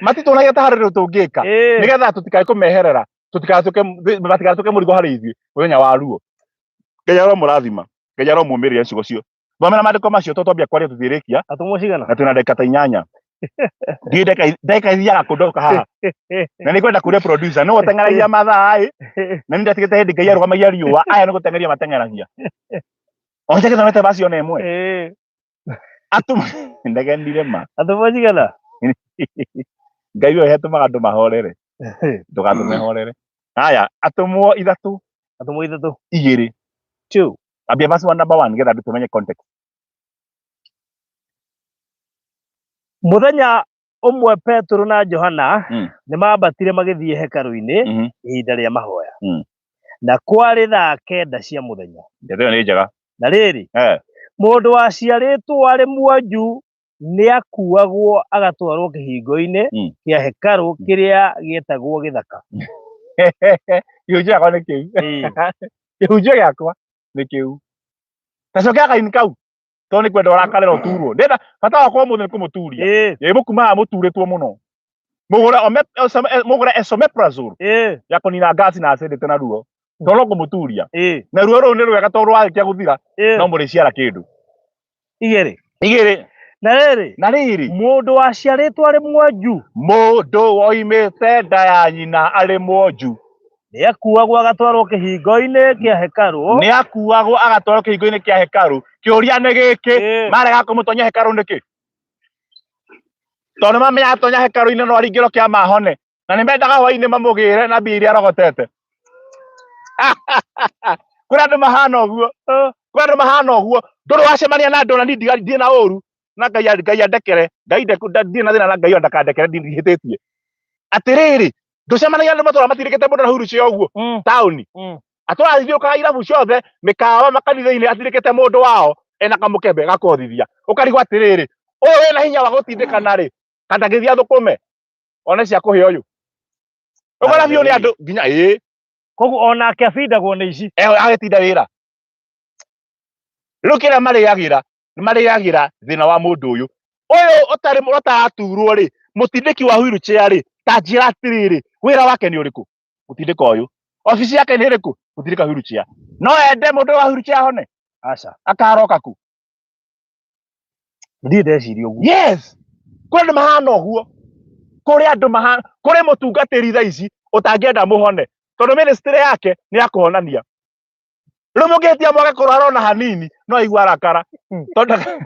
Matitũnagia ta harĩ ũndũ tũngĩka. Nĩgetha tũtikae kũmeherera, tũtigatũke matigatũke mũrigo harĩ ithuĩ mũthenya wa ruo. Ngai aromũrathima, Ngai aromũmĩrĩria ciugo cio. Thomera maandĩko macio to twambia kwaria tũtirĩkia Atũmwo cigana? na twĩna ndagĩka ta inyanya. Ndiũĩ ndagĩka ithiaga kũ ndoka haha. Na nĩ ngwenda kũria producer, nĩwe ũteng'eragia mathaa ĩ, na nĩ ndatigĩte hĩndĩ Ngai arũgamagia riũa, aya nĩ gũteng'eria mateng'eragia. Ona gĩthomete verse ona ĩmwe. Atũmwo ndegenire ma. Atũmwo cigana? Ngai ũyũ hetũmaga andũ mahorere, ndũgatũme horere. Haya, atũmwo ithatũ, Atũmwo ithatũ. igĩrĩ. Two. Ambia verse 1 number 1 nĩgetha andũ tũmenye context. Mũthenya ũmwe Petero na Johana nĩ mambatire magĩthiĩ hekarũ-inĩ ihinda rĩa mahoya. Na kwarĩ thaa kenda cia mũthenya. Ndeto ĩyo nĩ njega. Na rĩrĩ, mũndũ waciarĩtwo arĩ mwonju nĩakuagwo agatwarwo kĩhingo-inĩ kĩa hekarũ kĩrĩa gĩetagwo Gĩthaka. Kĩhunjio gĩakwa nĩ kĩu. Kĩhunjio gĩakwa nĩ kĩu. Ta cokera kaini kau. Tondũ nĩ kwenda ũrakarĩra ũturwo. Ndĩrenda bata wakwa ũmũthĩ nĩ kũmũturia. Ĩ mũkumaga mũturĩtwo mũno. Mũgũre mũgũre esomeprazole ya kũnina ngasi na acidity na ruo. Tondũ no kũmũturia. Na ruo rũu nĩ rwega tondũ rwarĩkia gũthira no mũrĩciara kĩndũ. Igĩrĩ. Igĩrĩ. Na rĩrĩ. Na rĩrĩ. Mũndũ waciarĩtwo arĩ mwonju. Mũndũ woimĩte nda ya nyina arĩ mwonju. Nĩakuagwo agatwarwo kĩhingo-inĩ kĩa hekarũ. Nĩakuagwo agatwarwo kĩhingo-inĩ kĩa hekarũ. Kĩũria nĩ gĩkĩ, marega kũmũtonya hekarũ nĩkĩ? Tondũ nĩmamenyaga atonya hekarũ-inĩ no aringĩrwo kĩama ahone. Na nĩmendaga hwaĩ-inĩ mamũgĩre na mbia iria arogotete. Kũrĩ andũ mahana ũguo. Kũrĩ andũ mahana ũguo. Ndũrĩ wacemania na andũ na niĩ ndirĩ na ũru. Na Ngai Ngai andekere. Ngai ndirĩ na thĩna na Ngai ndakandekere ndihĩtĩtie. Atĩrĩrĩ, ndũcemanagia na andũ matũra matindĩkĩte mũndũ na wheelchair ũguo taũni. Atũra athiũrũrũkaga irabu ciothe, mĩkawa, makanitha-inĩ atindĩkĩte mũndũ wao ena kamũkebe ga kũhothithia. Ũkarigwo atĩrĩrĩ, ũyũ wĩna hinya wa gũtindĩkana rĩ, kana ndangĩthiĩ athũkũme one cia kũhe ũyũ. Ũkona biũ nĩ andũ nginya ĩĩ. Koguo onake abindagwo nĩ ici. Agĩtinda wĩra. Rĩu kĩrĩa marĩagĩra, nĩ marĩagĩra thĩna wa mũndũ ũyũ. Ũyũ ũtarĩ ũtaraturwo rĩ, mũtindĩki wa wheelchair rĩ, ta njĩra atĩrĩrĩ, wĩra wake nĩ ũrĩkũ? Gũtindĩka ũyũ. Obici yake nĩ ĩrĩkũ? Gũtindĩka wheelchair. No ende mũndũ wa wheelchair ahone? Aca. Akaroka kũ? Ndirĩ ndeciria ũguo. Yes. Kũrĩ andũ mahana ũguo. Kũrĩ andũ mahana, kũrĩ mũtungatĩri thaa ici ũtangĩenda mũhone. Tondũ ministry yake nĩ ya kũhonania. Rĩu mũngĩhĩtia mwage kũrwara ona hanini no aigua arakara. Tondũ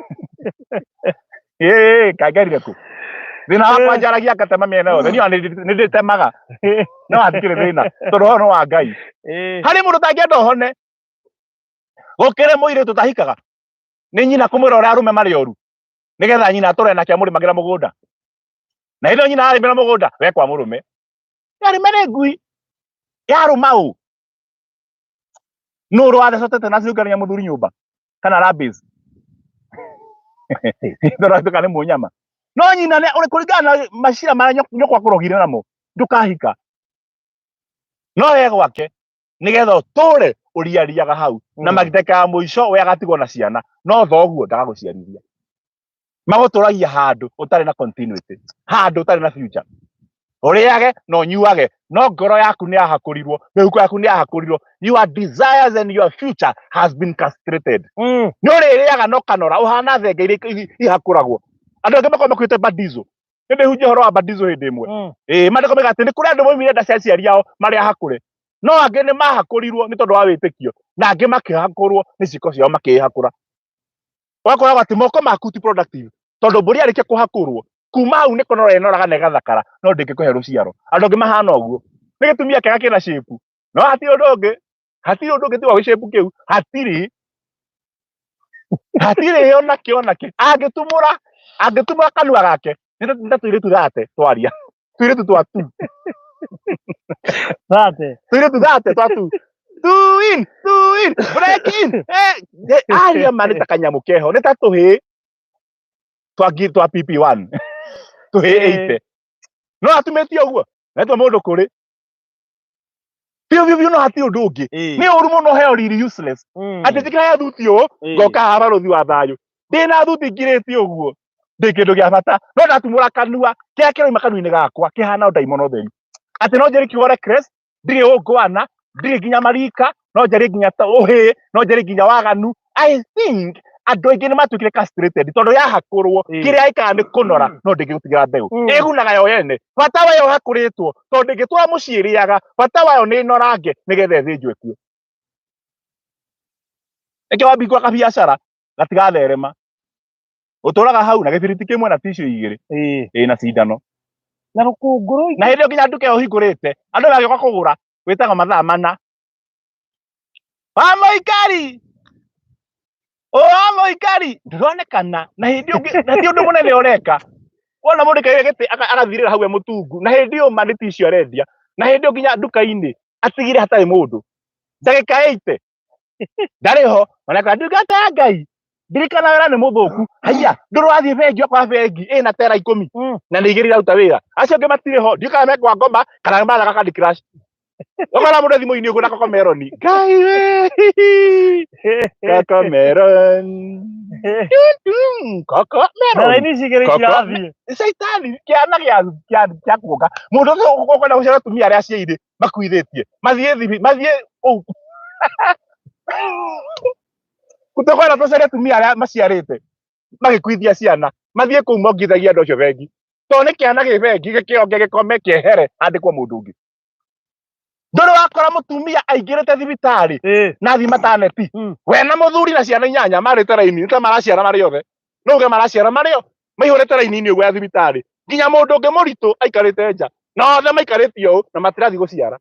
ĩĩ kangerire kũ? Thĩna wakwa njaragia ngatema mĩena yothe. Niĩ ona nĩ ndĩtemaga. No hatikĩrĩ thĩna tondũ ũhoro nĩ wa Ngai. Harĩ mũndũ ũtangĩenda ũhone. Gũkĩrĩ mũirĩtu ũtahikaga. Nĩ nyina kũmwĩra ũrĩa arũme marĩ oru. Nĩgetha nyina atũre nake amũrĩmagĩra mũgũnda. Na hĩndĩ ĩyo nyina ararĩmĩra mũgũnda, we kwa mũrũme. Arũme nĩ ngui. Yarũma ũ. Nũ ũrĩ tetanus yũnganagia mũthuri nyũmba kana rabies. Tondũ nĩ mũnyama. No nyina nĩ ũrĩ kũringana na macira marĩa nyũkwa akũrogire namo ndũkahika. No we gwake nĩgetha ũtũre ũriariaga hau na magiteka ya mũico we agatigwo na ciana no thoguo ndagagũciarithia. Magũtũragia handũ ũtarĩ na continuity, handũ ũtarĩ na future. Ũrĩage na ũnyuage, no ngoro yaku nĩ yahakũrirwo, mĩhuko yaku nĩ yahakũrirwo. Your desires and your future has been castrated. Nĩ ũrĩrĩaga no kanora, ũhana thenge iria ihakũragwo. Andũ angĩ makoragwo makuĩte badizo. Nĩ ndĩhunjia ũhoro wa badizo hĩndĩ ĩmwe. Ĩĩ, maandĩko maugaga atĩ nĩ kũrĩ andũ moimire nda cia aciari ao marĩ ahakũre, no angĩ nĩ mahakũrirwo nĩ tondũ wa wĩtĩkio, na angĩ makĩhakũrwo nĩ ciĩko ciao, makĩĩhakũra. Ũgakoraga atĩ moko maku ti productive, tondũ mbũri yarĩkia kũhakũrwo, kuma hau nĩ kũnora ĩnoraga na ĩgathakara, no ndĩngĩkũhe rũciaro. Andũ angĩ mahana ũguo. Nĩ gĩtumia kĩega kĩna shape, no hatirĩ ũndũ ũngĩ, hatirĩ ũndũ ũngĩ tiga gĩcĩpu kĩu, hatirĩ, hatirĩ ona kĩ ona kĩ. Angĩtumũra, angĩtumũra kanua gake nĩ ta tũirĩtu thate twaria, tũirĩtu twa tu. Thate. Tũirĩtu thate twa tu, two in, two in, break in. Aria ma nĩ ta kanyamũ keho, nĩ ta tũhĩĩ twa twa PP1, tũhĩĩ 80, no atumĩtie ũguo netwo mũndũ kũrĩ biũ biũ biũ, no hatirĩ ũndũ ũngĩ. Nĩ ũru mũno heo riri useless. Atĩ njĩkĩra thuti ũũ, ngoka haha barũthi wa thayũ, ndĩna thuti ngirĩte ũguo, ndĩ kĩndũ gĩa bata, no ndatumũra kanua, kĩrĩa kĩroima kanua-inĩ gakwa kĩhana o ndaimono theri. Atĩ no njĩre kiugo reckless, ndirĩ ũngwana, ndirĩ nginya marika, no njarie nginya ta ũhĩ, no njarie nginya waganu. I think andũ aingĩ nĩ matuĩkire castrated, tondũ yahakũrwo, kĩrĩa ĩkaga nĩ kũnora, no ndĩngĩgũtigĩra mbeũ. Ĩgunaga yo yene, bata wayo ũhakũrĩtwo, tondũ ndĩngĩtwara mũciĩ ĩrĩaga, bata wayo nĩ ĩnorange nĩgetha ĩthĩnjwo ĩkue. Nĩkĩo wambingũra kabiacara gatigatherema, ũtũraga hau na gĩbiriti kĩmwe na tissue igĩrĩ, ĩ na cindano. Na rũkũngũ rũingĩ. Na hĩndĩ ĩyo nginya nduka ĩyo ũhingũrĩte, andũ magĩũka kũgũra, wĩtaga mathaa mana wa mũikari, wa mũikari ndũronekana, na hĩndĩ ĩyo na ti ũndũ mũnene ũreka. Wona mũndũ aikarĩire gĩtĩ agathirĩra hau e mũtungu, na hĩndĩ ĩyo ma nĩ tissue arendia, na hĩndĩ ĩyo nginya nduka-inĩ atigire hatarĩ mũndũ ndagĩka 80 ndarĩ ho. Ona ndungata ya Ngai, ndirikana wĩra nĩ mũthũku. Haiya, ndũrĩ wathiĩ bengi, ũkora bengi ĩna tera 10 na nĩ igĩrĩ iraruta wĩra, acio angĩ matirĩ ho, ndiũĩ kana mekwa ngoma kana mathaka Candy Crush. Ũkora mũndũ thimũ-inĩ ũguo na Cocomelon. Ngai we, Cocomelon. Na Cocomelon. raini ici igĩrĩ Koko. itirathiĩ. Caitani kĩana gĩa kuonga. Mũndũ ũcio ũkwenda gũciara atumia arĩa aciaire makuithĩtie mathiĩ thibi, mathiĩ kũu tũkwenda tũciare atumia arĩa maciarĩte magĩkuithia ciana, mathiĩ kũu mongithagia andũ acio bengi, tondũ nĩ kĩana gĩ bengi gĩkĩonge gĩkome kĩehere handĩkwo mũndũ ũngĩ. Ndũrĩ wakora mũtumia aingĩrĩte thibitarĩ na thiĩ mataneti, we na mũthuri na ciana inyanya marĩte raini, nĩ ta maraciara marĩ othe, no uge maraciara marĩ o maihũrĩte raini-inĩ ũguo ya thibitarĩ, nginya mũndũ ũngĩ mũritũ aikarĩte nja, na othe maikarĩte ũũ na matirathiĩ gũciara.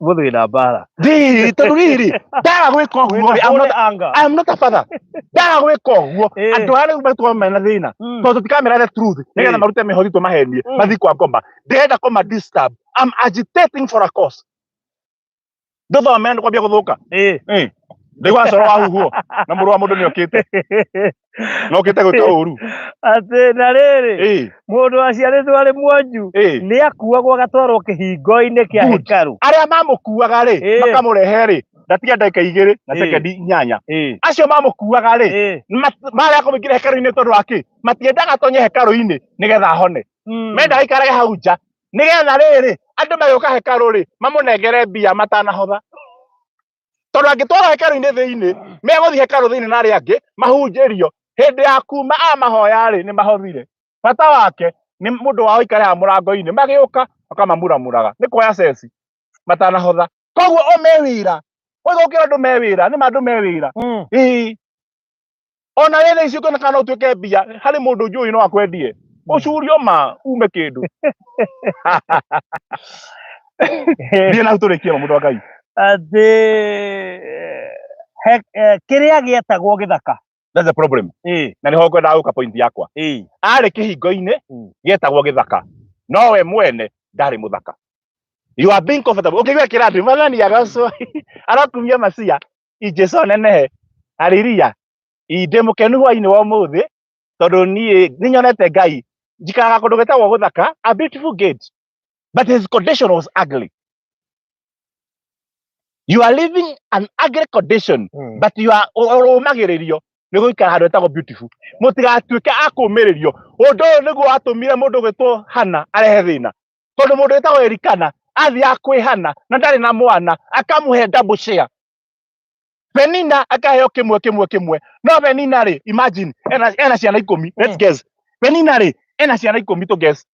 Mũthĩ wĩna mbara. Rĩrĩ, tondũ rĩrĩ, ndaga gwĩka ũguo rĩ, I'm not, Anga. I'm not a father. Ndaga gwĩka ũguo, andũ arĩa rĩu matũma mena thĩna, tondũ tũtikamera the truth nĩgetha marute mĩhothi tũmahenie, mathiĩ kwa ngoma. Ndĩrenda kũma disturb. I'm agitating for a cause. Ndũthomera nĩ kwambia gũthũka. Ndaigua coro wa huhuo na mũrũ wa mũndũ nĩ okĩte, na okĩte gwĩka ũru. Atĩ na rĩrĩ, mũndũ aciarĩtwo arĩ mwonju nĩ akuagwo agatwarwo kĩhingo-inĩ kĩa Good. hekarũ. Arĩa mamũkuaga rĩ, makamũrehe rĩ, ndatiga ndagĩka 2 na sekendi 8. Acio mamũkuaga rĩ, marĩa kũmũingĩra hekarũ-inĩ tondũ wa kĩ? Matiendaga atonye hekarũ-inĩ nĩgetha ahone. Mendaga aikarage hau nja nĩgetha rĩrĩ, andũ magĩũka hekarũ rĩ, mamũnengere mbia matanahotha, tondũ angĩtwarwo hekarũ-inĩ thĩinĩ, megũthiĩ hekarũ thĩinĩ na arĩa angĩ mahunjĩrio hĩndĩ ya kuma a mahoya rĩ, nĩ mahothire. Bata wake nĩ mũndũ wao aikare haha mũrango-inĩ, magĩũka akamamuramuraga nĩ kuoya ceci matanahotha. Koguo o me wĩra, koguo ũkĩra andũ me wĩra, nĩ ma andũ me wĩra. Ĩĩ, ona rĩrĩ icio ũkĩoneka no ũtuĩke mbia harĩ mũndũ njũĩ no akwendie, ũcurio ma ume kĩndũ. Thiĩ na tũrĩkie ma mũndũ wa Ngai. Atĩ kĩrĩa gĩetagwo gĩthaka. That's the problem. Na nĩho ngwendaga gũka point yakwa. Arĩ kĩhingo-inĩ gĩetagwo gĩthaka, no we mwene ndarĩ mũthaka. You are being comfortable ũkĩigua kĩrathi Mwathani agocwo, arokumia macia Jesu nenehe, haleluya. Ndĩ mũkenu hwainĩ wa ũmũthĩ tondũ niĩ nĩ nyonete Ngai. Njikaraga kũndũ gwĩtagwo gũthaka, a beautiful gate, but his condition was ugly. You are living an ugly condition, but you are ũmagĩrĩrio. Nĩ gũikara handũ hetagwo beautiful. Mũtigatuĩke a kũũmĩrĩrio. Ũndũ ũyũ nĩguo watũmire mũndũ ũgwĩtwo Hana arehe thĩna, tondũ mũndũ wĩtagwo Elikana athiaga kwĩ Hana na ndarĩ na mwana, akamũhe double share. Penina akaheo kĩmwe kĩmwe kĩmwe. No Penina rĩ, imagine ena ciana 10. Let's guess, Penina rĩ, ena ciana 10 to guess,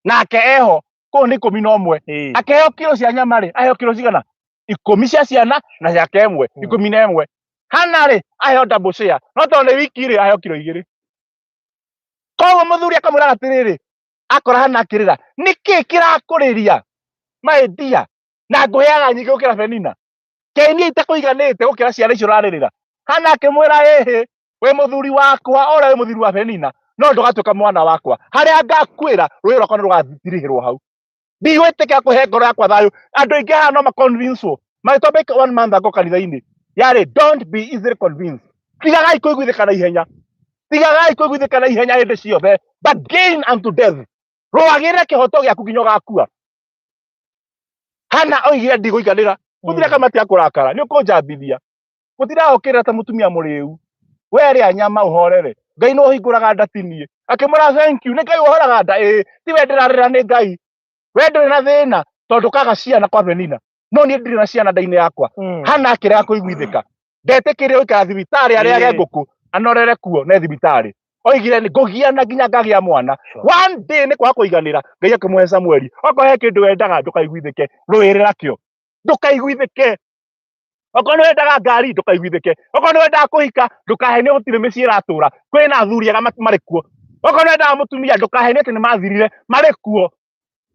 nake eho kũu nĩ 11. Akĩheo kiro cia nyama rĩ, aheo kiro cigana? 10 cia ciana na ciake ĩmwe, 11. Hana rĩ, aheo double share, no tondũ nĩ wiki rĩ, aheo kiro 2. Koguo mũthuri akamwĩra atĩrĩrĩ, akora Hana akĩrĩra, nĩkĩ kĩrakũrĩria, my dear, na ngũheaga nyingĩ gũkĩra Penina? Kaĩ niĩ itakũiganĩte gũkĩra ciana icio ũrarĩrĩra? Hana akĩmwĩra, ĩhĩ, wĩ mũthuri wakwa ũrĩa wĩ mũthuri wa Penina, no ndũgatuĩka mwana wakwa. Harĩa ngakuĩra, rũĩ rwakwa nĩ rũgatirihĩrwo hau. Ndigwĩtĩkĩra kũhe ngoro yakwa thayũ. Andũ aingĩ haha no maconvincewo. Magĩtwambĩka one month ago kanitha-inĩ yarĩ, "Don't be easily convinced." Tigagai kũiguithĩka na ihenya, tigagai kũiguithĩka na ihenya hĩndĩ ciothe, but gain unto death. Rũagĩrĩra kĩhoto gĩaku nginya ũgakua. Hana oigire, "Ndigũiganĩra." Mũthuri akamatia kũrakara, "Nĩ ũkũnjambithia, mũtiraũkĩrĩra ta mũtumia mũrĩu. We rĩa nyama ũhorere, Ngai nĩ ũhingũraga nda, ti niĩ." Akĩmwĩra, "Thank you, nĩ Ngai ũhoraga nda. Ĩĩ, ti we ndĩrarĩra, nĩ Ngai. We ndũrĩ na thĩna tondũ kaga ciana kwa Penina, no niĩ ndirĩ na ciana nda-inĩ yakwa." Hana akĩrega kũiguithĩka. Ndetĩkĩrire gũikara thibitarĩ arĩage ngũkũ, anorere kuo ne thibitarĩ. Oigire, "Nĩ ngũgiana nginya ngagĩa mwana." One day nĩ kwaga kũiganĩra, Ngai akĩmũhe Samueli. Okorwo he kĩndũ wendaga, ndũkaiguithĩke, rũĩrĩra kĩo. Ndũkaiguithĩke. Okorwo nĩ wendaga ngari, ndũkaiguithĩke. Okorwo nĩ wendaga kũhika, ndũkahenio gũtirĩ mĩciĩ ĩratũra, kwĩna athuri ega marĩ kuo. Okorwo nĩ wendaga mũtumia, ndũkahenio atĩ nĩ mathirire, marĩ kuo.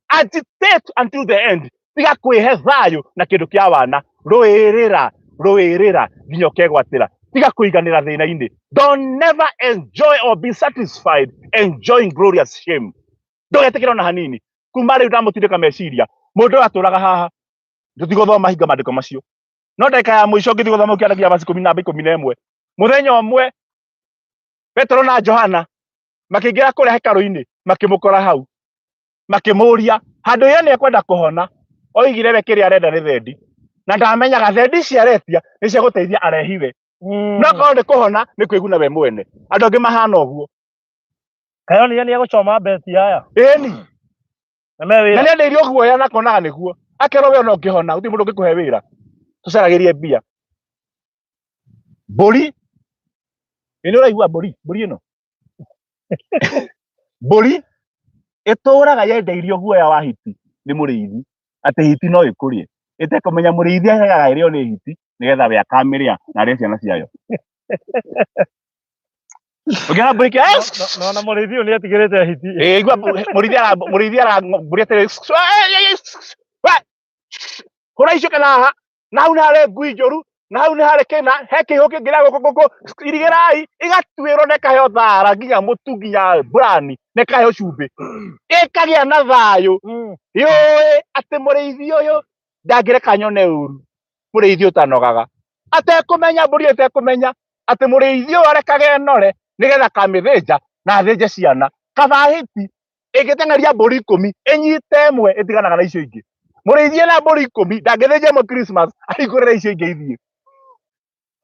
Agitate until the end. Tiga kwĩhe thayũ na kĩndũ kĩa wana. Rũĩrĩra, rũĩrĩra nginya ũkegwatĩra. Tiga kũiganĩra thĩna-inĩ. Don't never enjoy or be satisfied enjoying glorious shame. Ndũgetĩkĩre ona hanini. Kuma rĩu ndamũtindĩka meciria, mũndũ ũyũ atũraga haha. Tũtigũthoma hinga maandĩko macio, no ndagĩka ya mũico ngĩthiĩ gũthoma kĩaragia verse 10 namba 11. Mũthenya ũmwe Petero na Johana makĩingĩra kũrĩa hekarũ-inĩ, makĩmũkora hau, makĩmũria handũ ye nĩ ekwenda kũhona. Oigire we kĩrĩa arenda nĩ thendi, na ndamenyaga thendi ici aretia nĩ cia gũteithia arehiwe, no korwo nĩ kũhona nĩ kwĩguna we mwene. Andũ angĩ mahana ũguo. Kayo nĩ egũcoma beti aya. Ĩni. Na me Na wĩra. nĩ endeirio guoya na akonaga nĩguo akerwo, "We ona ũngĩhona, gũtirĩ mũndũ ũngĩkũhe wĩra, tũcaragĩrie mbia." Mbũri ĩ, nĩ ũraigua mbũri? Mbũri ĩno, mbũri ĩtũraga yendeirio guoya wa hiti nĩ mũrĩithi, atĩ hiti no ĩkũrĩe, ĩtekũmenya mũrĩithi aheaga ĩrĩo nĩ hiti nĩgetha we akamĩrĩa na arĩe ciana ciayo. Ũngĩona mbũri kĩa No na mũrĩithi ũyũ nĩ etigĩrĩte hiti. Ĩ, igua mũrĩithi ara mbũri atĩrĩ, "We, hũra icoke na haha, na hau nĩ harĩ ngui njũru, na hau nĩ harĩ kĩna, he kĩihũ kĩngĩrĩa gũkũ gũkũ, irigĩrai." Ĩgatuĩrwo na ĩkaheo thara nginya mũtu nginya mburani na ĩkaheo cumbĩ, ĩkagĩa na thayũ. Yũĩ atĩ mũrĩithi ũyũ ndangĩreka nyone ũru, mũrĩithi ũtanogaga. Atekũmenya, mbũri ĩyo ĩtekũmenya atĩ mũrĩithi ũyũ arekage ĩnore nĩgetha akamĩthĩnja na athĩnje ciana. Kaba hiti ĩngĩteng'eria mbũri 10, ĩnyite ĩmwe, ĩtiganaga na icio ingĩ. Mũrĩithi ena mbũri 10, ndangĩthĩnja ĩmwe Christmas ahingũrĩre icio ingĩ ithiĩ.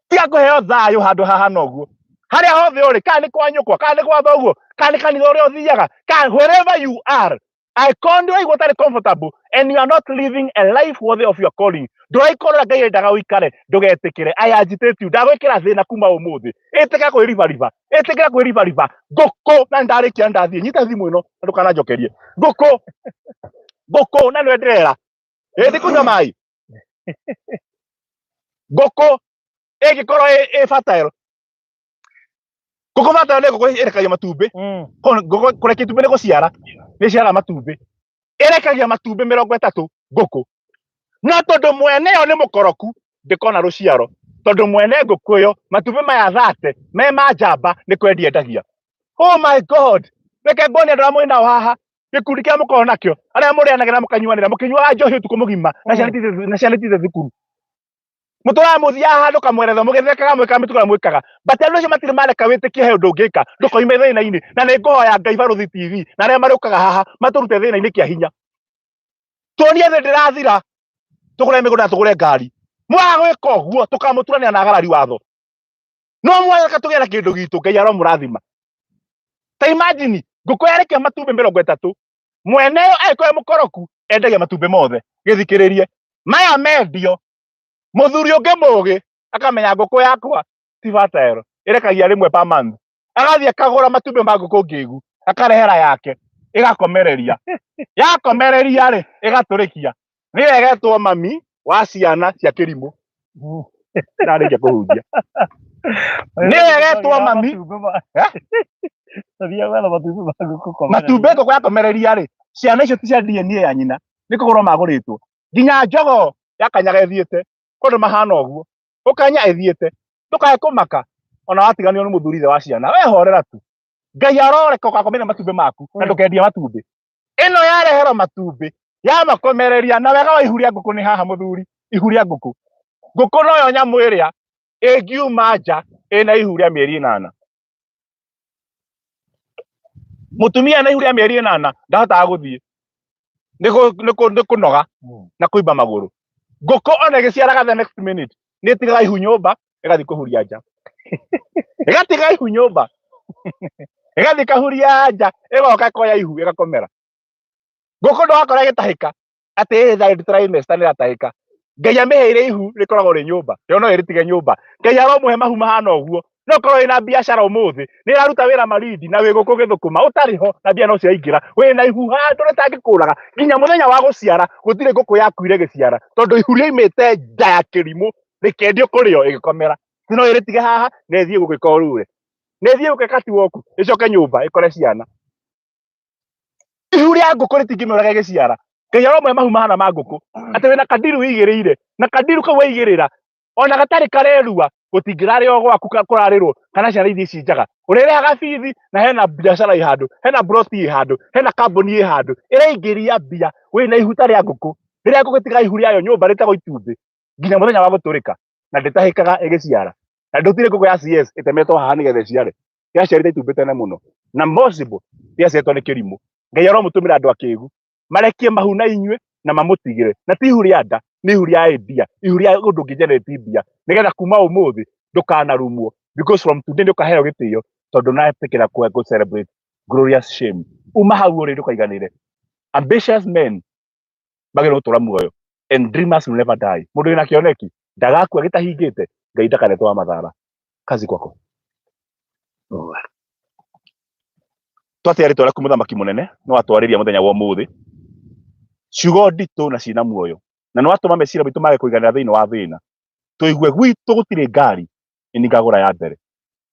Tiga kũheo thayũ handũ hahana ũguo. Harĩa hothe ũrĩ, kana nĩ kwa nyũkwa, kana nĩ gwa thoguo, kana nĩ kanitha ũrĩa ũthiaga, kana wherever you are, angĩkorwo nĩ ũraigua ũtarĩ comfortable and you are not living a life worthy of your calling, ndũraikara ũrĩa Ngai endaga ũikare, ndũgetĩkĩre. I agitate you. Ndagwĩkĩra thĩna kuma ũmũthĩ. Ĩtĩkĩra kwĩribariba, ĩtĩkĩra kwĩribariba. Ngũkũ, na nĩndarĩkia, ndathiĩ. Nyita thimũ ĩno na ndũkananjokerie. Ngũkũ, ngũkũ, na nĩwe ndĩrera. Ĩ, ndikũnyua maĩ. Ngũkũ ĩngĩkorwo ĩ fertile, ngũkũ fertile nĩ ngũkũ ĩrekagia matumbĩ. Ngũkũ kũrekia itumbĩ nĩ gũciara, nĩ ciaraga matumbĩ, ĩrekagia matumbĩ 30 ngũkũ. No tondũ mwene yo nĩ mũkoroku, ndĩkona rũciaro, tondũ mwene ngũkũ ĩyo matumbĩ maya 30 me ma njamba nĩ kwendia endagia. Oh my God! Reke nguonie andũ arĩa mwĩ nao haha, gĩkundi kĩrĩa mũkoragwo nakĩo, arĩa mũrĩanagĩra, mũkanyuanĩra, mũkĩnyuaga njohi ũtukũ mũgima, na ciana na ciana itithiĩ thukuru. Mũtũraga mũthiaga handũ kamweretho mũgĩthekaga, mwĩkaga mĩtugo ĩrĩa mwĩkaga, but andũ acio matirĩ mareka wĩtĩkie he ũndũ ũngĩka ndũkoime thĩna-inĩ. Na nĩ ngũhoya Ngai, Barũthi TV na arĩa marĩũkaga haha matũrute thĩna-inĩ kĩa hinya, tuonie thĩ ndĩrathira, tũgũre mĩgũnda na tũgũre ngari. Mwaga gwĩka ũguo, tũkamũturanĩra na agarari watho. No mwaka tũgĩe na kĩndũ gitũ, Ngai aromũrathima. Ta imagine ngũkũ yarekia matumbĩ 30, mwene yo angĩkorwo e mũkoroku endagia matumbĩ mothe. Gĩthikĩrĩrie maya mendio, mũthuri ũngĩ mũgĩ akamenya ngũkũ yakwa ti fertile, ĩrekagia rĩmwe per month, agathiĩ akagũra matumbĩ ma ngũkũ ngĩgu, akarehera yake, ĩgakomereria, yakomereria rĩ, ĩgatũrĩkia, nĩyo ĩgetwo mami wa ciana cia kĩrimũ. Ndarĩkia kũhunjia, nĩyo ĩgetwo mami. Eh? Tũthiaga gwetha matumbĩ ma ngũkũ komereria. Matumbĩ ngũkũ yakomereria rĩ, ciana icio ti cia DNA ya nyina, nĩ kũgũrwo magũrĩtwo. Nginya njogoo yakanyaga ĩthiĩte kũndũ mahana ũguo, ũkanya ĩthiĩte, ndũkae kũmaka ona watiganio nĩ mũthuri ithe wa ciana, we horera tu. Ngai aroreka ũgakomeria matumbĩ maku na ndũkendie matumbĩ. Ĩno yareherwo matumbĩ yamakomereria, na wega wa ihu rĩa ngũkũ nĩ haha mũthuri, ihu rĩa ngũkũ, ngũkũ noyo nyamũ ĩrĩa ĩngiuma nja ĩna ihu rĩa mĩeri 8. Mũtumia na ihu rĩa mĩeri 8 ndahotaga gũthiĩ nĩ kũnoga na kũimba magũrũ. Ngũkũ ona ĩgĩciaraga the next minute nĩ ĩtigaga ihu nyũmba ĩgathiĩ kũhuria nja, ĩgatiga ihu nyũmba ĩgathiĩ kahuria nja, ĩgoka ĩkoya ihu ĩgakomera. Ngũkũ ndũgakora ĩgĩtahĩka atĩ ĩ third trimester nĩ ĩratahĩka. Ngai amĩheire ihu rĩkoragwo rĩ nyũmba, yo no ĩrĩtige nyũmba. Ngai aromũhe mahu mahana ũguo. No ũkorwo wĩna biacara ũmũthĩ nĩ ĩraruta wĩra Malindi na wĩ gũkũ gĩthũkũma ũtarĩ ho na mbia no ciraingĩra, wĩna ihu handũ rĩtangĩkũraga nginya mũthenya wa gũciara. Gũtirĩ ngũkũ yakuire ĩgĩciara tondũ ihu rĩoimĩte nda ya kĩrimũ rĩkĩendio kũrĩo ĩgĩkomera. No ĩrĩtige haha na ĩthiĩ gũgĩka ũrure, na ĩthiĩ gũgĩka tiwoku, ĩcoke nyũmba ĩkore ciana. Ihu rĩa ngũkũ rĩtingĩmĩũraga ĩgĩciara. Ngai aromwe mahu mahana ma ngũkũ atĩ wĩna kandiru wĩigĩrĩire, na kandiru kau waigĩrĩra ona gatarĩ karerua gũtingĩrarĩo gwaku kũrarĩrwo kana ciana ithiĩ ci njaga. Ũrĩrĩhaga bithi na hena biacara ĩ handũ, hena broti ĩ handũ, hena kambuni ĩ handũ ĩraingĩria mbia. Wĩna ihu ta rĩa ngũkũ, rĩrĩa ngũkũ ĩtigaga ihu rĩayo nyũmba rĩtagwo itumbĩ nginya mũthenya wa gũtũrĩka na ndĩtahĩkaga ĩgĩciara. Na ndũtirĩ ngũkũ ya CS ĩtemetwo haha nĩgetha ĩciare, yaciarĩte itumbĩ tene mũno na possible yaciarĩtwo nĩ kĩrimũ. Ngai aromũtũmĩra andũ akĩgu marekie mahu na inyuĩ na mamũtigĩre, na ti ihu rĩa nda, nĩ ihu rĩa mbia, ihu rĩa ũndũ ũngĩ-generate mbia, nĩgetha kuma ũmũthĩ ndũkanarumwo, because from today nĩ ũkaheo gĩtĩo tondũ natĩkĩra kũ celebrate glorious shame. Uma hau ũrĩ ndũkaiganĩre. Ambitious men magĩrĩirwo gũtũra muoyo, and dreamers will never die. Mũndũ wĩna kĩoneki ndagakua gĩtahingĩte. Ngai ndakanetwo wa mathara. Kazi kwako. Twatĩa rĩtwa rĩaku mũthamaki mũnene, no watwarĩria mũthenya wa ũmũthĩ ciugo nditũ na ciĩna muoyo, na nĩ watũma meciria maitũ mage kũiganĩra thĩinĩ wa thĩna. Tũigue gwitũ gũtirĩ ngari, nĩ ngagũra ya mbere,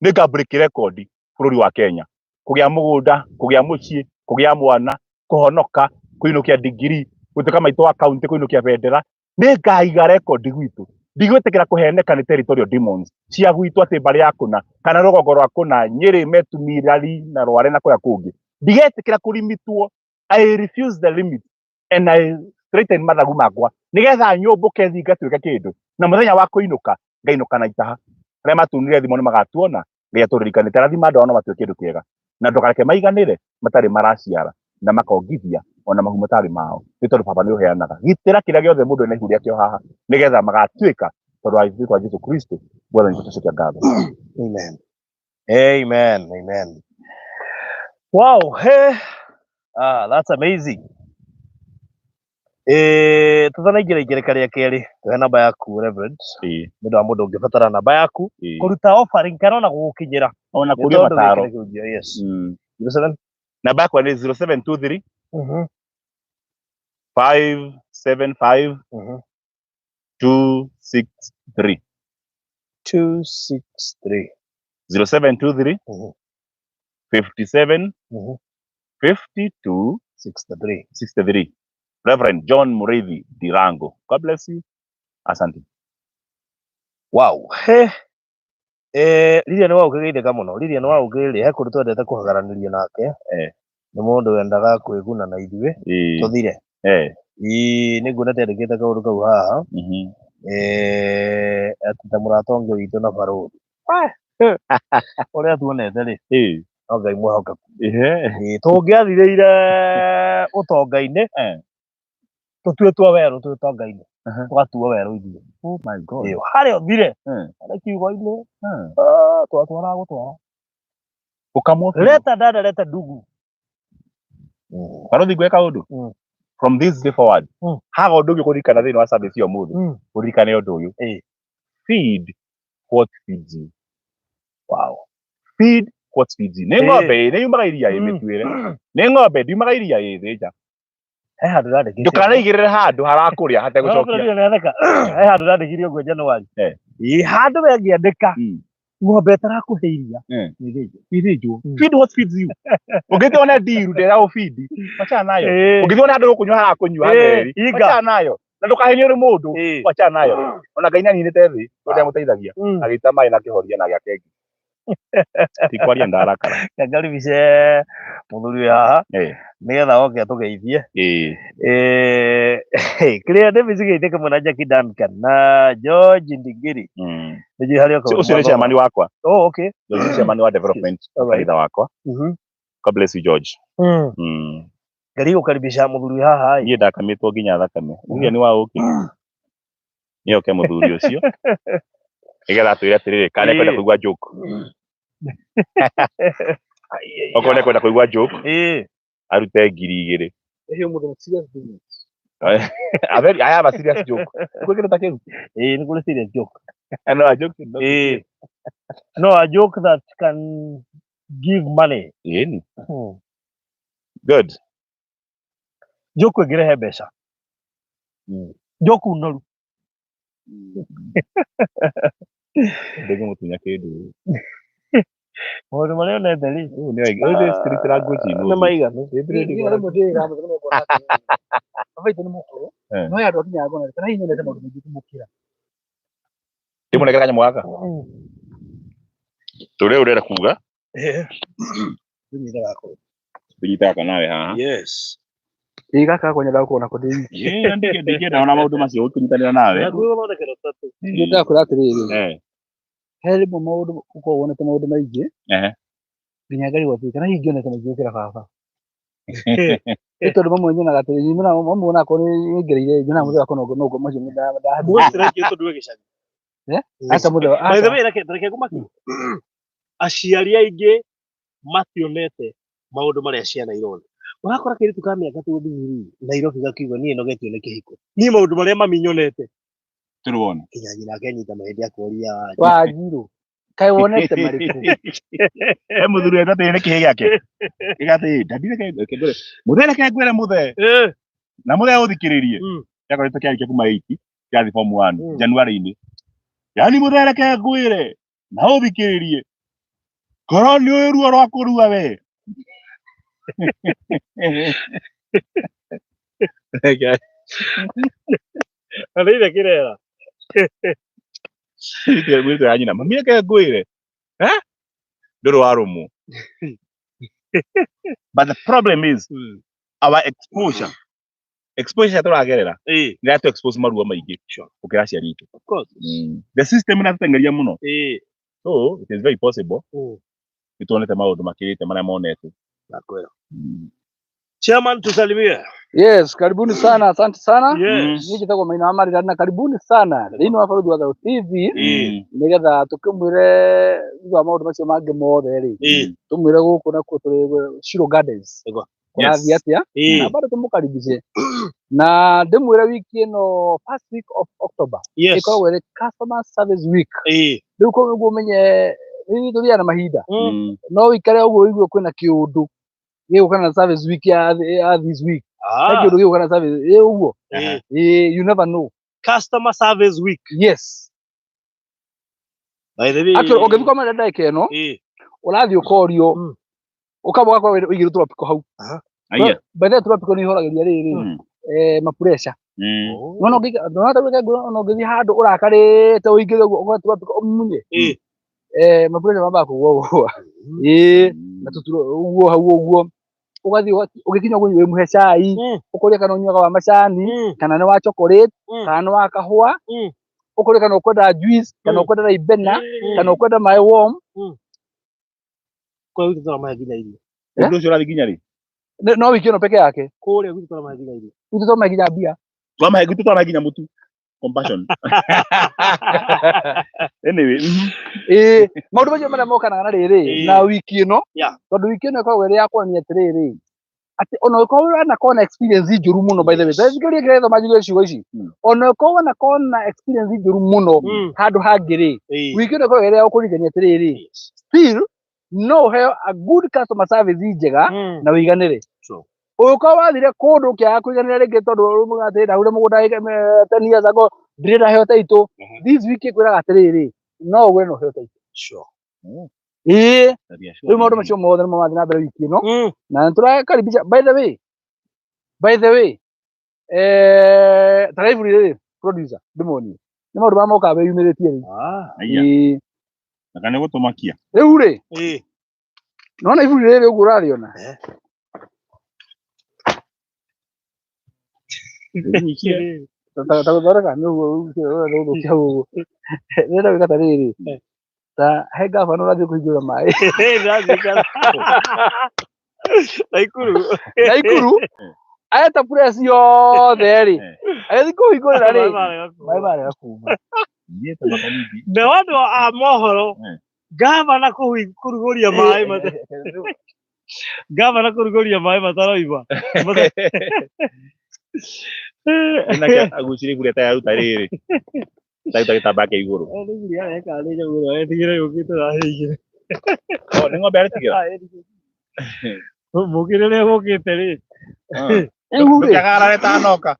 nĩ ngambũrĩki rekondi bũrũri wa Kenya, kũgĩa mũgũnda, kũgĩa mũciĩ, kũgĩa mwana, kũhonoka, kũinũkia ndigiri, gũtuĩka maitũ wa kaunti, kũinũkia bendera. Nĩ ngaiga rekondi gwitũ. Ndigwĩtĩkĩra kũheneka nĩ territorial demons cia gwitũ atĩ mbarĩ ya kũna kana rũgongo rwa kũna, Nyĩrĩ, Metu, Mirari na Rware na kũrĩa kũngĩ. Ndigetĩkĩra kũrimitwo. I refuse the limit and I straighten mathagu makwa nĩgetha nyũmbũke thiĩ ngatuĩke kĩndũ, na mũthenya wa kũinũka ngainũka na itaha. Arĩa matunire thimũ nĩ magatuona. Ngai atũririkanĩte, arathima andũ ao no matuĩke kĩndũ kĩega, na ndũkareke maiganĩre matarĩ maraciara na makongithia ona mahu matarĩ mao, nĩ tondũ baba nĩ ũheanaga. Gitĩra kĩrĩa gĩothe mũndũ ena ihu rĩake o haha nĩgetha magatuĩka, tondũ wa rĩĩtwa Jesu Kristo Mwathani tũcokia ngatho. Amen. Amen. Amen. Wow. Hey. Ah, that's amazing. Eh, tutanaingĩra igereka rĩa kerĩ, tuhe namba yaku, Reverend, nĩ ũndũ wa mũndũ ũngĩbatara namba yaku kũruta offering kana ona gũgũkinyĩra. Ona Nĩ kũria tondũ mataro. wĩkĩre kĩhunjio, yes. 07 Namba yakwa nĩ 0723 575 263. 263. 0723 57 52 63. 63. Reverend John Muriithi Ndirango. God bless you. Asante. Wow. He. Eh, Lilian wa ũkĩgeithĩka mũno. Lilian wa ũkĩ rĩ, he kũndũ twendete kũhagaranĩria nake. Nĩ mũndũ wendaga kwĩguna na ithuĩ tũthire. Ĩĩ, nĩ nguona tendekete kaũndũ kau haha. Eh, atĩ ta mũrata ũngĩ witũ na barũthi. Ũrĩa tuonete rĩ, no Ngai mwĩhokeku. Ĩĩ, tũngĩathirĩire ũtonga-inĩ, tũtuĩtwo werũ twĩ ũtonga-inĩ. Tũgatuo werũ ithuĩ. Oh my God. Ĩĩ, harĩa ũthire harĩa kiugo-inĩ, ah, twatwaraga gũtwara. Ũkamwo biũ. Leta dada, leta ndugu. Barothi, ngwĩka ũndũ. From this day forward, haga ũndũ ũngĩ kũririkana thĩinĩ wa service ya ũmũthĩ, ũririkane ũndũ ũyũ: feed what feeds you. Feed what feeds you. Nĩ ng'ombe ĩ, nĩ yumaga iria ĩ, mĩtuĩre nĩ ng'ombe ndiumaga iria ĩ, thĩnja. He handũ ndandĩkĩte. Ndũkanaigĩrĩre handũ harakũrĩa hategũcokia. He handũ ndandĩkire ũguo January. Ĩ handũ we ngĩandĩka ng'ombe ĩtarakũhe iria nĩ thĩnjwo. Ithĩnjwo. Feed what feeds you. Ũngĩthiĩ wone ndiru ndĩraũbindi, wachana nayo. Ũngĩthiĩ wone handũ gũkũnyua harakũnyua hatheri, Inga. wachana nayo. Na ndũkahenio nĩ mũndũ, wachana nayo. Ona Ngai nĩaninĩte thĩ ũrĩa mũteithagia, agĩita maĩ na akĩhoria na agĩaka ĩngĩ. Ti kwaria, ndarakara. Ngaribishe mũthuri wĩ haha nĩgetha oke atũgeithie. Kĩrĩa Davis Gĩithĩ kĩmwe na Jackie Duncan na George Ndingiri. Nĩnjũĩ harĩa okorwo. Ũcio nĩ chairman wakwa. Oh, okay. George nĩ chairman wa development kanitha wakwa. God bless you, George. Ngari gũkaribisha mũthuri wĩ haha ĩ. Niĩ ndakamĩtwo nginya thakame uria nĩ wa ũkĩ nĩ oke mũthuri ũcio nĩgetha atwĩre atĩrĩrĩ, kana nĩekwenda kũigua joke. Okorwo nĩekwenda kũigua joke, arute 2000. Hiyo mũthenya serious business. I have a serious joke. Kwĩ kĩndũ ta kĩu? Ĩĩ, nĩ kũrĩ serious joke. No, a joke is not No, a joke that can give money. Ĩni. Good. Joke ĩngĩrehe mbeca. Joke noru. Ndĩngĩmũtunya kĩndũ. Maũndũ marĩa onete rĩ, Ũyũ nĩ ũyũ nĩ street language nĩ maiganu. Niĩ rĩmwe ndĩĩraga mũthenya ũmwe ngona atĩrĩrĩ, baba witũ nĩ mũkũrũ, no he andũ akinyaga ngona kana hihi nyonete maũndũ maingĩ kũmũkĩra. Ndĩmũnengere kanyamũ gaka tũrĩa ũrenda kuga. Tũnyite gako. Tũnyite gaka nawe haha. Yes. Ĩĩ, gaka gakwa nyendaga gũkorwo nako ndĩ wiki. Ĩĩ, ndingĩenda ona maũndũ macio gũkĩnyitanĩra nawe. Nakuo gũthondekera tatu. Nĩ ndakwĩra atĩrĩrĩ, he rĩmwe maũndũ ũkoragwo wonete maũndũ maingĩ nginya ngarigwo atĩrĩ, kana hihi ngĩonete maingĩ gũkĩra baba. Nĩ tondũ mamwe nyonaga atĩrĩ, nyonaga mamwe onakorwo nĩ ngereire, nyonaga mũthee wakwa no macio Mũgũcitĩra tondũ wĩ gĩcagi. Aca mũthee By the way, reke ngũmakie. Aciari aingĩ mationete maũndũ marĩa ciana irona. Ũrakora kairĩtu ka mĩaka 23 Nairobi gakiuga, "Niĩ nogetio nĩ kĩhiko. Niĩ maũndũ marĩa mami nyonete." Tũrona. Nginya nyina akenyita mahĩndĩ akoria. Wanjirũ kaĩ wonete marĩkũ? He mũthuri wetwo atĩrĩ, nĩ kĩhĩ gĩake gĩgatĩ ndadi, reke ngwĩre mũthee, reke ngwĩre mũthee na mũthee ũthikĩrĩrie. Gĩakoretwo kĩarĩkia kuma 8 kĩrathiĩ form 1 January-inĩ. Yani mũthee, reke ngwĩre na ũthikĩrĩrie, korwo nĩ ũĩ ruo rwa kũrua we. Na nĩ ithe kĩrera. Mwĩrĩtu ya nyina, "Mami, reke ngwĩre, eh, ndũrĩ warũmwo." But the problem is our exposure tũragerera nĩ ĩratũ expose maruo maingĩ gũkĩra aciari aitũ. Of course. The system ĩratũteng'eria mũno, so it is very possible nĩ tuonete maũndũ makĩrĩte marĩa monete. Nakwĩra. Chairman, tusalimie. Yes, karibuni sana, asante sana. Yes. Niĩ njĩtagwo Maina wa Maridadi na karibuni sana thĩinĩ wa Barũthi wa Thayũ TV nĩgetha tũkĩmwĩre thutha wa maũndũ macio mangĩ mothe rĩ, tũmwĩre gũkũ nakuo tũrĩ Shiro Gardens Nĩguo. kũrathiĩ atĩa, na bado tũmũkaribishe na ndĩmwĩre wiki ĩno, first week of October, ĩkoragwo ĩrĩ customer service week. Rĩu koguo nĩguo ũmenye rĩu tũthiaga na mahinda, no ũikare ũguo ũigue kwĩna kĩũndũ gĩgũka na service week ya this week. He kĩũndũ gĩgũka na service ĩ ũguo. Ĩ, you never know. Customer service week. Yes. By the way. Actually, ũngĩthiĩ kwa Maria ndagĩka ĩno, ũrathiĩ ũkorio, ũkamba ũgakorwo ũigĩrwo tropical hau. Aya. By the way, tropical nĩ ihoragĩria rĩrĩ mapureca. Nona ũngĩ ta ona ũngĩthiĩ handũ ũrakarĩte, ũingĩre ũguo ũkore tropical ũmunye, mapureca mambaga kũgũa gũa, ĩĩ, na tũturo ũguo hau ũguo ũgathiĩ ũgĩkinya ũguo wĩmũhe cai, ũkũria kana ũnyuaga wa macani kana nĩ wa chocolate kana nĩ wa kahũa, ũkũria kana ũkwenda juice kana ũkwenda ribena kana ũkwenda maĩ warm. Kwa gwitũ tũramahe nginya irio. Eh? Ũndũ ũcio ũrathiĩ nginya rĩ? No wiki ĩno peke yake. Kũrĩa gwitũ tũramahe nginya irio. Itũ tũmahe nginya mbia. Twamahe, gwitũ twamahe nginya mũtu. Compassion. Anyway, Ĩĩ, maũndũ macio marĩa mokanaga na rĩrĩ na wiki ĩno, tondũ wiki ĩno ĩkoragwo ĩrĩ ya kuonania atĩrĩrĩ, atĩ ona ũngĩkorwo wanakorwo na experience njũru mũno, by the way, thikĩrĩria kĩrĩa gĩthoma njigue ciugo ici, ona ũngĩkorwo wanakorwo na experience njũru mũno handũ hangĩ rĩ, wiki ĩno ĩkoragwo ĩrĩ ya gũkũririkania atĩrĩrĩ, still no ũheo a good customer service njega na ũiganĩre. Ũngĩkorwo wathire kũndũ ũkĩaga kũiganĩra rĩngĩ, tondũ ũmuga atĩrĩ, ndagũrire mũgũnda 10 years ago, ndirĩ ndaheo title, this week ĩkwĩraga atĩrĩrĩ, no ũgũre na ũheo title. Ĩĩ, rĩu maũndũ macio mothe nĩmo marathiĩ na mbere wiki ĩno, na nĩtũrakaribisha. By the way, ta rĩu rĩrĩ, producer, ndĩmonie nĩ maũndũ marĩa mokaga meyumĩrĩtie rĩu. Aya, Ĩĩ. na kana gũtũmakia. Rĩu rĩ, nona iburi rĩrĩ ũguo ũrarĩona. Ta gũthondeka nĩ ũguo ũgũthũkia ũguo rĩrĩa gwĩka ta rĩrĩ, ta he gavana ũrathiĩ kũhingũra maĩ. Naikuru. Naikuru areta press yothe rĩ, agĩthiĩ kũhingũrĩra rĩ, maĩ marega kuma. Niĩ ta makanindi. Na andũ a mohoro, gavana kũrugũria maĩ mata, gavana kũrugũria maĩ mataroima. Nake agucire iburi atayaruta rĩrĩ. Taruta gĩtambaya kĩa igũrũ. Etigĩra yũkĩte na hĩigĩre. Oh, nĩ ng'ombe aretigĩra. Mũkĩre rĩrĩa gũkĩte rĩ. Rĩu rĩ, Ndũkagarare tanoka.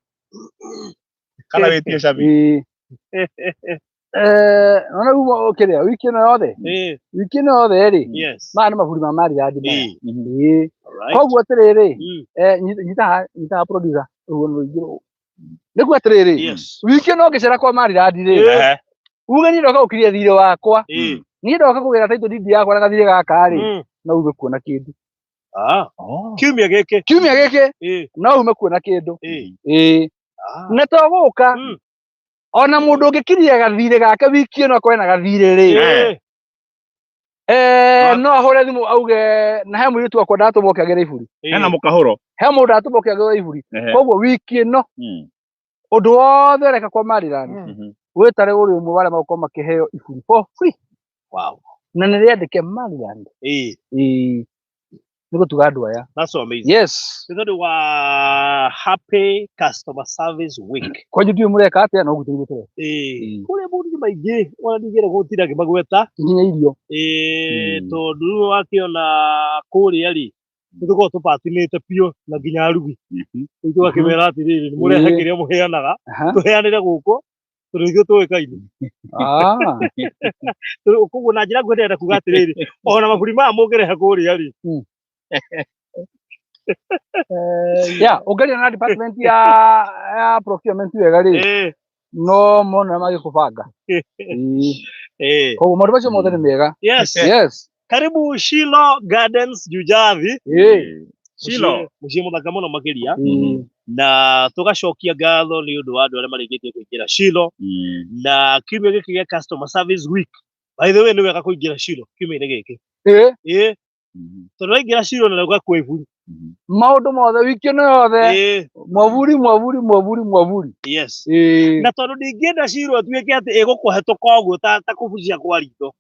Kana wĩtie cabi. Ĩĩ. Nona rĩu kĩrĩa wiki ĩno yothe, wiki ĩno yothe rĩ, maya nĩ maburi ma Maryland maya. Ĩĩ. Koguo atĩrĩrĩ, nyita haha, nyita haha, producer, ũguo nĩ rũingĩ rũu. Nĩguo atĩrĩrĩ, wiki ĩno ngĩcera kwa Maryland rĩ, uge niĩ ndoka gũkiria thirĩ wakwa, niĩ ndoka kũgĩra title deed yakwa na gathirĩ gaka rĩ, no ume kuona kĩndũ. Kiumia gĩkĩ. Kiumia gĩkĩ no ume kuona kĩndũ. Ĩĩ. Na to gũka, ona mũndũ ũngĩkiria gathirĩ gake wiki ĩno akorwe na gathirĩ rĩ, no ahũre thimũ auge na he mũirĩtu wakwa ndatũma oke agĩre iburi. Hena mũkahũro. He mũndũ ndatũma oke agĩre iburi. Koguo wiki ĩno ũndũ wothe ũreka kwa Maryland, wĩtare ũrĩ ũmwe wa arĩa magũkorwo makĩheo iburi for free. Na nĩ rĩandĩke Maryland. Ĩĩ, nĩ gũtuga andũ aya. That's so amazing. Yes. Nĩ tondũ wa Happy Customer Service Week. Kwanyu ndiũĩ mũreka atĩa, no gwitũ nĩguo tũreka. Kũrĩa maũndũ nĩ maingĩ, ona ndingĩenda gũtinda ngĩmagweta. Nginya irio. Tondũ rĩu wakĩona kũrĩa rĩ, nĩ tũkoragwo tũpatinĩte biũ na nginya arugi. Rĩu tũgakĩmera atĩrĩrĩ, nĩ mũrehe kĩrĩa mũheanaga, tũheanĩre gũkũ, tondũ ithuĩ tũĩkaine. Koguo na njĩra nguhĩ ndĩrenda kuga atĩrĩrĩ, ona maburi maya mũngĩrehe kũrĩa rĩ, Ya, ũngĩaria na department ya procurement wega rĩ, no mona magĩkũbanga. Ĩĩ. Koguo maũndũ macio mothe nĩ mega. Yes. Yes. Karibu Shilo Gardens Jujathi. Shilo. Mũciĩ mũthaka mũno makĩria, na tũgacokia ngatho nĩ ũndũ wa andũ arĩa marĩkĩtie kũingĩra Shilo na kiumia gĩkĩ gĩa Customer Service Week. By the way, nĩ wega kũingĩra Shilo kiumia-inĩ gĩkĩ. Ĩĩ, tondũ waingĩra Shilo na ũgakua iburi. Maũndũ mothe wiki ĩno yothe, mwaburi, mwaburi, mwaburi, mwaburi. Ĩĩ. Na tondũ ndingĩenda Shilo ĩtuĩke atĩ ĩgũkũhetũka ũguo ta kũbucia kwa ritho,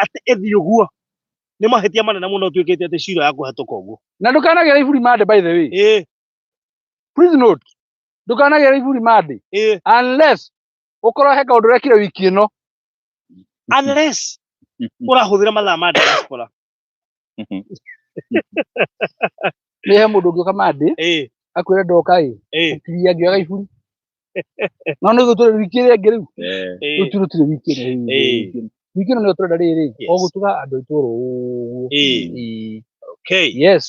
atĩ ĩthiĩ ũguo, nĩ mahĩtia manene mũno ũtuĩkĩte atĩ Shilo ya kũhetũka ũguo. Na ndũkanagĩra iburi Monday, by the way. Please note, ndũkanagĩra iburi Monday unless ũkorwo he kaũndũ ũrekire wiki ĩno. Unless ũrahũthĩra mathaa ma diaspora. Nĩ he mũndũ ũngĩũka Monday akwĩre ndoka ĩ, ũkiria ngĩoyaga iburi, no nĩ gũtũrĩ wiki ĩrĩa ĩngĩ rĩu. Rĩu tũtirĩ wiki ĩno rĩu, wiki ĩno nĩyo tũrenda rĩrĩ, o gũtuga andũ aitũ oro ũguo. Ĩĩ. Yes.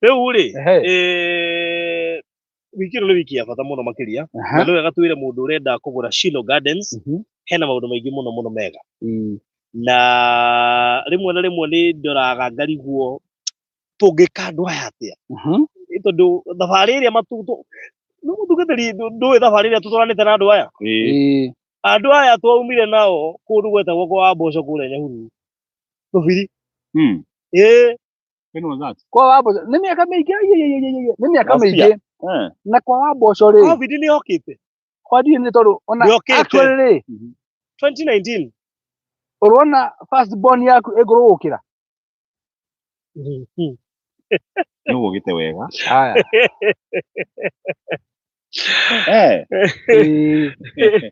Rĩu rĩ, wiki ĩno nĩ wiki ya bata mũno makĩria, na nĩ wega twĩre mũndũ ũrenda kũgũra Shilo Gardens, hena maũndũ maingĩ mũno mũno mega, na rĩmwe na rĩmwe nĩ ndoraga ngarigwo tũngĩka andũ aya atĩa, tondũ thabarĩ ĩrĩa nĩ mũtungatĩri, ndũĩ thabarĩ ĩrĩa tũtwaranĩte na andũ aya. Andũ aya twaumire nao kũndũ gwetagwo kwa Mboco kũrĩa Nyahururu Rũbiri. Ĩĩ. When was that? Kwa wa Mboco nĩ mĩaka mĩingĩ, ai, ai, ai, ai, ai, nĩ mĩaka Last year. mĩingĩ. Na kwa wa Mboco rĩ, Covid nĩ yokĩte. Kwa ndiĩ nĩ tondũ ona Nĩokĩte. actually rĩ, 2019. Ũrona first born yaku ĩngũrũ gũkĩra. Nĩ ũgũgĩte wega. Haya. Eh. Ĩĩ.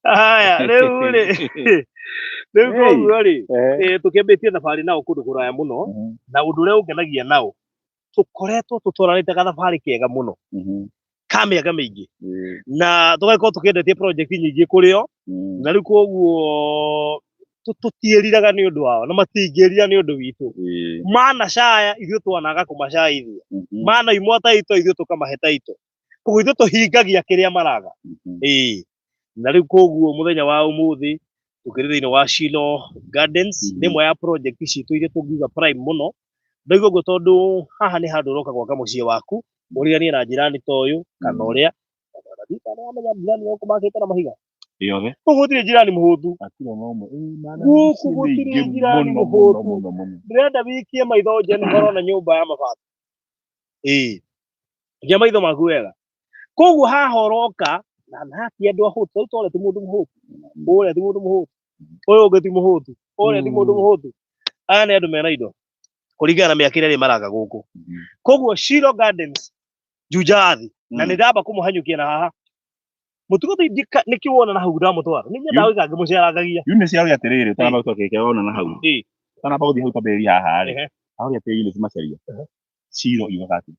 Haya, rĩu rĩ, rĩu Hey. koguo rĩ, Eh. tũkĩambĩtie thabarĩ nao kũndũ kũraya mũno, na ũndũ ũrĩa ũngenagia nao, tũkoretwo tũtwaranĩte gathabarĩ kega mũno ka mĩaka mĩingĩ, na tũgagĩkorwo tũkĩendetie project nyingĩ kũrĩ o, na rĩu koguo tũtiĩriraga nĩ ũndũ wao na matingĩrira nĩ ũndũ witũ. Manacaya ithuĩ twanaga kũmacaithia, manaimwo taito ithuĩ tũkamahe taito, koguo ithuĩ tũhingagia kĩrĩa maraga. Ĩĩ, na rĩu koguo mũthenya wa ũmũthĩ tũkĩrĩ thĩinĩ wa Shilo Gardens. Nĩ ĩmwe ya project citũ iria tũngiuga prime mũno. Ndaigua ũguo tondũ haha nĩ handũ ũroka gwaka mũciĩ waku, ũriganie na njirani ta ũyũ kana ũrĩa kana wamenya njirani gũkũ makĩte na mahiga. Yothe. Gũkũ gũtirĩ njirani mũhũtu. Hatirĩ ona ũmwe. Ĩĩ, mana Gũkũ mĩciĩ gũtirĩ mĩingĩ njirani mũno, mũhũtu. mũno, mũno, mũno. Ndĩrenda wikie maitho nje nĩho ũrona nyũmba ya mabati. Ĩĩ, ikia maitho maku wega. Koguo haha ũroka na haha ti andũ ahũtu, rĩu tũrĩa ti mũndũ mũhũtu, ũrĩa ti mũndũ mũhũtu, ũyũ ũngĩ ti mũhũtu, ũrĩa ti mũndũ mũhũtu. Aya nĩ andũ mena indo kũringana na mĩaka ĩrĩa maraka gũkũ. Koguo Shilo Gardens Juja Athi, na nĩ ndamba kũmũhanyũkia na haha mũtugo nĩkĩ wona na hau ndamũtwara nĩ nyendaga gũikara ngĩmũcerangagia. Yu nĩ ciaroria atĩrĩrĩ, ũtanamba gũcoka kĩrĩa wona na hau. Ĩĩ. Ũtanamba gũthiĩ hau twambĩrĩrie haha rĩ. Aroria atĩrĩrĩ, nĩ Macharia. Shilo yugaga atĩa?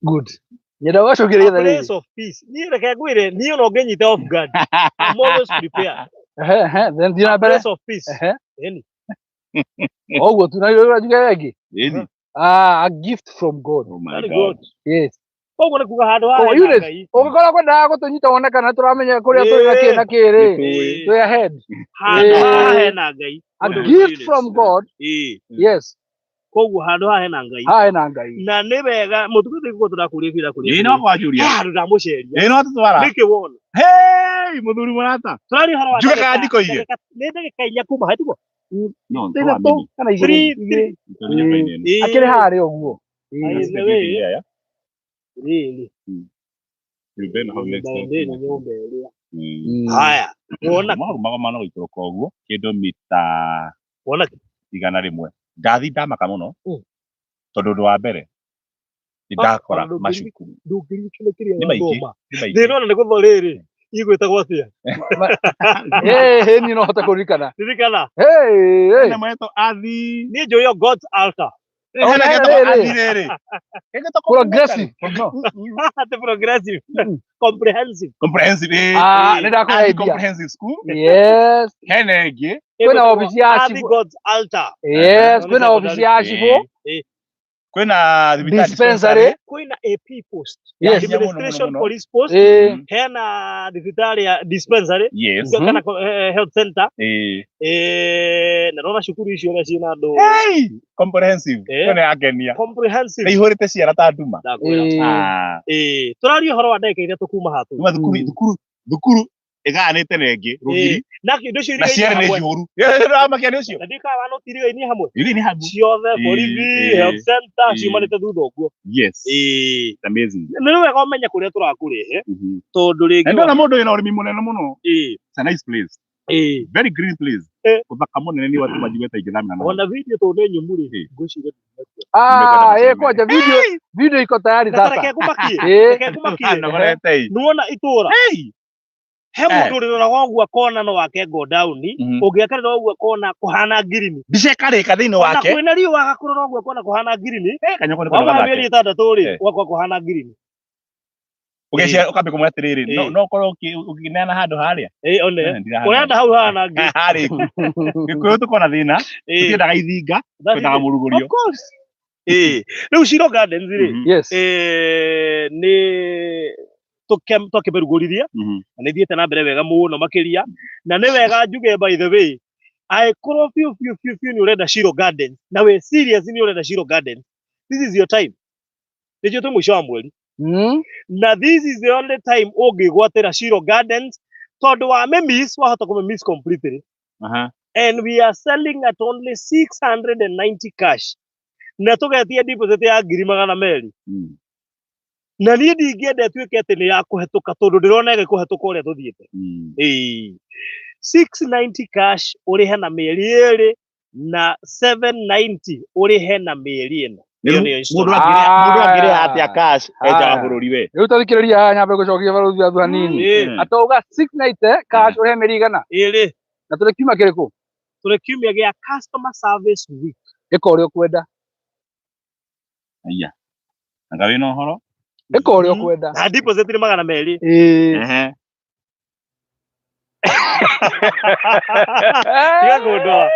Good. Nyenda gũcokeria A rĩrĩ. place of peace. Niĩ reke ngwĩre, niĩ ona ũngĩnyita off guard, I'm always prepared. Ehe, ehe, then thiĩ na A mbere. place of peace. Ehe. Ĩni. Ũguo tu na njuge ĩngĩ. Ĩni. Ah, a gift from God. Oh my Very God. good. Yes. Koguo nĩ kuga handũ haha Oh, hena Eunice, Ngai. Ũngĩkorwo kwendaga gũtũnyita wone kana tũramenya kũrĩa tũrĩ na kĩ na kĩ rĩ. Ĩĩ. Twĩ ahead. Handũ haha Ĩĩ. hena Ngai. A Mũndũ gift Eunice. from God. Ĩĩ. Yes. Koguo handũ haha hena Ngai. Haha hena Ngai. Na nĩ wega mũtugo tũgĩkorwo tũrakũria bira kũrĩa. Ĩĩ, no kwanjũria. Haha handũ ndamũceria. Ĩĩ, no tũtwara. Nĩkĩ wona? Hey, mũthuri mũrata. Tũraria ũhoro wa Njuge kana ndikoige? nĩ ndagĩka inya kuma hau tiguo? No, Ithatũ kana igĩrĩ. Three, Igĩrĩ. Ĩĩ. Akĩrĩ harĩa ũguo. By the way, rĩrĩ, Nyũmba ĩno hau next nyũmba door. ĩno nyũmba ĩrĩa. Haya, wona Magomano gũikũrũka ũguo kĩndũ mita wona 100. Ndathi ndamaka mũno tondũ ũndũ wa mbere nĩ ndakora Ah, macukuru ndũngĩririkana kĩrĩa Nĩ maingĩ, wathoma. nĩ maingĩ. Thĩna ona nĩ gũtho rĩrĩ igwĩtagwo atĩa? Ĩĩ, niĩ no hote kũririkana. Ririkana. Hey, hey. Hena mwetwo Athi. Niĩ njũĩ o God's altar. Hena Oh, getagwo rĩrĩ. Athi rĩrĩ. Getagwo Progressive. No. Atĩ progressive. Comprehensive. Comprehensive. ĩĩ. Ah, nĩ Athi ndakũhe idea. Comprehensive School. Yes. Hena ĩngĩ. Kwĩna obici ya Athi cibũ. God's altar. Yes, kwĩna obici ya cibũ. Ĩĩ. Kwĩna thibitarĩ Dispensary. Kwĩna AP post. Yes. Hinya mũno, mũno, Administration mũno. police post. Ĩĩ. Hena thibitarĩ ya dispensary. Yes. Kana health center. Ĩĩ. Na ndona cukuru icio ũrĩa ciĩna andũ. Hey, comprehensive. Ĩĩ. Kwĩna ya ngenia. Comprehensive. Nĩ ihũrĩte ciara ta nduma. Ndakwĩra. Ĩĩ. Ah. Ĩĩ, tũraria ũhoro wa ndagĩka ithatũ kuma haha tũrĩ. Nĩma thukuru thukuru thukuru ĩgayanĩte na ĩngĩ rũgiri Ĩĩ. Na indo icio na irigaine ciarĩ nĩ hamwe. njihũru. Ndĩramakia nĩ ũcio. Na ndiũĩ kana wanoti irigaine hamwe. Irigaine hamwe. Ciothe Ĩĩ, borithi, ĩĩ, health center ĩĩ. ciumanĩte thutha ũguo. Yes. Ĩĩ. It's amazing. Nĩ wega ũmenye kũrĩa tũrakũrehe tondũ rĩngĩ Na ndona mũndũ wĩna ũrĩmi mũnene mũno. Ĩĩ. It's a nice place. Ĩĩ. Very green place. Ĩĩ. Ũthaka mũnene nĩ watũma njigue ta ingĩthamĩra na Ona video tondũ nĩ nyũmũ rĩ, Ĩĩ. ngwĩciria ndinakua. Ah, ĩĩ, kwanja video video iko tayari Na ta sasa. reke ngũmakie, Ĩĩ. reke ngũmakie. Nogorete. Nĩwona itũra Hey! he mũndũ ũrĩroraga ũguo akona no wake go down, ũngĩakarĩra ũguo akona kũhana ngirini. Mbica ĩkarĩka thĩinĩ Ona wake. kwĩna riũa agakũrora ũguo akona kũhana ngirini. Eh, kanyoko nĩ Wamahe kanoga mĩeri thake. ĩtandatũ rĩ, Eh. ũgakora kũhana ngirini. Ũgeciria ũkambia kũmwĩra atĩrĩrĩ, Ĩĩ. no ũkorwo ũkĩneana handũ harĩa. Ĩĩ, one. Eh, ndirahamenya. Ũrenda hau hahana ngirini. Harĩ. Gĩkũyũ tũkoragwo na thĩna. Ĩĩ. Tũtiendaga ithinga, That's twendaga it. mũrugũrio. Of course. Ĩĩ. Rĩu Shilo Gardens rĩ, Yes. nĩ twakĩmĩrugũririe na nĩ ithiĩte na mbere wega mũno makĩria, na nĩ wega njuge by the way, angĩkorwo biũ biũ biũ biũ nĩ ũrenda Shilo Gardens na wĩ serious nĩ ũrenda Shilo Gardens, this is your time. Nĩnjũĩ twĩ mũico wa mweri. Na this is the only time ũngĩgwatĩra Shilo Gardens tondũ wa mĩmiss wahota kũmĩmiss completely. And we are selling at only 690 cash. Na tũgetia deposit ya 200,000. Na niĩ ndingĩenda ĩtuĩke atĩ nĩ ya kũhetũka tondũ ndĩrona ĩgĩkũhetũka ũrĩa tũthiĩte. Ĩĩ. 690 cash ũrĩhe na mĩeri 2 na 790 ũrĩhe na mĩeri 4. Ĩyo nĩyo Mũndũ installment. angĩrĩha, mũndũ angĩrĩha atĩa cash enja wa bũrũri we? Rĩu tathikĩrĩria haha nyambe gũcokia barũthi wa hanini. Atauga 690 cash ũrĩhe mĩeri igana. 2. Na tũrĩ kiumia kĩrĩkũ? Tũrĩ kiumia gĩa customer service week. Ĩka ũrĩa ũkwenda. Aya. Anga wĩna ũhoro? Ĩka ũrĩa ũkwenda. Na deposit nĩ 200. Ĩĩ. Ehe. Tiga kũndoa.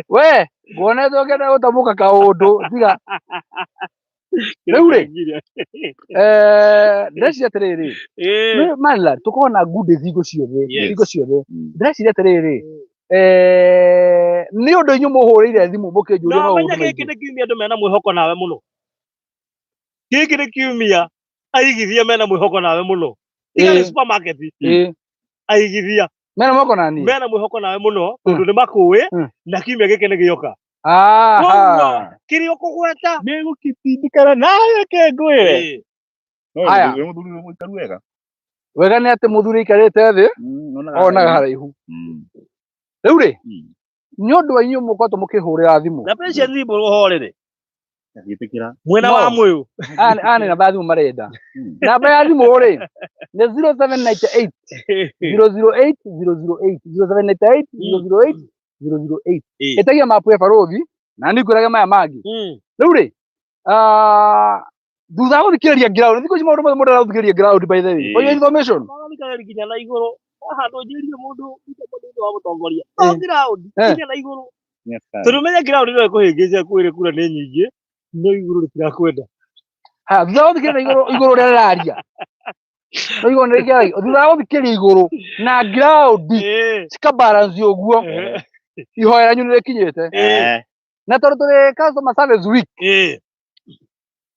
We, nguonete ũkĩenda gũtamũka kaũndũ tiga. Rĩu rĩ, ndĩreciria atĩrĩrĩ, Ĩĩ. Manla, tũkorwo na good thingo ciothe, Yes. thingo ciothe. Ndĩreciria atĩrĩrĩ, nĩ ũndũ inyuĩ mũhũrĩire thimũ mũkĩnjũria Na maũndũ menya gĩkĩ maingĩ. nĩ kiumia andũ mena mwĩhoko nawe mũno. Gĩkĩ nĩ kiumia aigithia mena mwĩhoko nawe mũno. Tiga nĩ Ĩĩ. supermarket Ĩĩ. aigithia Mena moko na niĩ. mena mwĩhoko nawe mũno tondũ nĩ makũĩ na kiumia gĩkĩ nĩ gĩoka. Aha. Koguo kĩrĩa ũkũgweta Nĩ gũkĩtindĩkana nawe reke ngwĩre. Ĩĩ. No Aya. wĩ mũthuri wĩ mũikaru wega. Wega nĩ atĩ mũthuri aikarĩte thĩ onaga haraihu. Rĩu rĩ, nĩ ũndũ wa inyuĩ mũkoretwo mũkĩhũrĩra thimũ. Na patience mbũrũ horere. Gĩtĩkĩra. Mwena wa No. mũyũ. Aya nĩ namba ya thimũ marenda. Namba ya thimũ rĩ nĩ 0798 008 008 0798 008 008. Ĩĩ. Ĩtagia mapu ya barũthi na nĩ ngwĩrage maya mangĩ. Rĩu rĩ, thutha wa gũthikĩrĩria ground, thikũ ici maũndũ mothe mũndũ arathikĩrĩria ground by the way. For your information. Magathikĩrĩria nginya na igũrũ. Haha ndũnjĩrire mũndũ thĩinĩ wa mũtongoria. No ground nginya na igũrũ. Tondũ menya ground no ĩkũhĩngĩca kwĩrĩ kura nĩ nyingĩ no igũrũ rĩtirakwenda. Ha, thutha wa gũthikĩrĩria igũrũ igũrũ rĩrĩa rĩraria. No igũrũ nĩ rĩkĩaragia. Thutha wa gũthikĩrĩria igũrũ na ground cikabalance ũguo ihoya rĩanyu nĩ rĩkinyĩte. Na tondũ tũrĩ customer service week.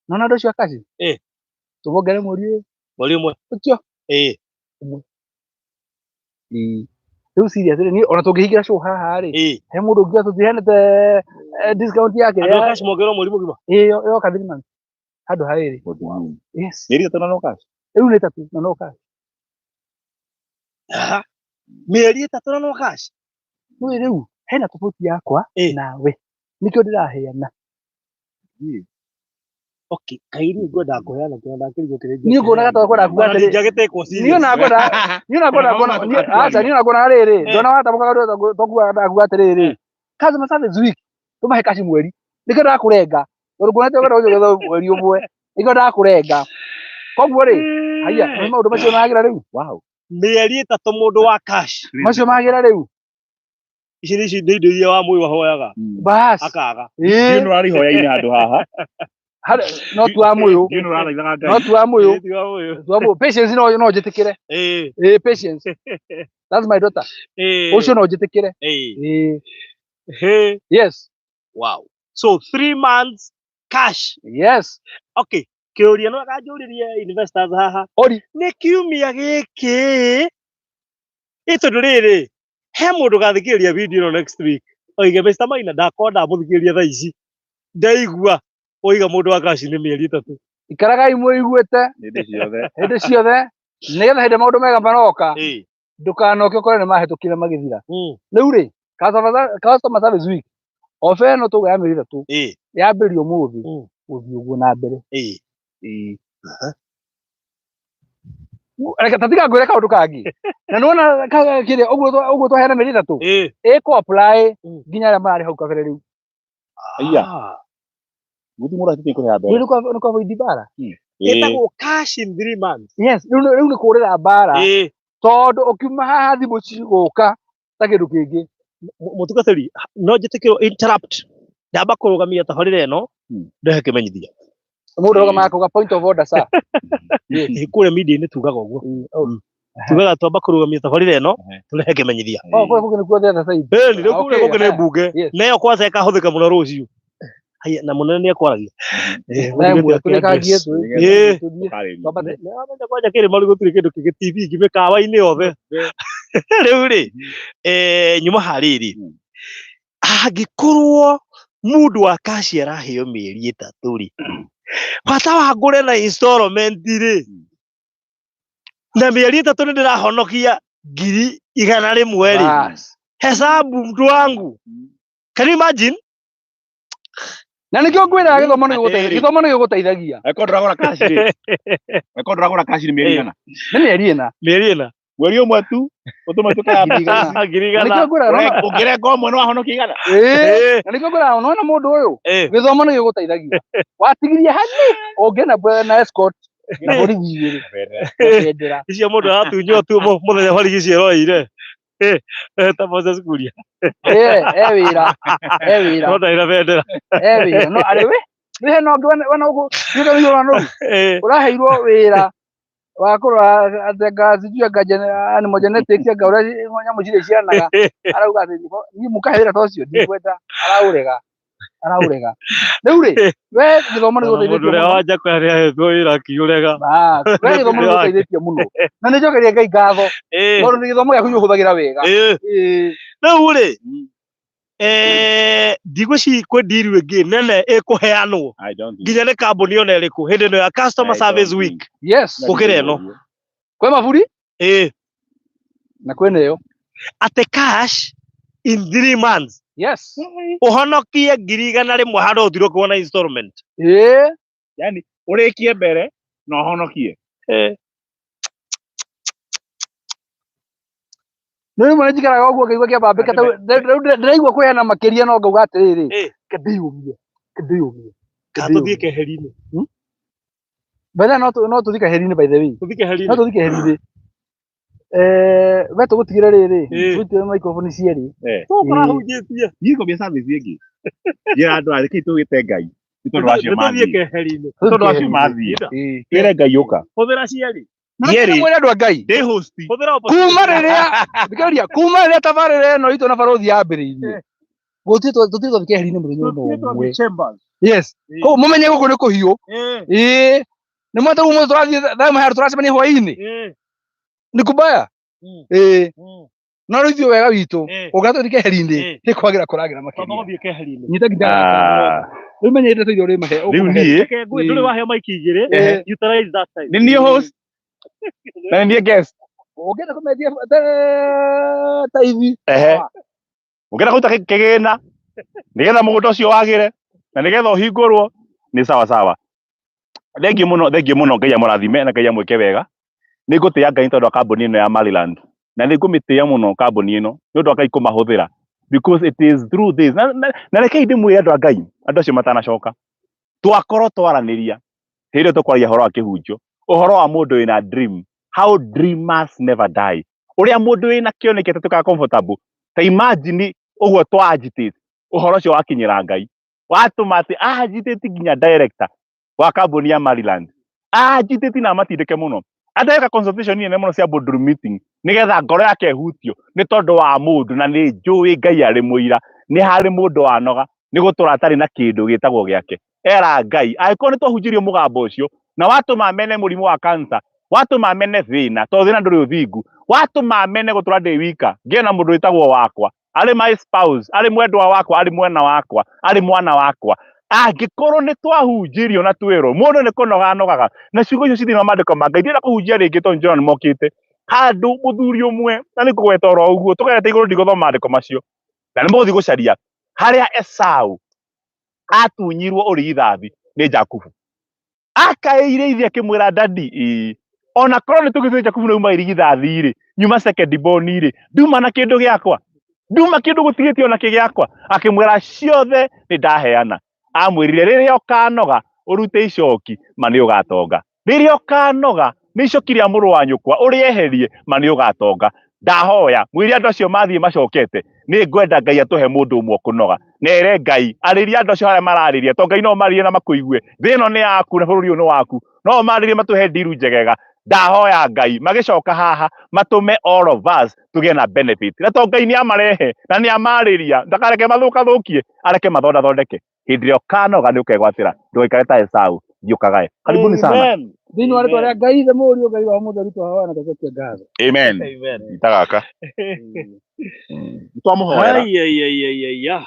Nona andũ acio a kaci? Tũmongerere mweri ũyũ. Mweri ũmwe. Ũcio. Ĩĩ. Ũmwe. Ĩĩ. Rĩu serious rĩ, niĩ ona tũngĩhingĩra show haha rĩ, he mũndũ ũngiuga tũtiheanĩte discount yake. Andũ a cash mongererwo mweri mũgima. Ĩĩ, yoka 3 months. Handũ ha 2. Yes. Mĩeri 3 na no cash. Rĩu nĩ 3 na no cash. Mĩeri 3 na no cash. Nĩũĩ rĩu hena tofauti yakwa nawe. Nĩkĩo ndĩraheana. Okay, kai niĩ ngwendaga kũheana kĩrĩa ndakĩrigwo kĩrĩa Niĩ nguonaga ta kwenda kuga Ona atĩrĩ. ndingĩagĩtekwo Niĩ serious. ona ngwenda, niĩ ona ngwenda kuona, aca niĩ ona nguonaga rĩrĩ, ndona watamũkaga tokuga ndakuga atĩrĩrĩ, customer service week tũmahe cash mweri. Nĩkĩo ndakũrenga. Tondũ nguona ta ũkwenda gũcokia mweri ũmwe. Nĩkĩo ndakũrenga. Koguo rĩ, haiya, nĩ maũndũ macio magĩra rĩu. Wow. Mĩeri 3 mũndũ wa cash. Macio magĩra rĩu. Ici nĩ ici nĩ indo iria wa mũyũ ahoyaga. Bas. Akaga. Ndiũĩ nĩ ũrarihoya-inĩ handũ haha. No tu wa mũyũ. Ndiũĩ nĩ ũrathaithaga Ngai. No tu wa mũyũ. Ti wa mũyũ. Tu wa mũyũ. Patience no no njĩtĩkĩre. Ĩĩ. Ĩĩ, patience. That's my daughter. Ĩĩ. Ũcio no njĩtĩkĩre. Ĩĩ. Ĩĩ. Hey. Yes. Wow. So 3 months cash. Yes. Okay. Kĩũria no akanjũrĩrie investors haha. Ori. Nĩ kiumia gĩkĩ. Ĩ tondũ rĩrĩ, he mũndũ ũgathikĩrĩria video ĩno next week. Oige Mr. Maina ndakorwo ndamũthikĩrĩria thaa ici. Ndaigua oiga mũndũ wa cash nĩ mĩeri 3. Ikaragai mwĩiguĩte Hĩndĩ ciothe. Hĩndĩ ciothe. Nĩgetha hĩndĩ maũndũ mega maroka. Ĩĩ. Ndũkanoke ũkore nĩ mahĩtũkire magĩthira. Rĩu rĩ, customer service week. Ofa ĩno tũgũya ya mĩeri 3. Ĩĩ. Yambĩrĩrio ũmũthĩ. Gũthiĩ ũguo na mbere. Ĩĩ. Ĩĩ. Reke ta tiga ngwĩre kaũndũ kangĩ. Na nĩwona kĩrĩa ũguo twaheana mĩeri 3. Ĩĩ. Ĩkũ apply nginya arĩa mararĩ hau kabere rĩu. Aya. Gũtirĩ mũndũ atĩtie kũrĩha mbere. Rĩu nĩ kwa avoid mbara. Ĩtagwo cash in 3 months. Yes, rĩu nĩ kũrĩra mbara. Ĩĩ. Tondũ ũkiuma haha thimũ cigũka ta kĩndũ kĩngĩ. Mũtungatĩri, no njĩtĩkĩrwo interrupt. Ndamba kũrũgamia tabarĩra ĩno, ndehe kĩmenyithia. Mũndũ arũgamaga akauga point of order sir. Ĩĩ, kũrĩa media-inĩ tugaga ũguo. Tugaga twamba kũrũgamia tabarĩra ĩno, tũrehe kĩmenyithia. Oh, kũrĩa kũngĩ nĩkuo the other side. Ĩĩ, rĩu kũrĩa Okay, kũngĩ nĩ mbunge. Yes. Na ĩyo kwanza ĩkahũthĩka mũno rũciũ. Haya, na mũnene nĩ ekwaragia. Ĩĩ, Na mũthuri ĩmwe, akĩ tũrĩkangie, address. tũthiĩ, Ĩĩ. tũthiĩ, twambate. Nĩ wamenya kwanja kĩrĩma rĩu gũtirĩ kĩndũ kĩngĩ TV ingĩ mĩkawa-inĩ yothe. Rĩu rĩ, nyuma harĩrĩ, angĩkorwo Mũndũ wa cash araheo mĩeri 3 rĩ, bata wa ngũre na installment rĩ, na mĩeri 3 nĩ ndĩrahonokia 100,000 rĩ. Bas. Hesabu mtu wangu. Can you imagine? Na nĩkĩo ngwĩraga gĩthomo nĩ gĩgũteithagia, Atĩrĩrĩ. gĩthomo nĩ gĩgũteithagia. Angĩkorwo ndũragũra cash rĩ, angĩkorwo ndũragũra cash nĩ mĩeri igana. Nĩ mĩeri 4. Mĩeri 4. Mweri ũmwe tu ũtũme tuĩke ya Ngiri igana. Ngiri Na igana. nĩkĩo ngwĩraga nona- Ũngĩrenga ũmwe nĩ wahonokia igana. Ĩĩ. Ĩĩ. Na nĩkĩo ngwĩraga nona mũndũ ũyũ Ĩĩ. gĩthomo nĩ gĩgũteithagia. Watigirie hani ũngĩona na escort na borithi igĩrĩ na bendera. Icio mũndũ aratunywo tu mũthenya borithi icio ĩroire. Ta Moses Kuria. Ĩĩ, e wĩra. E wĩra. No ndarĩ na bendera. E wĩra. No arĩ we nĩ hena ũngĩ wena gũkũ nĩ wĩra nũru. Ũraheirwo wĩra wa kũrora atĩ anga sijui anga animal genetics anga ũrĩa nyamũ cirĩ cianaga. Arauga atĩ niĩ mũkahe wĩra ta ũcio ndikwenda. Araũrega. Araũrega. Rĩu rĩ, we gĩthomo nĩ Ona mũndũ gĩgũteithĩtie ũrĩa mũno. wa Njakwa nĩ ahetwo wĩra akiũrega. Bas, we gĩthomo nĩ gĩgũteithĩtie mũno. Na nĩ njokeria Ngai ngatho. Tondũ nĩ gĩthomo gĩaku nĩ ũhũthagĩra wega. Ĩĩ. Rĩu rĩ, ndigwĩciria kwĩ deal ĩngĩ nene ĩkũheanwo I don't think. nginya nĩ kambuni ona ĩrĩkũ hĩndĩ ĩno ya customer I don't service think. week. Yes. Gũkĩra ĩno. Kwĩ maburi na kwĩna ĩyo. Atĩ cash in 3 months. Yes. Ũhonokie 100,000 handũ ũtirwo kuona installment. Ĩĩ. Yani ũrĩkie mbere na ũhonokie. Nĩ rĩmwe nĩ njikaraga ũguo ngaigua kĩambambĩka ta rĩu ndĩraigua kũheana makĩria no ngauga atĩrĩrĩ, reke ndĩyũmie, reke ndĩyũmie, reke Kana tũthiĩ ndĩyũmie. keheri-inĩ. By the way, no tũthiĩ keheri-inĩ by the way. Tũthiĩ keheri-inĩ. No tũthiĩ keheri-inĩ. We tũgũtigĩre rĩrĩ, tũgũtigĩre microphone cierĩ. Tũkũrahunjĩtie. Niĩ ngũmia service ĩngĩ. Njĩra andũ aya, nĩkĩĩ tũgĩte Ngai? Nĩ tondũ acio Nĩ tũthiĩ mathiĩ. keheri-inĩ. Nĩ tondũ acio mathiĩ. Twĩre Ngai ũka. Hũthĩra cierĩ. Cierĩ. Mwĩre andũ a Ngai. Ndĩ host. Hũthĩra opportunity. Kuma rĩrĩa, thikĩrĩria, kuma rĩrĩa tabarĩra ĩno itũ na barũthi yambĩrĩirie. Gũtirĩ tũtirĩ twathiĩ keheri-inĩ mũthenya ona Tũthiĩ ũmwe. twathiĩ chambers. Yes. Koguo mũmenye gũkũ nĩ kũhiũ. Ĩĩ. Nĩ mwete ũmũthĩ tũrathiĩ thaa ĩmwe handũ tũracemania hwaĩ-inĩ. Nĩ kubaya. Ĩĩ. No rĩu ithuĩ wega witũ, ũngĩona tũthiĩ keheri-inĩ, nĩ kwagĩra kũragĩra Twamba makĩria. gũthiĩ keheri-inĩ. Nyita nginya Rĩu menye ndeto iria ũrĩmahe, Rĩu ũkũmahe. niĩ Reke ngwĩre, ndũrĩ waheo mic igĩrĩ, utilize that time. Nĩ niĩ host na nĩ niĩ guest. Ũngĩenda kũmendia ta ithi. Ũngĩenda kũruta kĩgĩna nĩgetha mũgũnda ũcio wagĩre na nĩgetha ũhingũrwo nĩ sawa sawa. Thengiũ mũno, thengiũ mũno, Ngai amũrathime na Ngai amwĩke wega. Nĩ ngũtĩĩa Ngai tondũ wa kambuni ĩno ya Maryland na nĩ ngũmĩtĩĩa mũno kambuni ĩno nĩ ũndũ wa Ngai kũmahũthĩra because it is through this. Na rekei ndĩmwĩre andũ a Ngai, andũ acio matanacoka, twakorwo twaranĩria hĩndĩ ĩyo tũkwaragia ũhoro wa kĩhunjio, ũhoro wa mũndũ wĩna dream, how dreamers never die, ũrĩa mũndũ wĩna kĩoneki atatuĩkaga comfortable. Ta imagine ũguo twa agitate ũhoro ũcio wakinyĩra Ngai, watũma atĩ agitate nginya director wa kambuni ya Maryland, agitate na amatindĩke mũno, ateka consultation nene mũno cia boardroom meeting nĩgetha ngoro yake ĩhutio nĩ tondũ wa mũndũ, na nĩ njũĩ Ngai arĩ mũira, nĩ harĩ mũndũ wanoga nĩ gũtũra atarĩ na kĩndũ gĩtagwo gĩake. Era Ngai, angĩkorwo nĩ twahunjirio mũgambo ũcio na watũma mene mũrimũ wa cancer, watũma mene thĩna, tondũ thĩna ndũrĩ ũthingu, watũma mene gũtũra ndĩ wika, ngĩe na mũndũ wĩtagwo wakwa, arĩ my spouse, arĩ mwendwa wakwa, arĩ mwena wakwa, arĩ mwana wakwa. Angĩkorwo nĩ twahunjirio na twĩrwo mũndũ nĩ kũnoga anogaga, na ciugo icio ci thĩinĩ wa maandĩko ma Ngai, ndĩrenda kũhunjia rĩngĩ tondũ nĩndĩrona nĩ mokĩte handũ mũthuri ũmwe, na nĩ ngũgweta oro ũguo, tũgerete igũrũ ndigũthoma maandĩko macio, na nĩ mũgũthiĩ gũcaria harĩa Esau atunyirwo ũrigithathi nĩ Jakubu. Akaĩire ithe akĩmwĩra dadi, ĩĩ ona korwo nĩ tũgĩtue Jakubu nĩ uma irigithathi rĩ, nyuma second born rĩ, nduma na kĩndũ gĩakwa, nduma kĩndũ gũtigĩtie ona kĩ gĩakwa. Akĩmwĩra ciothe nĩ ndaheana. Amwĩrire rĩrĩa ũkanoga ũrute icoki ma nĩ ũgatonga, rĩrĩa ũkanoga nĩ icoki rĩa mũrũ wa nyũkwa ũrĩeherie ma nĩ ũgatonga. Ndahoya mwĩre andũ acio mathiĩ macokete, nĩ ngwenda Ngai atũhe mũndũ ũmwe ũkũnoga, nere Ngai arĩria andũ acio harĩa mararĩria, tondũ Ngai no marĩrie na makũigue. Thĩ ĩno nĩ yaku na bũrũri ũyũ nĩ waku, no marĩrie matũhe ndiru njegega. Ndahoya Ngai magĩcoka haha matũme all of us tũgĩe na benefit, na tondũ Ngai nĩ amarehe na nĩ amarĩria, ndakareke mathũkathũkie, areke mathondathondeke. Hĩndĩ ĩrĩa ũkanoga nĩ ũkegwatĩra, ndũgaikare ta Esau, thiĩ ũkagae. Karibuni sana. Amen. Thĩinĩ wa rĩtwa rĩa Ngai Ithe Mũriũ Ngai wa Mũtheru twahoya na twacokia ngatho. Amen. Amen. Ita gaka. Twamũhoera. Ai, ai, ai, ai, ai, ai.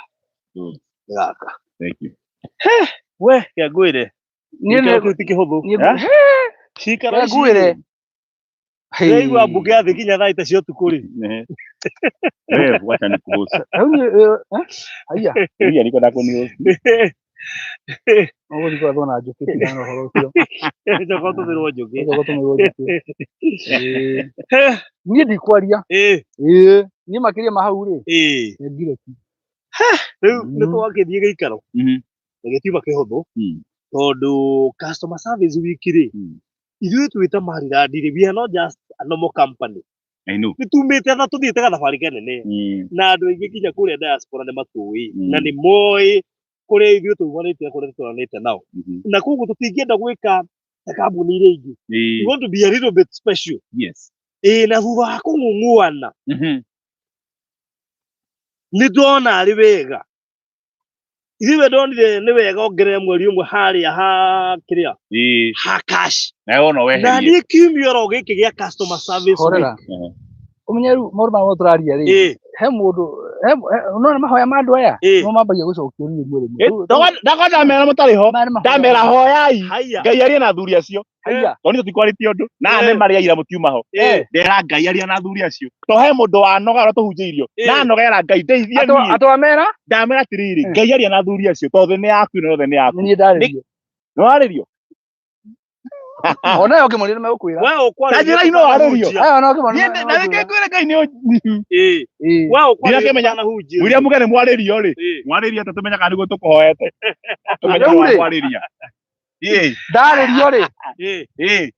Gaka. Thank you. We kĩangwĩre Niĩ gĩikaro nĩ kĩu ti kĩhũthũ. Niĩ Cikaro ici ngwĩre. Ndĩraigua mbunge yathiĩ nginya thaa ita cia ũtukũ rĩ. Ehe. Wewe wacha nikuhost. Rĩu niĩ eh, haiya. Huyu alikuwa na kunihost. Ũgũthiĩ kũrathwo na njũkĩ tigana na ũhoro ũcio. Njoka ũtũmĩrwo njũkĩ. Ũcoke ũtũmĩrwo njũkĩ. Ĩĩ. Niĩ ndikwaria. Ĩĩ. Niĩ makĩria ma hau rĩ, nĩ ngire ki. Rĩu nĩ twakĩthiĩ gĩikaro na gĩtiuma kĩhũthũ tondũ customer service week rĩ, ithuĩ twĩ ta Marirandi rĩ, we are not just a normal company. I know. Nĩ tumĩte na tũthiĩte gathabarĩ kanene na andũ aingĩ nginya kũrĩa diaspora nĩ matũĩ na nĩ moĩ kũrĩa ithuĩ tumanĩte na kũrĩa tũtũranĩte nao, na koguo tũtingĩenda gwĩka ta kambuni iria ingĩ. We want to be a little bit special. Ĩĩ, na thutha wa kũng'ung'uana nĩ ndona arĩ wega, ithuĩ we ndonire nĩ wega ongerere mweri ũmwe harĩa ha kĩrĩa ha cash Na wewe no na weherie. niĩ kiumia oro gĩkĩ gĩa customer service week. Horera. Ũmenye rĩu maũndũ maya mothe tũraria rĩ, he mũndũ no nĩ mahoya ma andũ aya no mambagia gũcokio rĩmwe rĩmwe. Ndakwa ndamera mũtarĩ ho. Maya nĩ mahoya. Ndamera hoyai. Haiya. Ngai arie na athuri acio. Haiya. Tondũ nĩ tũtikwarĩtie ũndũ. Na nĩ marĩ aira mũtiuma ho. Ndera Ngai aria na athuri acio. To he mũndũ wanoga ũrĩa tũhunjĩirio. Na nogera Ngai ndeithie niĩ. Atwamera Ndamera atĩrĩrĩ, Ngai aria na athuri acio tondũ thĩ nĩ yaku na thĩ nĩ yaku. nĩ niĩ ndarĩrio. Nĩ warĩrio? Ona yo ũngĩmoria nĩ megũkwĩra. We ũkwarĩrio Ta njĩra ino warĩrio. tũtanahunjia. Aya ona ũngĩmoria Niĩ nĩ na megũkwĩra. nĩkĩ ngwĩre Ngai nĩ Ĩĩ. We ũkwarĩrio Ndirakĩmenya. tũtanahunjia. Mwĩrĩa muge nĩ mwarĩrio rĩ. Mwarĩrio atĩ tũmenye kana nĩguo tũkũhoete. Tũmenye Rĩu rĩ. mwarĩria. Ĩĩ. Ndarĩrio rĩ,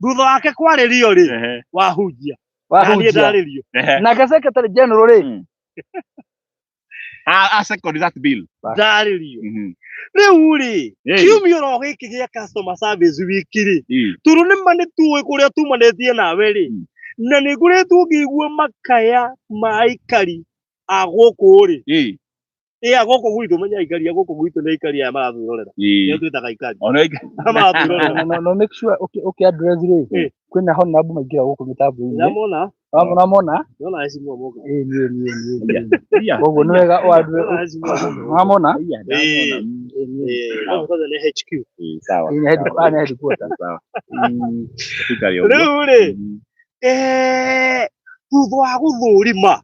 Thutha wake kwarĩrio rĩ, wahunjia na niĩ wahunjia. ndarĩrio. Nake secretary general rĩ, I second that bill. Ndarĩrio. Rĩu rĩ, kiumia oro gĩkĩ gĩa customer service week rĩ, tondũ nĩ ma nĩ tũĩ kũrĩa tumanĩtie nawe rĩ, na nĩ ngoretwo ngĩigua makaya ma aikari a gũkũ rĩ, ĩ a gũkũ gwitũ, menya aikari a gũkũ gwitũ nĩ aikari aya maratwĩrorera, nĩo twĩtaga aikari Ona aya maratwĩrorera. No make sure ũkĩ address rĩ, kwĩna honorable maingĩra gũkũ mĩtambo-inĩ. Ndamona. Wamona? Ndona heshimiwa moka. Ĩĩ, niĩ niĩ niĩ niĩ. Koguo nĩ wega ũ address. Wamona? Ĩĩ, no kwanza nĩ HQ. Sawa. Ĩĩ, nĩ nĩ headquarter. Sawa. Ĩĩ. Rĩu rĩ, thutha wa gũthũrima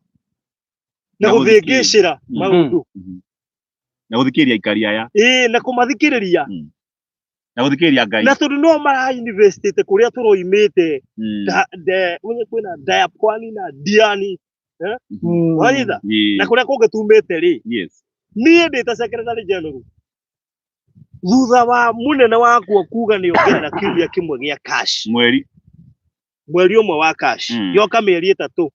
na Na gũthĩngĩcĩra maũndũ, Na gũthikĩrĩria aikari aya. Ĩĩ, na kũmathikĩrĩria, Na gũthikĩrĩria Ngai. Na tondũ no mara-investĩte kũrĩa tũroimĩte, ũmenye kwĩna Daya Pwani na Diani, wanyita, na kũrĩa kũngĩ tumĩte rĩ, niĩ ndĩ ta secretary general, thutha wa mũnene wakwa kuga nĩ ongerera kiumia kĩmwe gĩa cash, Mweri. Mweri ũmwe wa cash, yoka mĩeri 3,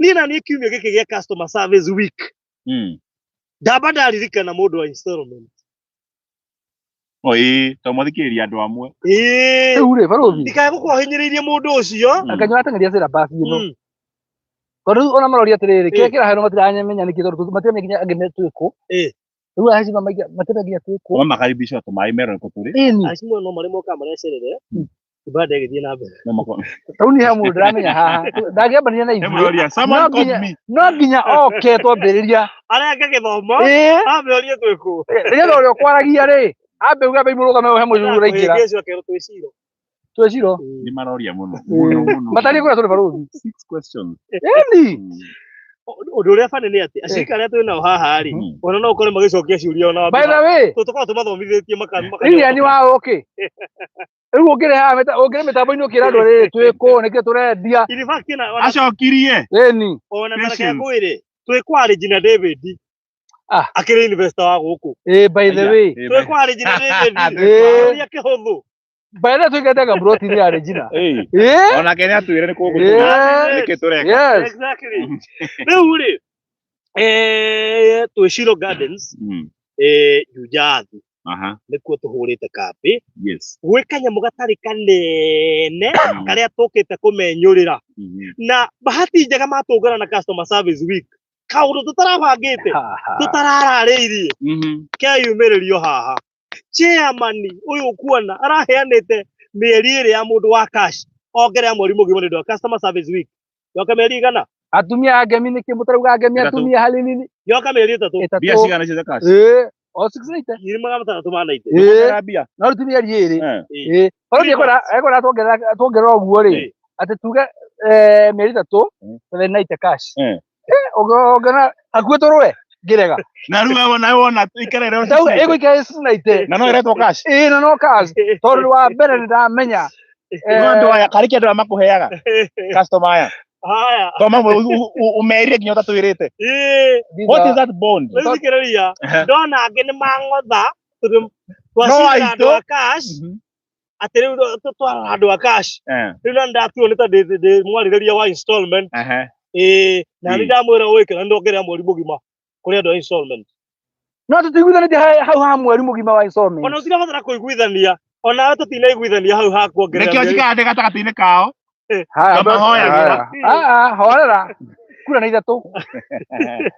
niĩ na niĩ kiumia gĩkĩ gĩa customer service week ndamba ndaririkana mũndũ wa installment. O ĩĩ, to mwathikĩrĩria andũ amwe. Ĩĩ. Rĩu rĩ, barũthi. Ndikae gũkorwo hinyĩrĩirie mũndũ ũcio. Anga nĩũrateng'eria syllabus ĩno. Tondũ rĩu ona maroria atĩrĩrĩ, kĩrĩa kĩraheanwo matiramenya nĩkĩ, tondũ matiramenya nginya angĩ twĩ kũ. Rĩu ahecima maingĩ matiramenya nginya twĩ kũ. Kuma makaribishwo tũmaĩ merwo nĩkũ tũrĩ. Ĩni. Ahecimiwa no marĩ mokaga marecerere ibanda ĩgĩthiĩ na mbere. No mako. Rĩu niĩ he mũndũ ndĩramenya haha ndangĩambanĩria na He ithuĩ. mũroria, someone No called nginya me. no nginya oke twambĩrĩria. Arĩa gĩthomo ambe orie twĩ kũ. Nĩgetha ũrĩa ũkwaragia rĩ, ambe uge ambe mũrũgame he mũndũ ũraingĩra. Kũhĩngĩcwo akerwo twĩ ciro. Twĩ ciro. Nĩ maroria mũno. Mũno mũno. Matariĩ kũrĩa tũrĩ barũthi. Six questions. Ĩni. Ũndũ ũrĩa bani nĩ atĩ acirika arĩa twĩ nao haha rĩ, ona no ũkore magĩcokia ciũria ona By the way, tũkoragwo tũmathomithĩtie Lilian wa ũkĩ. Rĩu ũngĩrĩ haha ũngĩrĩ mĩtambo-inĩ ũkĩra andũ rĩrĩ twĩ kũ, nĩkĩ tũrendia. In fact, Acokirie. Ĩni. Ona ta reke Patience. ngwĩre, twĩ kwa Regina David. Akĩrĩ investor wa gũkũ. Ĩĩ, by the way. Twĩ kwa Regina David. Ĩĩ. Ũrĩa kĩhũthũ. By the way tũikarĩte kamburoti-inĩ ya Regina. Ĩĩ. Ĩĩ. Onake nĩ atwĩre nĩ kũgũ. Ĩĩ. Nĩkĩ tũreka. Yes. Exactly. Rĩu rĩ, twĩ Shiro Gardens, Juja Athi. Nĩkuo tũhũrĩte kambĩ. Gwĩ kanyamũ gatarĩ kanene karĩa tũkĩte kũmenyũrĩra. Na bahati njega matũngana na customer service week. Kaũndũ tũtarabangĩte, tũtarararĩirie, keyumĩrĩrio haha. Chairman ũyũ ũkuona araheanĩte mĩeri ĩrĩ ya mũndũ wa cash, ongerera mweri mũgima nĩ ũndũ wa customer service week. Yoka mĩeri igana? Atumia a ngemi nĩkĩ mũtarauga ngemi 3. Atumia harĩ nini? Yoka mĩeri 3. Mbia 3. cigana cia cash? Ĩĩ. O 690. 690. Ĩĩ. Mbia. No rĩu ti mĩeri ĩrĩ. Eh. Ĩĩ. Barũthi ekwenda tuongerera ũguo rĩ, atĩ tuge mĩeri 3, 790 cash. Ũngĩona hakuhĩ tũrũe ngĩrega. Na rĩu we wona wona ikarere. Ndauga ĩgũikara 690. Na no ĩretwo cash. Ĩĩ, na no cash. Tondũ wa mbere nĩ ndamenya. No andũ aya karĩ kĩ andũ aya makũheaga customer aya. Haya. To mamwe ũmerire nginya ũtatwĩrĩte. What is that bond? Rĩu thikĩrĩria, ndona angĩ nĩ mang'otha tondũ No twacindana andũ aitũ. a cash, atĩ rĩu twarora andũ a cash. Rĩu na nĩndatuo nĩ ta ndĩ mwarĩrĩria wa installment. Ĩĩ, na nĩ ndamwĩra wĩke na nĩndongerera mweri mũgima kũrĩ andũ a installment. No tũtiguithanĩtie hau ha mweri mũgima wa installment. Ona ũtirabatara kũiguithania, onawe tũtinaiguithania hau ha kuongerera. Nĩkĩo njikaraga ndĩ gatagatĩ-inĩ kao. Haya, Ngamahoyagĩra. ah, horera. Kura nĩ ithatũ.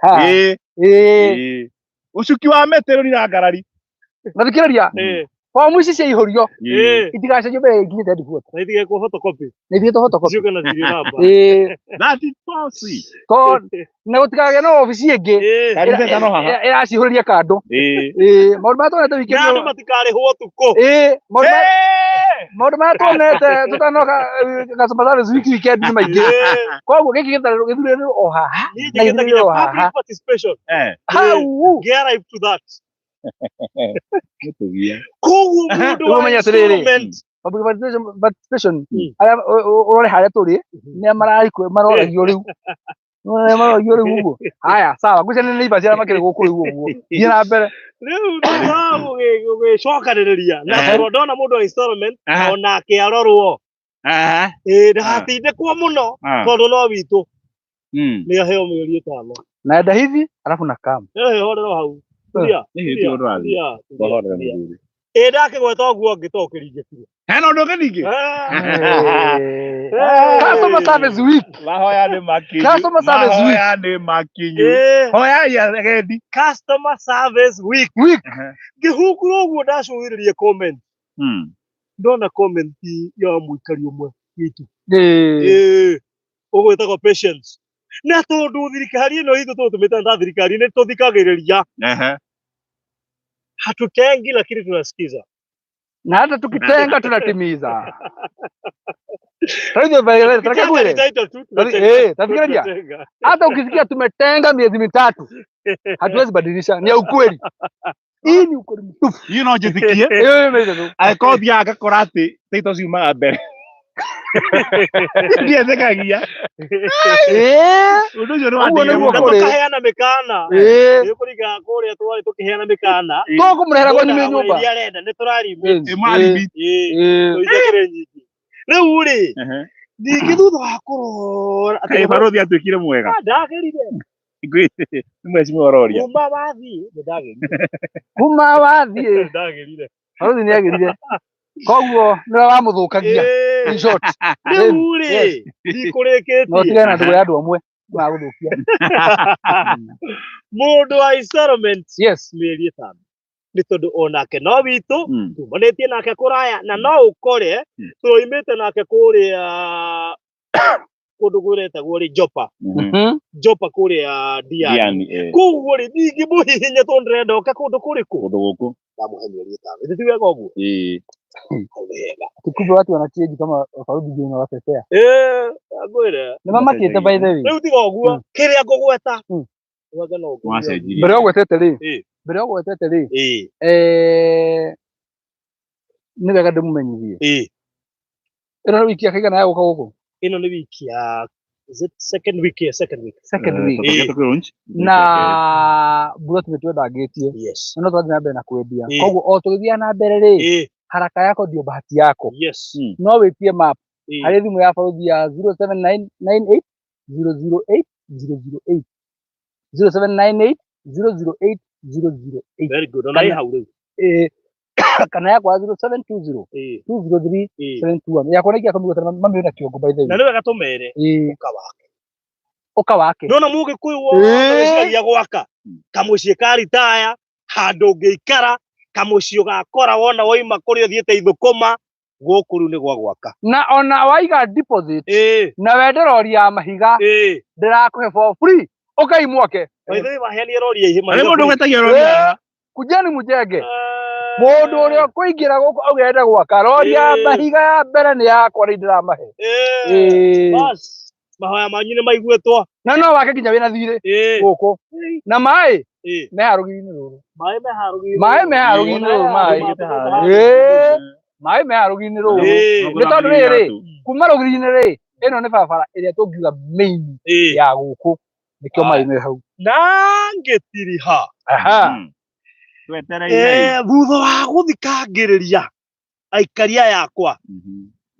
Ĩĩ. Ĩĩ. Ũcuki wa mĩtĩ rũrira ngarari. Na thikĩrĩria, fomu ici ciaihũrio itigacenjio mbere ikinyĩte headquarter. Na itigekwo photocopy. Na itigĩtwo photocopy. Ciũke na serial number. Ĩĩ. That is false. Tondũ na gũtikagĩa na obici ĩngĩ Karĩte no haha. ĩracihũrĩria kando. Ĩĩ, maũndũ marĩa tuonete wiki Na andũ ĩno. matikarĩhwo ũtukũ. Ĩĩ, maũndũ marĩa tuonete tũtanoka customer service week weekend nĩ maingĩ. Koguo gĩkĩ gĩtarĩ gĩthurĩrwo o haha. Niĩ Na njĩkĩte gĩthurĩrwo nginya o haha. public participation. Hau. Ngĩ arrive to that. Nĩtũgia. Koguo mũndũ wa Ũmenye atĩrĩrĩ, installment. Public participation arĩa ũrore harĩa tũrĩ nĩ mararikwo maroragio rĩu. Nĩ maroragio rĩu ũguo. Haya, sawa, ngwĩciria nĩ neighbors arĩa makĩrĩ gũkũ rĩu ũguo. Thiĩ na mbere. Rĩu thutha wa gũgĩcokanĩrĩria na kũrora ndona mũndũ wa installment onake arorwo. Ĩĩ, ndagatindĩkwo mũno tondũ no witũ nĩ aheo mĩeri 5. Naenda hivi alafu na kam. Horera hau. Tulia. Ĩĩ, ndakĩgweta ũguo ngĩ to kĩringĩkire. Hena ũndũ ũngĩ ningĩ? Customer service week. Mahoya nĩ makinyu. Customer service week. Mahoya nĩ makinyu. Hoyai agendi. Customer service week. Week. Ngĩhungura ũguo ndacũgĩrĩria comment. Ndona comment ya mũikari ũmwe witũ. Ĩĩ. Ũgwĩtagwo Patience. Na tondũ thirikari ĩno itũ tũtũmĩte ta thirikari nĩ tũthikagĩrĩria. Hatutengi lakini tunasikiza. Na hata tukitenga tunatimiza. Hata ukisikia tumetenga miezi 3 hatuwezi badilisha, ni ukweli. Hii ni ukweli mtupu. Hiyo no njĩtĩkie. Angĩkorwo thiaga ngakora atĩ title ciumaga mbere. Ndietĩkagia. Ũndũ ũcio nĩ Ũguo nĩguo wandeithia. kũrĩ. Tũkaheana mĩkana. Nĩkũringaga kũrĩa twarĩ tũkĩheana mĩkana. Tũkũmũrehera kwanyu nĩ nyũmba. Iria arenda nĩ tũrarimit. Ĩ, Tũitakĩrĩ nyingĩ. Rĩu rĩ, ningĩ thutha wa kũrora Kaĩ barũthi atuĩkire mwega. Ndagĩrire. Nĩ mheshimiwa ũroria. Kuma wathiĩ nĩ ndagĩrire. Kuma wathiĩ. Ndagĩrire. Barũthi nĩ agĩrire. Koguo nĩwe wamũthũkagia. In short. Rĩu rĩ, ndikũrĩkĩtie. No tigane na ndũgũ ya andũ amwe magũthũkia. Mũndũ wa installment. Yes. Mĩeri 5. Nĩ tondũ onake no witũ, tumanĩtie nake kũraya na no ũkore tũroimĩte nake kũrĩa kũndũ kũretagwo rĩ Jopa. Jopa kũrĩa Diani. Koguo rĩ ndingĩmũhihinya tondũ ndĩrenda oke kũndũ kũrĩkũ? Kũndũ gũkũ. Ndamũhe mĩeri 5. Ĩthĩ ti wega ũguo? Ĩĩ. Hau nĩ hega. Kumbe watu wanachange kama barũthi ndio unawatetea. Ĩĩ, ngwĩre. Nĩ mamakĩte by the way. Rĩu tiga ũguo, kĩrĩa ngũgweta. Mbere ũgwetete rĩ. Mbere ũgwetete rĩ. Nĩ wega ndĩmũmenyithie. Ĩno nĩ wiki ya kaigana ya gũka gũkũ? Ĩno nĩ wiki ya, is it second week? Yeah, second week. Second week. Na mburoti nĩ twendangĩtie. Yes. No twathiĩ na mbere na kwendia. Koguo o tũgĩthiaga na mbere rĩ, haraka yako ndio bahati yako. Yes. No wĩtie map harĩ thimũ ya barũthi ya 07998 008 008. 0798 008 008. Very good. Ona ĩ hau rĩu. Kana yakwa 0720 203 721. Yakwa nĩ kĩamũgwetera mami wĩna kĩongo by the way. Na nĩ wega tũmere. Ũka wake. Ũka wake. Ndona mũgĩkũyũ wothe wĩciragia gwaka kamũciĩ ka ritaya handũ ũngĩikara kamũciĩ ũgakora wona woima kũrĩa ũthiĩte ithũkũma gũkũ rĩu nĩ gwa gwaka. Na ona waiga deposit na wende rori ya mahiga ndĩrakũhe for free. Ũkai mwake. By the way waheanire rori ya Harĩ mũndũ ũgwetagia rori haha. Kujani mujenge. Mũndũ ũrĩa ũkũingĩra gũkũ auge arenda gwaka rori ya mahiga ya mbere nĩ yakwa rĩu ndĩramahe. Ĩĩ. Bas, mahoya manyu nĩ maiguĩtwo. Na no wake nginya wĩna thirĩ gũkũ. Na maĩ me haha rũgiri-inĩ rũrũ. Maĩ me haha rũgiri-inĩ. Maĩ me haha rũgiri-inĩ rũrũ maĩ. Ĩĩ. Maĩ me haha rũgiri-inĩ rũrũ. Nĩ tondũ rĩrĩ, kuma rũgiri-inĩ rĩ, ĩno nĩ barabara ĩrĩa tũngiuga main ya gũkũ. Nĩkĩo maĩ me hau. Na ngĩtiriha. Aha. Twetereire. Thutha wa gũthikangĩrĩria aikari aya akwa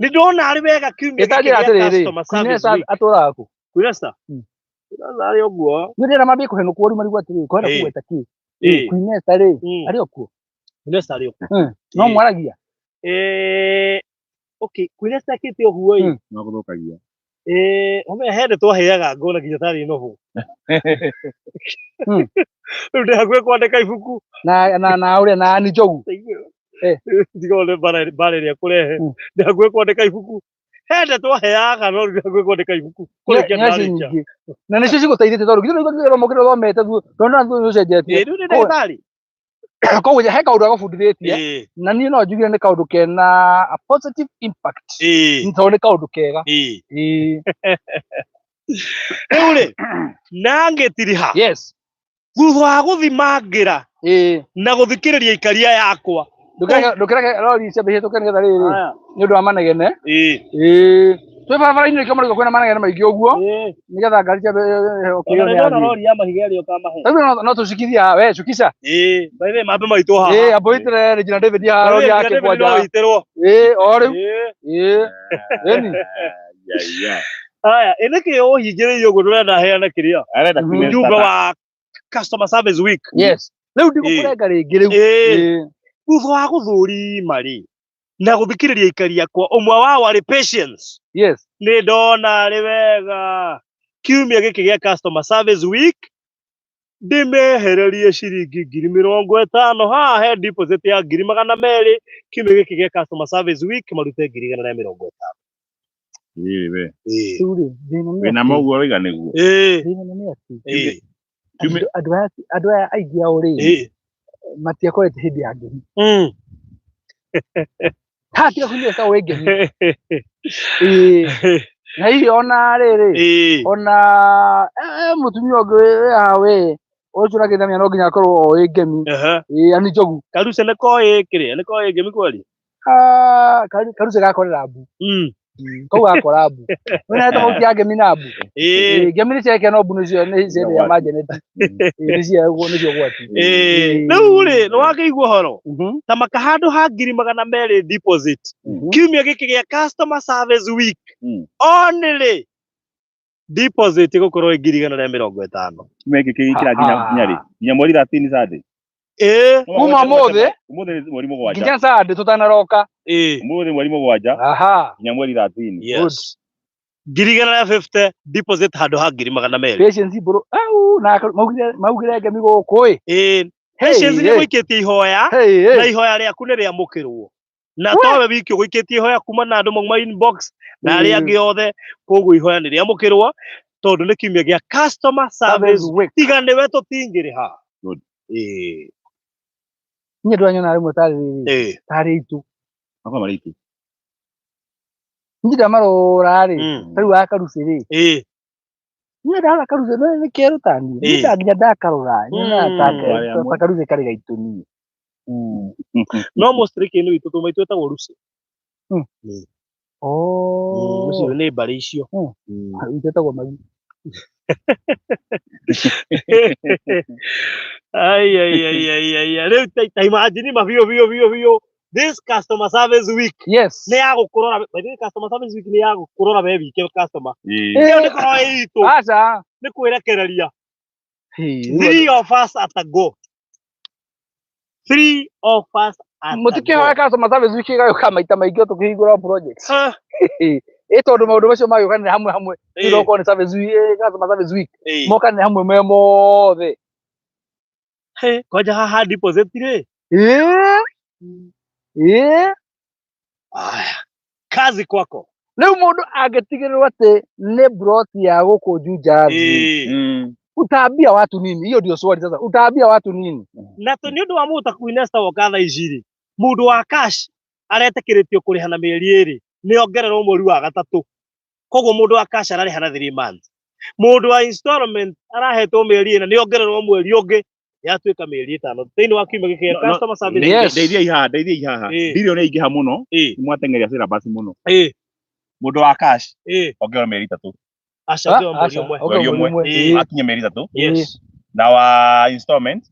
nĩ ndona arĩ wega kiumia gĩkĩ Gĩtanjĩra gĩa atĩrĩrĩ, customer Queen service Esther week. atũraga kũ? Queen Esther? Mm. Queen Esther arĩ ũguo. Nĩ ndĩrenda mambie kũhenũkwo rĩu marigwo atĩrĩrĩ, kwenda kũgweta kĩ? Queen Esther rĩ, arĩ o kuo? Queen Esther arĩ o kuo. No mwaragia? Okay, Queen Esther akĩte ũguo ĩ. No gũthũkagia. Ũmenye he ndeto aheaga ngona nginya tarĩ novel. Rĩu ndĩ hakuhĩ kwandĩka ibuku. Na na na ũrĩa na Ann Njogu. Tiga nĩ mbara ĩrĩa kũrehe. Ndĩ hakuhĩ kwandĩka ibuku. He ndeto aheaga no rĩu ndĩ hakuhĩ kwandĩka ibuku. Kũrĩkia Nĩ acio ndarĩkia. nyingĩ. Na nĩcio cigũteithĩtie tondũ githĩ ndũigua gĩthomo kĩrĩa ũthomete ndona nĩ ũcenjetie. Rĩu nĩ ndagĩtarĩ. Koguo he kaũndũ agũbundithĩtie na niĩ no njugire nĩ kaũndũ kena a positive impact. Tondũ nĩ kaũndũ kega. Ĩĩ. Rĩu rĩ, na ngĩtiriha. Yes. Thutha wa gũthimangĩra na gũthikĩrĩria ikaria yakwa. Ndũkĩreke rori ciambe ihĩtũke nĩgetha rĩrĩ nĩ ũndũ wa manegene. Ĩĩ. Twĩ barabara-inĩ nĩkĩo marauga kwĩna manegene maingĩ ũguo nĩgetha ngari ciambe Ona nĩ ndona rori ya mahiga ĩrĩa ũkamahe. Rĩu no tũcikithie haha we cukisha. Ĩĩ, by the way mambe maitwo haha. Ĩĩ, ambo itĩre Regina David haha rori yake kwanja. No itĩrwo. Ĩĩ, o rĩu. Ĩĩ. Ĩni. Haya, ĩ nĩkĩ ũhingĩrĩirie ũguo ndũrenda heane kĩrĩa? Arenda Queen Esther Ujumbe wa customer service week. Yes. Rĩu ndigũkũrenga rĩngĩ rĩu. Thutha wa gũthũrima rĩ na gũthikĩrĩria aikari akwa ũmwe wao arĩ Patience. Yes. Nĩ ndona arĩ wega kiumia gĩkĩ gĩa customer service week ndĩmehererie ciringi 50,000 haha he deposit ya 200,000 kiumia gĩkĩ gĩa customer service week marute 150,000. Ĩĩ we. Rĩu rĩ, thĩna nĩ Wĩna atĩ- moguo waiga nĩguo. Thĩna nĩ atĩ andũ aya aingĩ ao rĩ matiakorete hĩndĩ ya ngemi. Ha tiga kunyua ta wĩ ngemi. Ĩĩ. Na hihi ona rĩrĩ ona mũtumia ũngĩ wĩ haha we ũcio ũragĩthamia no nginya akorwo oĩ ngemi. Ĩĩ Ann Njogu. Karuce nĩ koĩ kĩrĩa nĩ koĩ ngemi kweri? Karuce gakorera mbu. Kau gakora mbu. Wĩna tofauti ya ngemi na mbu. Ngemi nĩ ciarekia no mbu nĩcio nĩ ciendea manjeneti. Nĩcio ũgwati. Rĩu rĩ nĩ wakĩigua ũhoro ta maka handũ ha 200,000 deposit kiumia gĩkĩ gĩa customer service week only deposit ĩgũkorwo ĩ 150,000. Kiumia gĩkĩ kĩgĩkĩra nginya rĩ? Nginya mweri 13 Sunday. Kuma ũmũthĩ Ũmũthĩ nĩ mweri 7. Nginya Sunday tũtanaroka. Ũmũthĩ mweri 7. Aha. Nginya mweri 13. Yes. 150,000 deposit handũ ha 200,000. Patience bro. Au na maugire ngemi gũkũ ĩ. Patience nĩ gũikĩtie ihoya na ihoya rĩaku nĩ rĩamũkĩrwo. Na towe wiki ũgũikĩtie ihoya kuma na andũ mauma inbox na arĩa angĩ othe koguo ihoya nĩ rĩamũkĩrwo tondũ nĩ kiumia gĩa customer service week. Tiga nĩwe tũtingĩrĩha. Good. Niĩ ndĩranyona rĩmwe tarĩ tarĩ itũ. Makwa marĩ itũ. Niĩ ndamarora rĩ, tarĩu wa Karuci rĩ. Niĩ ndarora Karuci nĩ kerũ ta niĩ. Niĩ nginya ndakarora, nyonaga ta Karuci karĩ gaitũ niĩ. No mostly kĩndũ gitũ tũmaitũ etagwo Lucy. Ũcio nĩ mbarĩ icio. Itũ etagwo Magi. Ai ai ai ai ai. Rĩu ta imagine ma biũ biũ biũ biũ. This customer service week. Yes. Nĩ ya gũkũrora. By the way, customer service week nĩ ya gũkũrora we wike customer. Ĩyo nĩ korwo ĩ itũ. Aca. Nĩ kwĩrekereria. Three of us at a go. Three of us at a go. Mũtikĩhoe customer service week ĩgagĩũka maita maingĩ tũkĩhingũra projects. Ĩ tondũ maũndũ macio magĩũkanĩra hamwe hamwe. Rĩu okorwo nĩ service week, customer service week. Mokanĩre hamwe me mothe. Kwanja haha deposit rĩ. Aya. Kazi kwako. Rĩu mũndũ angĩtigĩrĩrwo atĩ nĩ plot ya gũkũ Juja. Utaambia watu nini? Hiyo ndio swali sasa. Utaambia watu nini? Na to nĩ ũndũ wa mũndũ ta Queen woka thaa ici rĩ, mũndũ wa cash aretĩkĩrĩtio kũrĩha na mĩeri 2, nĩ ongererwo mweri wa gatatũ. Koguo mũndũ wa cash ararĩha na 3 months. Mũndũ wa installment arahetwo mĩeri 4, nĩ ongererwo mweri ũngĩ, yatuĩka mĩeri 5. Thĩinĩ wa kiumia gĩkĩ No, no, customer service. Yes. Ndeithiai haha, ndeithiai haha. Ndirio nĩ aingĩha mũno, nĩ mwateng'eria syllabus mũno. Mũndũ wa cash ongererwo mĩeri 3. Aca, ongererwo mweri ũmwe. Mweri ũmwe. Ũmwe. Akinye mĩeri 3. Yes. Na wa installment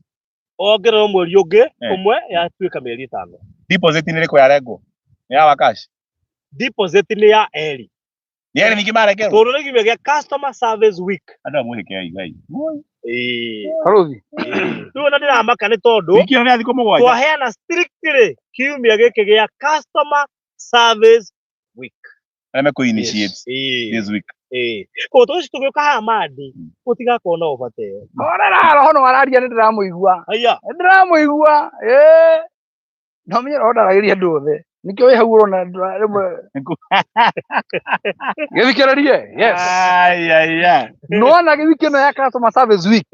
Ongererwo mweri ũngĩ ũmwe, yatuĩka mĩeri 5. Deposit nĩ ĩrĩkũ yarengwo? Nĩ ya wa cash? Deposit nĩ ya eri. Nĩ eri ningĩ marengerwo? Tondũ nĩ kiumia gĩa customer service week. Andũ aya mwĩhĩke Ngai. Barothi. Rĩu ona ndĩramaka nĩ tondũ Wiki ĩno nĩ ya thikũ 7. Twaheana strictly kiumia gĩkĩ gĩa customer service week. Arĩa mekũ initiate this week. Koguo tũcio tũgĩũka haha Monday, gũtigakorwo na offer ta ĩyo. Horera, roho no araria nĩ ndĩramũigua. Haiya. Nĩ ndĩramũigua. Ĩĩ. No menye roho ndaragĩria andũ othe. Nĩkĩo wĩ hau ũrona rĩmwe. Gĩthikĩrĩrie. Yes. Ai, ai, ai. Nĩwona wiki ĩno ya customer service week.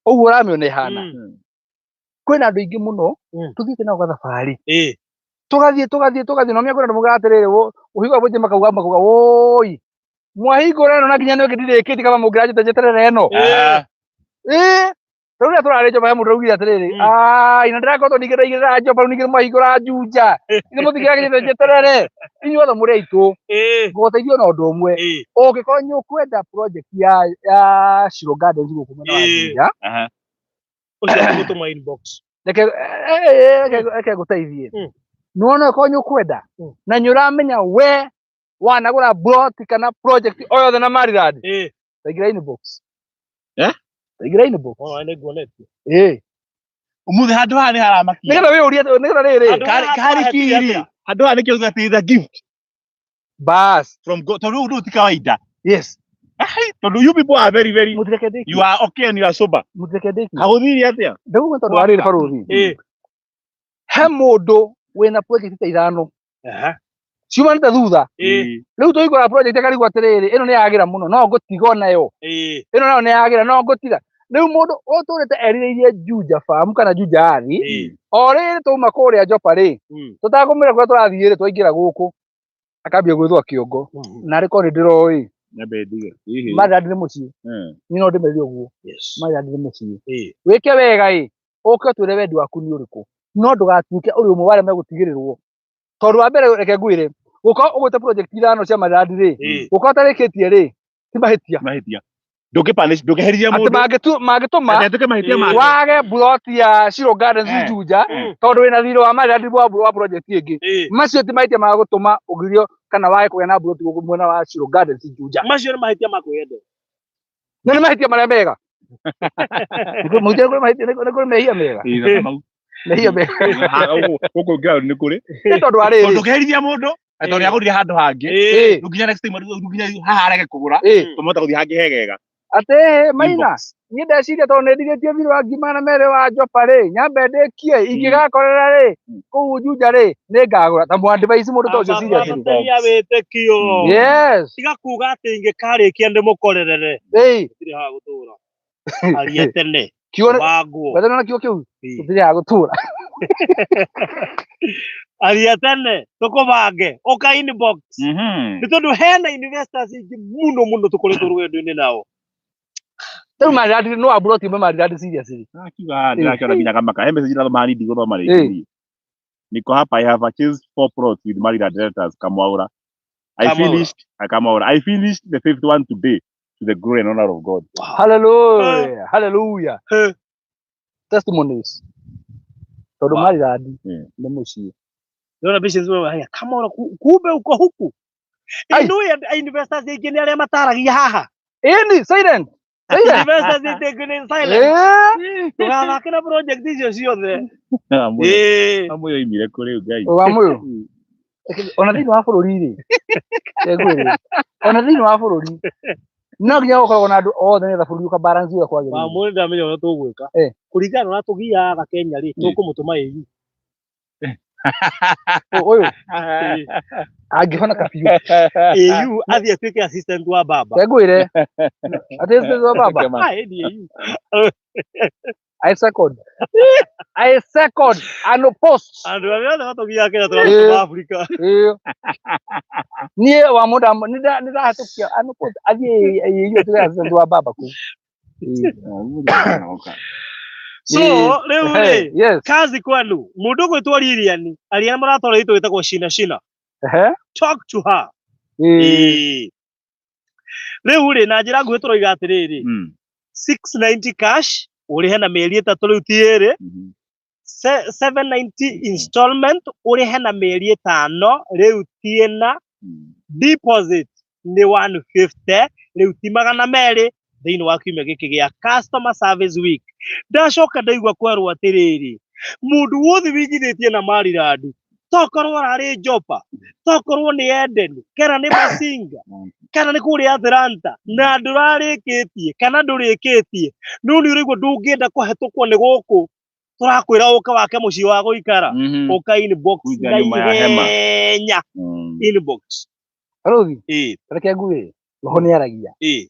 Ũguo ũramĩona ĩhana. Kwĩna andũ aingĩ mũno, tũthiĩte nao gathabarĩ. Tũgathiĩ, tũgathiĩ, tũgathiĩ, na ũmenye kwĩna andũ maugaga atĩrĩrĩ, ũhingũra mũciĩ makauga, makauga, woi, mwahingũra ĩno na nginya nĩ ĩngĩ ndirĩkĩtie kaba mũngĩranjĩte njeterere ĩno. Rĩu rĩrĩa tũrarĩ Njoba he mũndũ ũraugire atĩrĩrĩ, ai, na ndĩrakoretwo ningĩ ndaigĩrĩra Njoba, rĩu ningĩ mwahingũra Juja. Ithuĩ mũtingĩragĩrĩte njeterere. Inyuothe mũrĩ aitũ. Ngũgũteithia na ũndũ ũmwe. Ũngĩkorwo nĩ ũkwenda project ya Shiro Gardens gũkũ mwena wa Juja. Ũcio ũgũtũma inbox. Reke, reke ngũteithie. Nĩwona ũkorwo nĩ ũkwenda, na nĩ ũramenya we wanagũra plot kana project o yothe na Maryland. Taingĩra inbox. Taingĩra inbox. Ona nĩ nguonetie. Ũmũthĩ handũ haha nĩ haramakia. Nĩgetha wĩyũrie, nĩgetha rĩrĩ. Handũ haha Kari twahetia kiri. atĩa? Handũ haha nĩkĩo atĩ the gift. Bas. From God. Tondũ ũndũ ti kawaida. Yes. Ai, tondũ you people are very, very, Mũtireke ndĩkie. you are okay and you are sober. Mũtireke ndĩkie. Hagũthirie atĩa? Ndĩgũgwĩta tondũ wa rĩrĩ barũthi. He mũndũ wĩna project ta 5. Ciumanĩte thutha. Rĩu tũhingũra project akarigwo atĩrĩrĩ, ĩno nĩ yagĩra mũno, no ngũtiga onayo. Ĩno nayo nĩ yagĩra, no ngũtiga. Rĩu mũndũ ũtũrĩte erirĩirie Juja Farm kana Juja Ardhi, o rĩrĩ twauma kũrĩa Njoba rĩ, tũtakũmĩra kũrĩa tũrathiĩ rĩ, twaingĩra gũkũ, akambia gwĩthũa kĩongo. Na arĩ korwo nĩ ndĩroĩ. Nyambe ndige. Hihi. Maryland nĩ mũciĩ. Niĩ no ndĩmerire ũguo. Maryland nĩ mũciĩ. Wĩke wega ĩ, ũke ũtwĩre wendi waku nĩ ũrĩkũ. No ndũgatuĩke ũrĩ ũmwe wa arĩa megũtigĩrĩrwo. Tondũ wa mbere reke ngwĩre, gũkorwo ũgũte project 5 cia Maryland rĩ, gũkorwo ũtarĩkĩtie rĩ, ti mahĩtia. Mahĩtia. Ndũngĩ-punish, ndũngĩherithia Atĩ mũndũ. mangĩtũma Atĩ atuĩke mahĩtia make. wage plot ya Shiro Gardens Juja, tondũ wĩna thirĩ wa Maryland wa project ĩngĩ. Macio ti mahĩtia ma gũtũma ũgirio kana wage kũgĩa na plot gũkũ mwena wa Shiro Gardens Juja. Macio nĩ mahĩtia ma kwĩyendera. Na nĩ mahĩtia marĩa mega. Nĩ kũrĩ mahĩtia, nĩ kũrĩ mahĩtia, nĩ kũrĩ mehia mega. Ĩĩ, na mau. Mehia mega. Ha, gũkũ ground nĩ kũrĩ. Nĩ tondũ wa rĩrĩ. Tondũ ndũngĩherithia mũndũ, atĩ tondũ nĩagũrire handũ hangĩ. Rĩu nginya next time, rĩu nginya haha arege kũgũra, tũmũhota gũthiĩ hangĩ hegega. Atĩ, Maina, Inbox. niĩ ndeciria tondũ nĩ ndigĩtie thirĩ wa ngiri magana merĩ wa Njoba rĩ, nyambe ndĩkie, ingĩgakorera rĩ, kũu Juja rĩ, nĩ ngagũra. Ta mũ advise mũndũ ta ũcio seriously. Abateria wĩtĩkio. Yes. Tiga kuga atĩ ingĩkarĩkia ndĩmũkorerere. Gũtirĩ ha gũtũra. Aria tene. Kiugo nĩ- Bangwo. Wethe na kiugo kĩu? Gũtirĩ ha gũtũra. Aria tene, tũkũbange. Ũka inbox. Nĩ tondũ hena investors aingĩ mũno mũno tũkoretwo rũgendo-inĩ nao. Rĩu Maryland no amburoti ĩmwe Maryland seriously. Akiuga haha ndĩrakĩona nginya kamaka. He message irathoma hanini ndigũthoma rĩngĩ niĩ. Niko hapa, I have purchased 4 plots with Maryland Realtors Kamwaura. I Kamwaura. finished, Kamwaura. I finished the 5th one today to the glory and honor of God. Wow. Hallelujah. Hallelujah. Testimonies. Tondũ Wow. Maryland nĩ mũciĩ. Ndĩrona mbica nzuri haya, Kamwaura, kumbe uko huku. Ai. Ĩno ya investors aingĩ nĩ arĩa mataragia haha. Ĩni, silent. Silent. Investors aingĩ nĩ silent. Ndũgathake na project icio ciothe. Amwe oimire kũ rĩu, Ngai? Wa mũyũ. Ona thĩinĩ wa bũrũri rĩ, ngwĩre, ona thĩinĩ wa bũrũri, no nginya gũkoragwo na andũ othe nĩgetha bũrũri ũka balance ũrĩa kwagĩrĩire. Wa mũyũ ndamenya ũrĩa tũgwĩka. Kũringana na ũrĩa tũgiaga Kenya rĩ, tũkũmũtũma AU. Ũyũ. Angĩhonoka biũ. AU athiĩ atuĩke assistant wa baba. Ngwĩre. Assistant wa baba. Ah, ĩni AU. I second. I second and post. Andũ arĩa othe matũgiaga Kenya tũratũma Afrika. Ĩĩ. Niĩ wa mũndũ nĩ ndahĩtũkia and post athiĩ AU atuĩke assistant wa baba kũu. So rĩu rĩ, Yes. kazi kwenu mũndũ ũgwĩtwo Lilian arĩa mũratwara itũ wĩtagwo Shina Shina, talk to her. Ĩĩ. Ĩĩ. Rĩu rĩ, na njĩra nguhĩ tũroiga atĩrĩrĩ, 690 cash ũrĩhe na mĩeri 3 rĩu ti ĩrĩ, 790 installment ũrĩhe na mĩeri 5 rĩu ti ĩna, deposit nĩ 150 rĩu ti 200 thĩinĩ wa kiumia gĩkĩ gĩa customer service week. Ndacoka ndaigua kwerwo atĩrĩrĩ, mũndũ wothe wĩigithĩtie na Maryland, tokorwo ararĩ Jopa, tokorwo nĩ Eden, kana nĩ Masinga, kana nĩ kũrĩa Atlanta, na ndũrarĩkĩtie kana ndũrĩkĩtie, no nĩ ũraigua ndũngĩenda kũhetũkwo nĩ gũkũ, tũrakwĩra ũke wake mũciĩ wa gũikara, ũka inbox Kuja na nyuma ya hema. ihenya inbox. Barũthi, Ĩĩ, reke nguĩ roho nĩ aragia. Ĩĩ,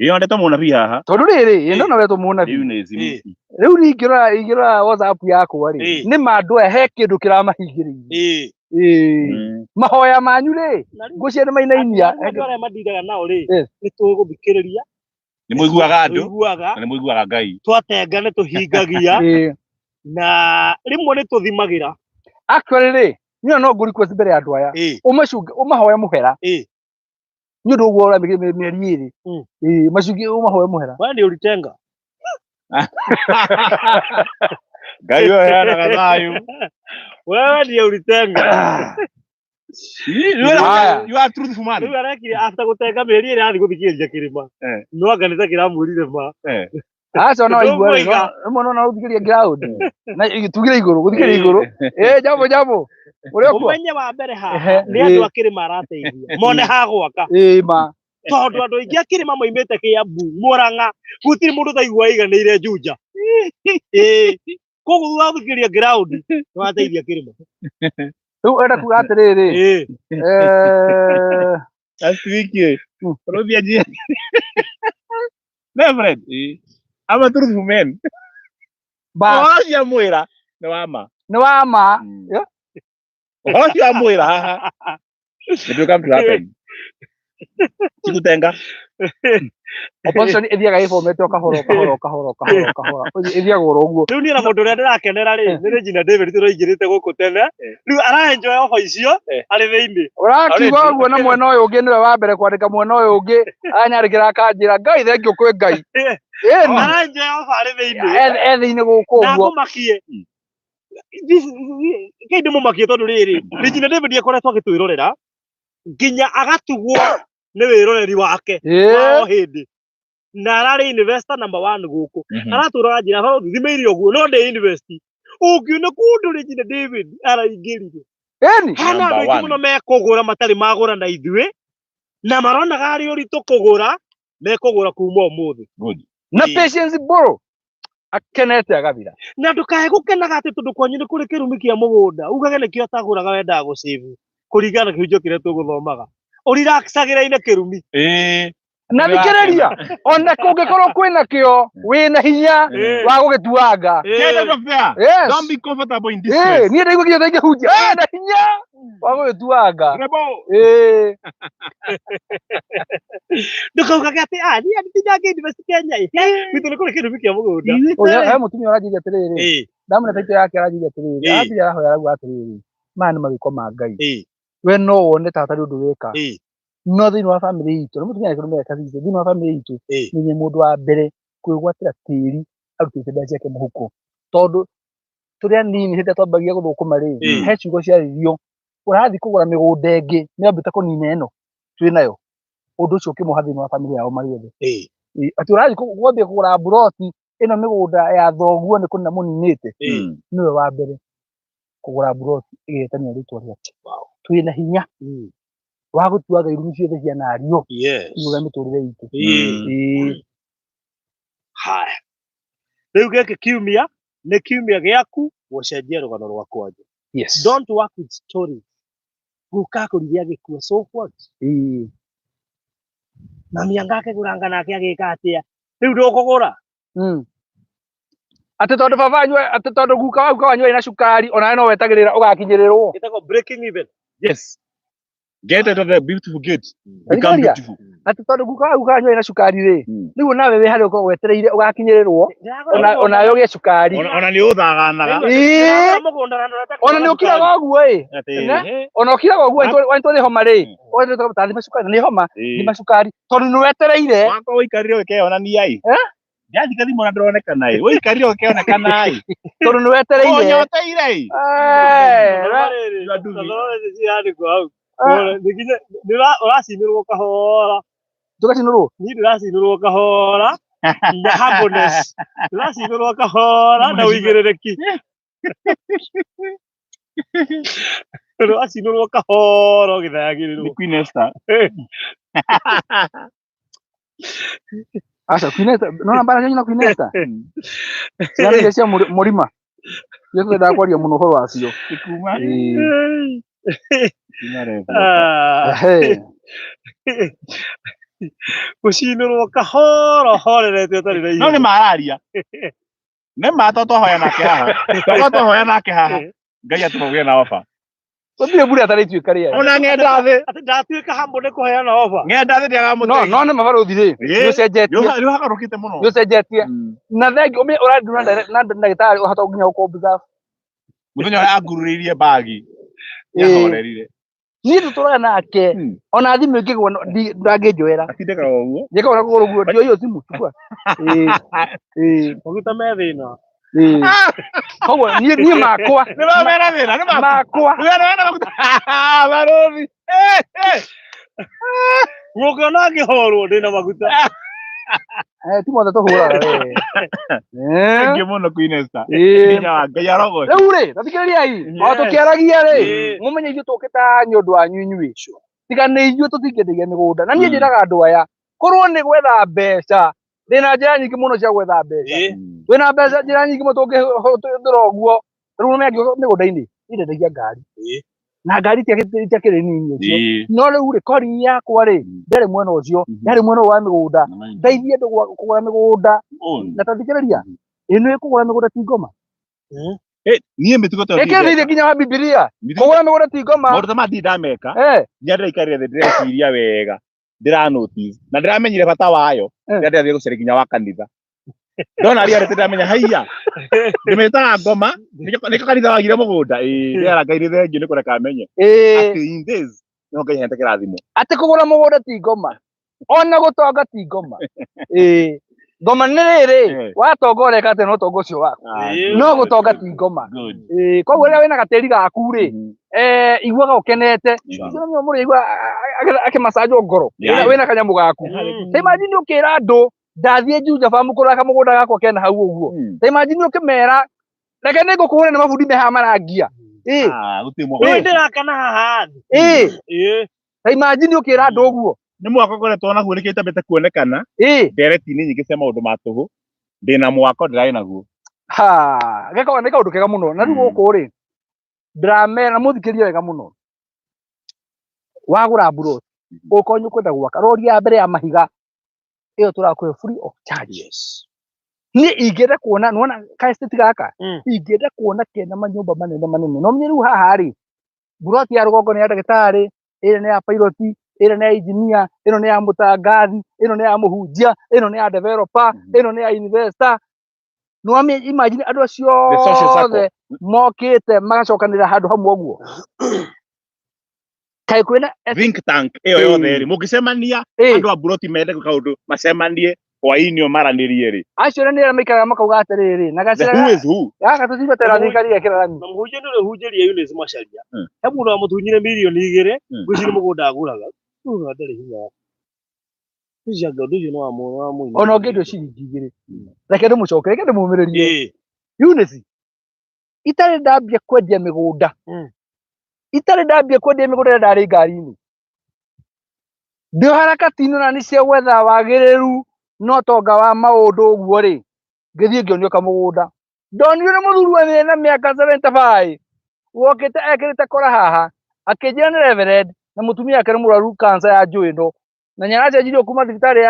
Ĩyo ndeto mũnabii haha. Tondũ rĩrĩ, ĩ ndona wetwo mũnabii. Rĩu nĩ thimũ. Rĩu niĩ ingĩrora WhatsApp yakwa rĩ, Ĩĩ. nĩ ma andũ aya he kĩndũ kĩramahingĩrĩirie. Ĩĩ. Ĩĩ. Mahoya manyu rĩ, Na rĩu ngũcia nĩ mainainia. Andũ arĩa mandindaga nao rĩ, Yes. nĩ tũĩ gũthikĩrĩria, Nĩ mũiguaga andũ tũiguaga, na nĩ mũiguaga Ngai. twatenga nĩ tũhingagia, Ĩĩ. na rĩmwe nĩ tũthimagĩra. Actually rĩ, niĩ no ngũ request mbere ya andũ aya. Ĩĩ, Ũmacunge, ũmahoe mũhera. Ĩĩ. Nĩ ũndũ ũguo ũramĩkĩra mĩeri 2. Ĩĩ, macunge ũmahoe mũhera. We nĩ ũritenga. Ngai ũyũ aheanaga thayũ. Wewe ndiye ulitenga. Haya. You are truthful man. Rĩu arekire after gũtenga mĩeri 2 athiĩ gũthikĩrĩria kĩrĩma. No anga nĩ ta kĩramwĩrire ma. Aca no waigua rĩ, Ndũkũiga. rĩmwe no ũthikĩrĩrie ground. Na tugire igũrũ, gũthikĩrĩria igũrũ. Ĩĩ, jambo jambo. Ũrĩa ũkuo? Ũmenye wa mbere haha Ehe, nĩ andũ a kĩrĩma arateithia. Mone ha gwaka. Ĩĩ ma. Tondũ andũ aingĩ a kĩrĩma moimĩte Kĩambu, Mũrang'a, gũtirĩ mũndũ ũtaigua aiganĩire Juja. Ĩĩ. Koguo thutha wa gũthikĩrĩria ground nĩ wateithia kĩrĩma. Rĩu enda kuga atĩrĩrĩ, Ĩĩ. Last week, Rũthi anjia. Reverend, I'm a truthful man. Ba, Ũhoro ũcio amwĩra nĩ wa ma. nĩ wa ma. Yeah. Ũhoro ũcio amwĩra haha. It will come to happen. Tikutenga. Opposition ĩthiaga ĩbomete o kahora o kahora o kahora o kahora o kahora. Ĩthiaga oro ũguo. Rĩu niĩ na mũndũ ũrĩa ndĩrakenera rĩ, nĩ Regina David tũraingĩrĩte gũkũ tene. Rĩu araenjoy ofa icio arĩ thĩinĩ. Ũrakiuga ũguo na mwena ũyũ ũngĩ nĩwe wa mbere kwandĩka mwena ũyũ ũngĩ aranyandĩkĩra akanjĩra Ngai thengiũ kwĩ Ngai. Ĩni. Araenjoy ofa arĩ thĩinĩ. E thĩinĩ gũkũ Na ũguo. ngũmakie. Kĩi ndĩmũmakie tondũ rĩrĩ, Regina David akoretwo agĩtwĩrorera nginya agatugwo nĩ wĩroreri wake wa o hĩndĩ. Na ararĩ investor number 1 gũkũ. Aratũraga njĩra barũthi thimĩire ũguo no ndĩ invest. Ũngiona kũndũ Regina David araingĩrire. Ĩni. Hena andũ Number aingĩ one. mũno mekũgũra matarĩ magũra na ithuĩ, na maronaga arĩ ũritũ kũgũra, mekũgũra kuma ũmũthĩ. Good. Na Ĩĩ. Patience Mbũrũ akenete agathira. Na ndũkae gũkenaga atĩ tondũ kwanyu nĩ kũrĩ kĩrumi kĩa mũgũnda, ugage nĩkĩo atagũraga wendaga gũcĩbu kũringana na kĩhunjio kĩrĩa tũgũthomaga. Ũrelaxagĩra-inĩ kĩrumi. Ĩĩ. Na thikĩrĩria, ona kũngĩkorwo kwĩna kĩo, wĩna hinya wa gũgĩtuanga. Get out of there. Yes. Don't be comfortable in this Ĩĩ, place. niĩ ndaigua nginya ndaingĩhunjia. Wĩna hinya wa gũgĩtuanga. Rebel. Ĩĩ. Ndũkaugage atĩ ah niĩ ndingĩ invest Kenya ĩ. Gwitũ nĩ kũrĩ kĩrumi kĩa mũgũnda. Ũyũ he mũtumia ũranjĩria atĩrĩrĩ, Ĩĩ, ndamũne taito yake aranjĩria atĩrĩrĩ, Ĩĩ. aranjĩria arahoya arauga atĩrĩrĩ, maya nĩ mawĩko ma Ngai. Ĩĩ, We no wone ta hatarĩ ũndũ weka. Ĩĩ, No thĩinĩ wa bamĩrĩ itũ, na mũtumia angĩkorwo nĩareka thĩinĩ wa bamĩrĩ itũ, Ĩĩ. nĩ niĩ mũndũ wa mbere kwĩgwatĩra tĩri arutĩte mbeca ciake mũhuko. Tondũ tũrĩ anini hĩndĩ ĩrĩa twambagia gũthũkũma rĩ, Ĩĩ. he ciugo ciaririo, ũrathiĩ kũgũra mĩgũnda ĩngĩ nĩ wambĩte kũnina ĩno twĩ nayo. Ũndũ ũcio ũkĩmoha thĩinĩ wa bamĩrĩ yao marĩ othe. Ĩĩ, Ĩĩ, atĩ ũrathiĩ kwambia kũgũra mburoti ĩno mĩgũnda ya thoguo nĩ kũnina mũninĩte, ĩĩ. nĩwe wa mbere kũgũra mburoti ĩgetanio rĩtwa rĩake. Twĩna hinya wa gũtuaga irumi ciothe cianario Yes. igũrũ rĩa mĩtũrĩre itũ. Ĩĩ. Ĩĩ. Haya. Rĩu gĩkĩ kiumia nĩ kiumia gĩaku gũcenjia rũgano rwa kwanja. Yes. Don't work with stories. Guka akũrire agĩkua, so what? Ĩĩ. Mami anga akĩgũranga nake agĩka atĩa? Rĩu ndũkũgũra. Atĩ tondũ baba wanyu, atĩ tondũ guka wa guka wanyu arĩ na cukari, onawe no wetagĩrĩra ũgakinyĩrĩrwo. Ĩtagwo breaking even. Yes. Get out of the beautiful gate. Become Thikĩrĩria. beautiful. Atĩ tondũ guka wa guka wanyu arĩ na cukari rĩ, rĩu nawe wĩ harĩa ũkoragwo wetereire ũgakinyĩrĩrwo, ona we ũgĩe cukari. Ona nĩ ũthaganaga. Ĩĩ. Mũgũnda na ndũreta Ona nĩ ũkiraga ũguo ĩ. Atĩ, Ne? Ona ũkiraga ũguo wanyitwo nĩ homa rĩ, ũgathiĩ thima cukari, nĩ homa, thima cukari, tondũ nĩ wetereire. Wakwa ũikarire ũkeyonania ĩ. Eh? Ndathika thimũ na ndĩronekana ĩ. Ũikarire ũkĩonekana ĩ. Tondũ nĩ wetereire. Ũnyoteire ĩ. Eh, Cirandĩkwo hau. Ũracinĩrwo kahora. Tũgacinũrwo. Niĩ ndĩracinĩrwo kahora na humbleness. Ndĩracinĩrwo kahora na ũigĩrĩrĩki. Ũracinĩrwo kahora ũgĩthayagĩrĩrwo. Nĩ Queen Esther. Aca, Queen Esther, nona mbara nyanyu na Queen Esther? Ciana iria cia mũrima. Iria twendaga kwaria mũno ũhoro wacio. Nĩ kuma. Ĩĩ. Kuma level. Ehe. Gũcinĩrwo kahora ũhorerete ũtarĩ na No nĩ mararia. Nĩ ma to twahoya nake haha. Twakorwo twahoya nake haha. Ngai atũgĩe na ofa. Gũtirĩ mbura ĩtarĩ ituĩka rĩera. Ona ng'enda thĩ. Atĩ ndatuĩka humble nĩ kũheana ofa. Ng'enda thĩ ndĩagaga No, mũtegi. no nĩ mabarũthi rĩ, Ĩĩ. nĩ ũcenjetie. Nĩ ũhagarũkĩte mũno. Nĩ ũcenjetie. Na thengi ũmenye ũrandura na ndagĩtarĩ ũhota nginya gũkũ observe. Mũthenya ũrĩa angururĩirie mbagi. Ĩĩ. Nĩahorerire. Niĩ tũtũraga nake, ona thimũ ĩngĩgwa ndangĩnjoera. Atindĩkaga ũguo. Njĩkaga na kũgũrũ guo, ndioĩ ĩyo thimũ, chukua. Ĩĩ. Ĩĩ. Maguta me thĩna. Ĩĩ. Koguo niĩ makwa. Nĩ ma mena thĩna, nĩ ma. Makwa. Wena wena maguta. Barũthi. Eh, eh. Mũngĩona ngĩhorwo ndĩna maguta. Ti mothe tũhũraga we. Thank you mũno Queen Esther. Ĩĩ. Hinya wa Ngai arogoce. Rĩu rĩ, ta thikĩrĩriai, o tũkĩaragia rĩ, mũmenye ithuĩ tũkĩte nĩ ũndũ wanyu inyuĩ. Tiga nĩ ithuĩ tũtingĩendagia mĩgũnda. Na niĩ njĩraga andũ aya, korwo nĩ gwetha mbeca, ndĩna njĩra nyingĩ mũno cia gwetha mbeca. Twĩna mbeca njĩra nyingĩ mũno tũngĩhũthĩra ũguo. Rĩu nĩ angĩũka mĩgũnda-inĩ, niĩ ndendagia ngari. Na ngari itiakĩrĩ nini ũcio. No rĩu rĩ, kori yakwa rĩ, ndĩarĩ mwena ũcio, yarĩ mwena ũyũ wa mĩgũnda. Ndeithie andũ kũgũra mĩgũnda. Na ta thikĩrĩria, ĩno ĩkũgũra mĩgũnda ti ngoma. Niĩ mĩtugo ta Ĩkĩrĩ thĩinĩ nginya wa Bibilia. Kũgũra mĩgũnda ti ngoma. Maũndũ ta maya ndirĩ ndameka. Nginya ndĩraikarire thĩ ndĩreciria wega. Ndĩra notice. Na ndĩramenyire bata wayo. Rĩrĩa ndĩrathiĩ gũceria nginya wa kanitha. Ndona reality ndĩramenya haiya. Ndĩmĩtaga ngoma. Nĩkĩo kanitha wagire mũgũnda. Ĩĩ, ndĩrera Ngai nĩ thengiũ nĩ kũreka amenye. Atĩ in this, nĩho Ngai ahete kĩrathimo. Atĩ kũgũra mũgũnda ti ngoma. Ona gũtonga ti ngoma. Ĩĩ. Ngoma nĩ rĩrĩ, watonga ũreka atĩa na ũtonga ũcio waku? No gũtonga ti ngoma. Ĩĩ, koguo rĩrĩa wĩna gatĩri gaku rĩ, iguaga ũkenete. Ũcio nĩ mũndũ aigua akĩmacanjwo ngoro. Wĩna kanyamũ gaku. Ta imagine ũkĩra andũ ndathiĩ Juja Farm kũrora kamũgũnda gakwa kena hau ũguo. Ta imagine ũkĩmera reke nĩ ngũkũhũra nĩ mabundi me haha marangia. Ĩĩ. Rĩu ndĩrakana haha thĩ. Ĩĩ. Ta imagine ũkĩra andũ ũguo. Nĩ mwaka ũkoretwo naguo nĩkĩo itambĩte kuonekana. Ndereti-inĩ nyingĩ cia maũndũ ma tũhũ. Ndĩna mwako ndĩrarĩ naguo. Ha, geko nĩ kaũndũ kega mũno. Na rĩu gũkũ rĩ, ndĩramera mũthikĩrie wega mũno. Wagũra mburoti, ũkorwo nĩ ũkwenda gwaka, rori ya mbere ya mahiga ĩyo tũrakũhe free of charge. Niĩ ingĩenda kuona, nĩwona ka estate gaka? Ingĩenda kuona kena manyũmba manene manene. No menye rĩu haha rĩ, mburoti ya rũgongo nĩ ya ndagĩtarĩ, ĩrĩa nĩ ya pilot, ĩrĩa nĩ ya engineer, ĩno nĩ ya mũtangathi, ĩno nĩ ya mũhunjia, ĩno nĩ ya developer, ĩno nĩ ya investor. No imagine andũ acio othe mokĩte magacokanĩrĩra handũ hamwe ũguo. Kaĩ kwĩna think tank ĩyo yothe rĩ, mũngĩcemania andũ a mburoti mende gwĩka ũndũ macemanie hwaĩ-inĩ o maranĩrie rĩ. Acio nĩ arĩa maikaraga makauga atĩrĩrĩ, na The who is who. Gaka tũtigwetera thirikari yekĩra rami. Na mũhunjia nĩ ũrĩa ũhunjĩria Eunice Macharia. He mũndũ wamũtunyire mirioni igĩrĩ, ngwĩciria mũgũnda agũraga. Rĩu ndarĩ hinya. Ngwĩciria ũndũ ũcio nĩ wa mũina. Ona ũngĩendio ciringi igĩrĩ. Reke ndĩmũcoke, reke ndĩmũmĩrĩrie. Eunice, itarĩ ndambia kwendia mĩgũnda. Itarĩ ndambia kwendia mĩgũnda rĩrĩa ndarĩ ngari-inĩ. Ndĩ harakati-inĩ na nĩ cia gwetha wagĩrĩru na ũtonga wa maũndũ ũguo rĩ, ngĩthiĩ ngĩonio kamũgũnda. Ndonire nĩ mũthuri wena mĩaka 75 wokĩte ekĩrĩte kora haha, Akĩnjĩra nĩ reverend na mũtumia wake nĩ mũrwaru cancer ya njũĩno na nĩ aracenjirio kuma thibitarĩ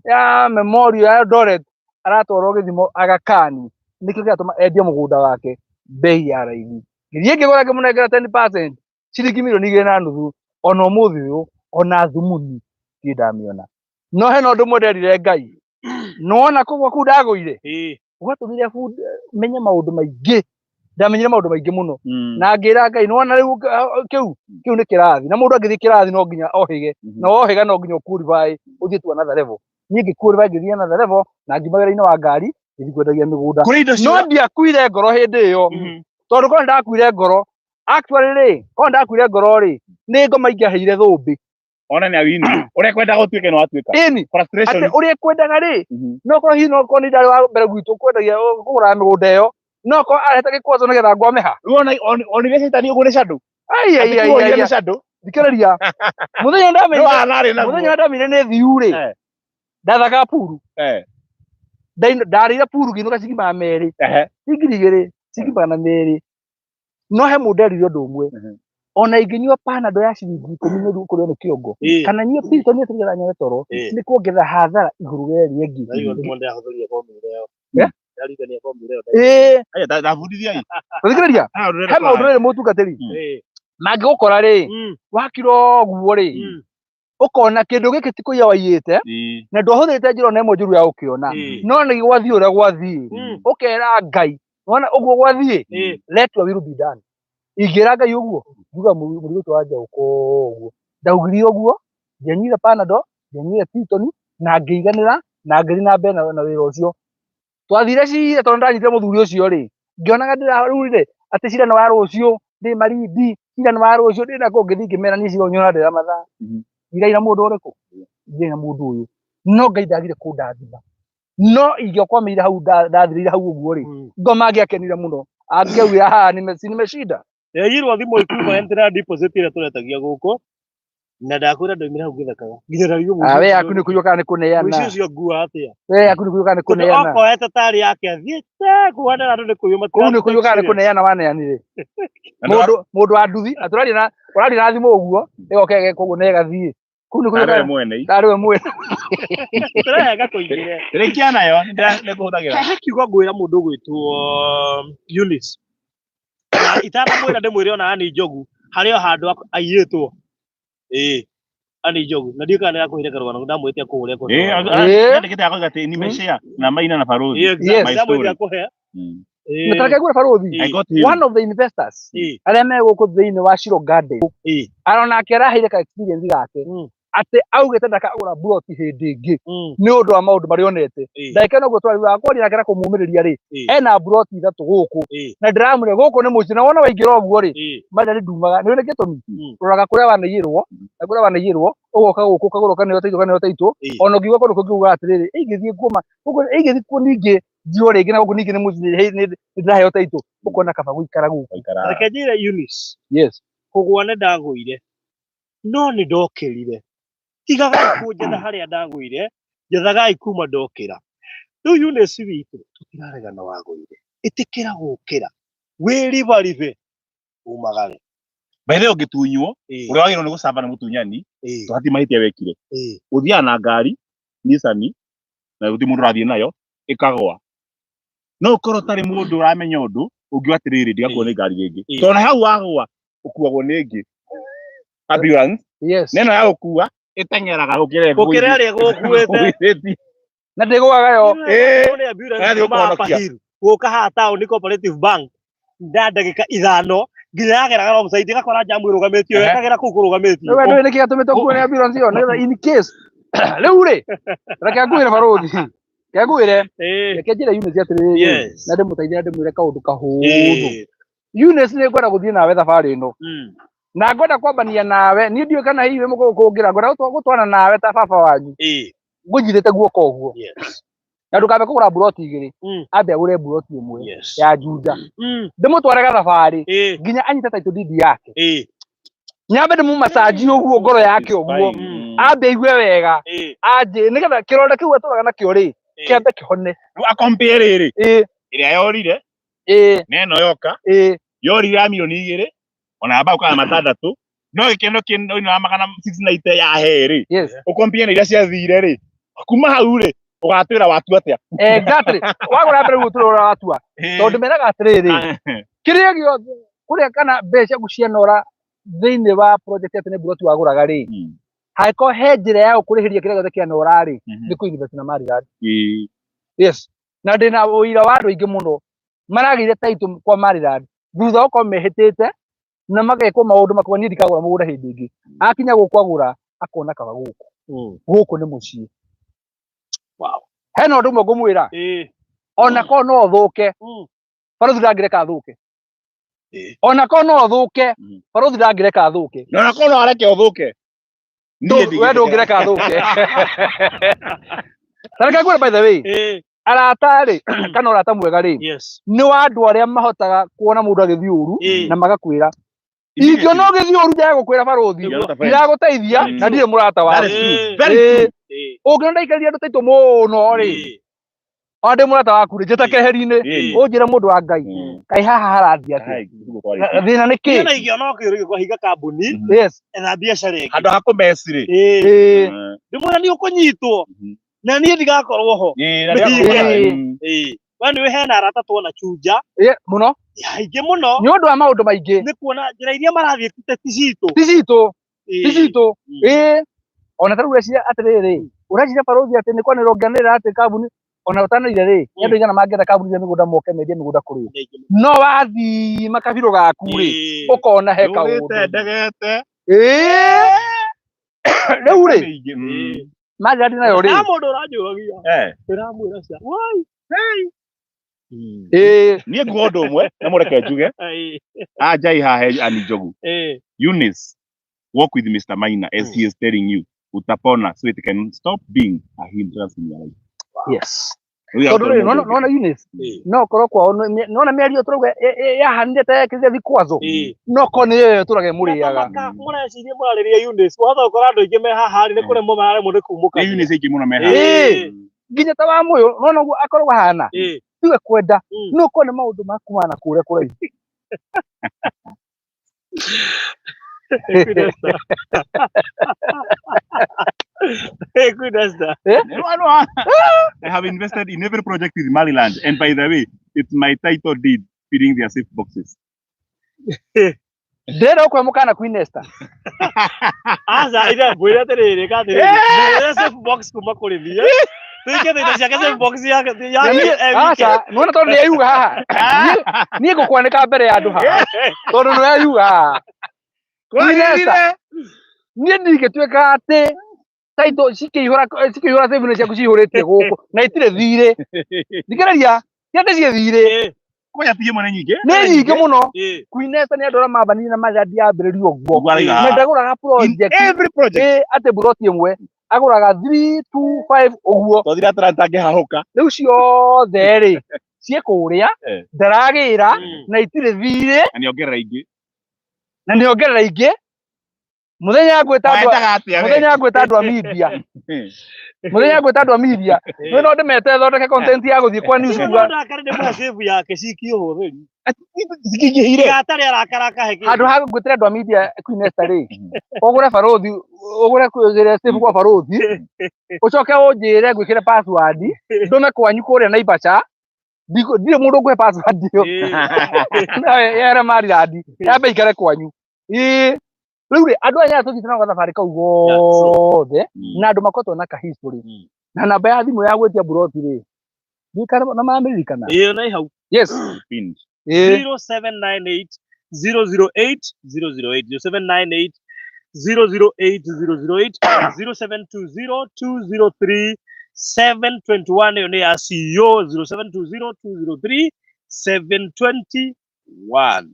ya Memorial ya Eldoret aratwarwo gĩthimo Aga Khan, nĩkĩo kĩratũma endie mũgũnda wake bei ya raithi. Ngĩthiĩ ngĩgũra ngĩmũnengera 10% ciringi 2.5 million, ona ũmũthĩ ũyũ ona thumuni ndirĩ ndamĩona. No hena ũndũ ũmwe nderire Ngai, nĩwona kũgwa kũu ndagũire gwatũmire menye maũndũ maingĩ, ndamenyire maũndũ maingĩ mũno na ngĩra Ngai nĩwona rĩu kĩu kĩu nĩ kĩrathi, na mũndũ angĩthiĩ kĩrathi no nginya ohĩge, na wohĩga no nginya ũqualify ũthiĩ to another level. Niĩ ngĩqualify ngĩthiĩ another level na ngiuma wĩra-inĩ wa ngari ngĩthiĩ kwendagia mĩgũnda. Kũrĩ indo No ndiakuire ngoro hĩndĩ ĩyo, tondũ korwo ndakuire ngoro actually rĩ, korwo ndakuire ngoro rĩ, nĩ ngoma ingĩaheire thũmbĩ. Ona nĩ awini ũrĩa kwendaga ũtuĩke no watuĩka. Ĩni. Frustration. Atĩ ũrĩa kwendaga rĩ, no korwo hihi no korwo nĩ ndarĩ wa mbere gwitũ kwendagia kũgũra mĩgũnda ĩyo, no korwo arehete gĩkwazo nĩgetha ngwame ha. Rĩu ona onire citani ũguo nĩ shadow. Ai ai ai ai nĩ shadow. Thikĩrĩria, mũthenya No ndamenyire anarĩ naguo. Mũthenya ndamenyire nĩ thiu rĩ, ndathakaga puru, ndarĩire puru ngĩinũka ciringi 200, ti 2,000, ciringi 200. No he mũndũ erire ũndũ ũmwe, ona ingĩnyua Panadol ya ciringi 10 nĩguo kũrĩo nĩ kĩongo, kana nyue Piriton nĩgetha nyone toro, nĩ kuongerera hathara igũrũ rĩa ĩrĩa ĩngĩ. Ndaigua ndimo ndĩrahũthĩrire formula ĩyo. Eh? Ndarigania formula ĩyo. Ĩĩ, Aya, ndabundithia ĩ. thikĩrĩria, Ah, ũrenda he maũndũ kũraya. rĩrĩ mũtungatĩri mangĩgũkora rĩ, wakira ũguo rĩ, ũkona kĩndũ gĩkĩ ti kũiya waiyĩte, na ndwahũthĩrĩte njĩra ona ĩmwe njũru ya gũkĩona, no nĩ gwathiĩ ũrĩa gwathiĩ, ũkera Ngai wona ũguo gwathiĩ, let your will be done. Ingĩra Ngai ũguo njuga mũrigo ũcio wa njaũka ũguo ndaugire ũguo, ndianyuire Panadol, ndianyuire Piriton, na ngĩiganĩra na ngĩthiĩ na mbere na wĩra ũcio. Twathire cira, tondũ ndanyitire mũthuri ũcio rĩ, ngĩonaga ndĩra rĩu rĩ atĩ cira nĩ wa rũciũ ndĩ Malindi, cira nĩ wa rũciũ ndĩ nakũu, ngĩthiĩ ngĩmera niĩ cira ũyũ nyona ndĩra mathaa ndirai na mũndũ ũrĩkũ, ndirai na mũndũ ũyũ, no Ngai ndagire kũndathima. No ingĩakwamĩire hau ndathirĩire hau ũguo rĩ, ngoma angĩakenire mũno, angĩaugire haha nimeshinda. Ndeyirwo thimũ ikuuma ndĩra deposit ĩrĩa tũretagia gũkũ, na ndakwĩra ndaumire hau ngĩthekaga nginya ndarigwo Ah, we yaku nĩ kũiywo kana nĩ kũneana? Mũici ũcio ngua atĩa? We yaku nĩ kũiywo kana nĩ Tondũ kũneana? okoete tarĩ yake athiĩte kuonera andũ nĩ kũiywo. Kũu nĩ kũiywo kana nĩ kũneana waneanire? Mũndũ wa nduthi na tũraria na ũraria na thimũ ũguo ĩgoka ĩgeka ũguo na ĩgathiĩ, kũu nĩ kũiywo Arĩ kana mwene. Tarĩ we mwene. Tũrehega kũingĩre. Rĩkia nayo nĩ kũhũthagĩra. He kiugo ngwĩra mũndũ ũgwĩtwo Eunice, na itanamwĩra ndĩmwĩre ona Anĩ Njogu harĩ o handũ aiyĩtwo. Ĩĩ, Anĩ Njogu, na ndiũĩ kana nĩarakũheire karũgano ndamwĩte akũhũre. Nĩandĩkĩte akoiga atĩ nimeshare na Maina na Barũthi. Yes. My Ndamwĩte story. akũhe. Na tareke ngwĩre barũthi, I got him. one of the investors arĩa me gũkũ thĩinĩ wa Shiro Garden, aronake araheire ka experience gake atĩ augĩte ndakagũra buroti hĩndĩ ĩngĩ nĩ ũndũ wa maũndũ marĩa onete. Ndagĩka ĩno ũguo twariugaga kwaria nake na kũmũmĩrĩria rĩ, ena buroti ithatũ gũkũ, na ndĩramwĩra gũkũ nĩ mũciĩ, na wona waingĩra ũguo rĩ, marĩa nĩ ndumaga nĩ nĩ gĩtũmi. Roraga kũrĩa wanaiyĩrwo na kũrĩa wanaiyĩrwo, ũgoka gũkũ ũkagũra ũkaneo taitũ ũkaneo taitũ. Ona ũngiuga kũndũ kũngĩ ugaga atĩrĩrĩ, ingĩthiĩ kuoma gũkũ, ingĩthiĩ kuo ningĩ njiyo rĩngĩ, na gũkũ ningĩ nĩ mũciĩ, nĩ ndĩraheo taitũ, ũkona kaba gũikara gũkũ. Waikara. Reke njĩre Eunice, kũgwa nĩ ndagũire no nĩ ndokĩrire. Tigagai kũnjetha harĩa ndagũire, njethagai kuma ndokĩra. Rĩu Eunice witũ, tũtiraregana wagũire, ĩtĩkĩra gũkĩra wĩribaribe umagare. By the way, ũngĩtunywo, ũrĩa wagĩrĩirwo nĩ gũcamba nĩ mũtunyani, tũhati mahĩtia wekire. Ũthiaga na ngari Nissan na gũtirĩ mũndũ ũrathiĩ nayo ĩkagwa, no ũkorwo ũtarĩ mũndũ ũramenya ũndũ ũngiuga atĩrĩrĩ, ndigakuo nĩ ngari rĩngĩ, tondũ na hau wagwa ũkuagwo nĩ ĩngĩ ambulance. Neno ya gũkua ĩteng'eraga gũkĩra Gũkĩra ĩrĩa ĩgũkuĩte. Na ndĩgũaga yo. Nĩ ambulance Yathi kuma gũkũhonokia. Upper Hill gũka haha taũni Cooperative Bank nda ndagĩka 5 nginya yageraga roadside ĩgakora jamu ĩrũgamĩtio, ĩkagera kũu kũrũgamĩtio. Rĩu andũ nĩkĩ gatũmĩte ũkuo nĩ ambulance ĩyo? Nĩgetha in case rĩu rĩ, reke ngwĩre barũthi, reke ngwĩre, reke njĩre Eunice atĩrĩrĩ, na ndĩmũteithie na ndĩmwĩre kaũndũ kahũthũ. Eunice, nĩ ngwenda gũthiĩ nawe thabarĩ ĩno, na ngwenda kwambania nawe. Niĩ ndiũĩ kana hihi wĩ mũkũngĩra, ngwenda gũtwana nawe ta baba wanyu, ngũnyitĩte guoko ũguo, na ndũkambe kũgũra mburoti igĩrĩ, ambe agũre mburoti ĩmwe ya Juja, ndĩmũtware gathabarĩ nginya anyite title deed yake, nyambe ndĩmũmacaji ũguo ngoro yake ũguo, ambe aigue wega, anjĩ nĩgetha kĩronda kĩu atũraga nakĩo rĩ kĩambe kĩhone. Rĩu akompare rĩrĩ, ĩrĩa yorire na ĩno yoka. Yorire ya 2 million. Ona amba ũkaga matandatũ no gĩkeno kĩno wa magana 690 ya he rĩ, ũkompie na iria ciathire rĩ, kuma hau rĩ ũgatwĩra watua atĩa? Exactly, wagũra mbere rĩu tũrĩ watua, tondũ meraga atĩrĩrĩ, kĩrĩa gĩothe kũrĩa kana mbeca ciaku cianora thĩinĩ wa project atĩ nĩ mburoti wagũraga rĩ, hangĩkorwo he njĩra ya gũkũrĩhĩria kĩrĩa gĩothe kĩanora rĩ, nĩ kũ invest na Maryland. Yes, na ndĩna ũira wa andũ aingĩ mũno maragĩire title kwa Maryland thutha wa gũkorwo mehĩtĩte na magekwo maũndũ makuga niĩ ndikagũra mũgũnda hĩndĩ ĩngĩ. Akinya gũkũ agũra akona kaba gũkũ, gũkũ nĩ mũciĩ. Hena ũndũ ũmwe ngũmwĩra, ona korwo no thũke, barũthi ndangĩreka thũke. Ona korwo no thũke, barũthi ndangĩreka thũke. Na ona korwo no areke ũthũke, niĩ we ndũngĩreka thũke. Ta reke ngwĩre, by the way, arata rĩ, kana ũrata mwega rĩ, nĩ wa andũ arĩa mahotaga kuona mũndũ agĩthiĩ ũru na magakwĩra. Ingĩona ũgĩthiĩ ũru njage gũkwĩra, barũthi, ndiragũteithia na ndirĩ mũrata That waku. is true. Very true. Ũngĩona ndaikarĩria andũ taitũ mũno rĩ, ona ndĩ mũrata waku rĩ, njĩta keheri-inĩ, ũnjĩre, mũndũ wa Ngai, kaĩ haha harathiĩ atĩa? Hai, nĩguo twarĩkia. Thĩna nĩ Niĩ kĩ? na ingĩona ũkĩũrĩgĩ kwahinga kambuni etha biacara ĩngĩ. Handũ ha kũmeci rĩ. Ndĩmwĩra nĩ ũkũnyitwo na niĩ ndigakorwo ho. Na Ĩĩ. We nĩ hena arata tuona chunja Mũno. Aingĩ mũno. Nĩ ũndũ wa maũndũ maingĩ. Nĩ kuona njĩra iria marathiĩ ti citũ. Ti citũ, ti citũ. Ĩĩ, ona ta rĩu ũreciria atĩrĩrĩ, ũreciria barũthi atĩ nĩ kwanĩrĩra ũngĩanĩrĩra atĩ kambuni ona ũtanĩrĩire rĩ, nĩ andũ aigana mangĩetha kambuni cia mĩgũnda moke mendie mĩgũnda kũrĩ o? No wathiĩ makabirũ gaku rĩ, ũkona he Ndũrĩte kaũndũ. ndegete. Rĩu rĩ, Mĩingĩ. Maryland nayo rĩ, Na mũndũ ũranjũragia, ndĩramwĩra cia wai. Niĩ nguga ũndũ ũmwe na mũreke njuge anjai haha he Annie Njogu. Eunice, walk with Mr. Maina as he is telling you, utapona, so it can stop being a hindrance in your life. Rĩu Tondũ rĩ, mũndũ ũngĩ. nona Eunice, no korwo kwao nona mĩario tũrauga yahanire ta yekĩrire vikwazo, no korwo nĩ yo tũrage mũrĩaga. Mũreciria mũrarĩria Eunice, wahota gũkora andũ aingĩ me haha rĩ, nĩ kũremwo mararemwo nĩ kumũka. Nĩ Eunice aingĩ mũno me haha. Nginya ta wa mũyũ, nona ũguo akoragwo ahana tiwe kwenda, no korwo nĩ maũndũ ma kumana na kũrĩa kũraihu. Queen Esther. Hey, Queen Esther. No, I have invested in every project with Maryland, and by the way, it's my title deed filling their safe boxes. Ndĩrenda gũkũhe mũkana, Queen Esther. Aca, ira ngwĩre atĩrĩrĩ, ka atĩrĩrĩ, ngwĩre safe box kuma kũrĩ niĩ. Tuike indo ciake safe box yake Na yake. Aca, nĩwona tondũ nĩeyuga haha, niĩ ngũkwanĩka mbere ya andũ haha tondũ nĩweyuga haha. Queen Esther, niĩ ndingĩtuĩka atĩ title cikĩihũra, cikĩihũra save ciaku cihũrĩtie gũkũ na itirĩ thirĩ. Thikĩrĩria, ti atĩ ciĩ thirĩ. Koja tige mwene nyingĩ. Nĩ nyingĩ mũno. Queen Esther nĩ andũ arĩa mambanire na Maryland yambĩrĩrio ũguo. Ũguo arauga Na haha. ndagũraga In project every project. Atĩ mburoti ĩmwe agũraga 3 2 5 ũguo. Twathire Atlanta ngĩhahũka. Rĩu ciothe rĩ ciĩ kũrĩa, ndaragĩra na itirĩ thirĩ. Na nĩongerera ingĩ. Na nĩongerera ingĩ. Mũthenya ngwĩta andũ Waendaga atĩa we? Mũthenya ngwĩta andũ a media, mũthenya ngwĩta andũ a media, nĩ no ndĩmete thondeke content ya gũthiĩ kwa news kuga. Ndakare nĩ mwa save yake cikio hũthĩri. Cikingĩhire. Gatarĩ arakara akahe kĩndũ. Handũ ha ngwĩtĩra andũ a media, Queen Esther rĩ, ũgũre barũthi, ũgũre kwĩgĩre save kwa barũthi, ũcoke ũnjĩre ngwĩkĩre password ndũme kwanyu kũrĩa Naivasha. Ndirĩ mũndũ ũngũhe password ĩyo. Nawe yere Maryland yambe ikare kwanyu. Ĩĩ, rĩu rĩ, andũ aya tũthiĩte nao gathabarĩ kau gothe na andũ makoretwo na ka history na namba ya thimũ ya gwĩtia mburoti rĩ, ndikana na mamĩririkana. Ĩyo na hau. Yes. Pinned. Ĩĩ. 0798 008 008, 0798 008 008, 0720 203 721. Ĩyo nĩ ya CEO, 0720 203 721.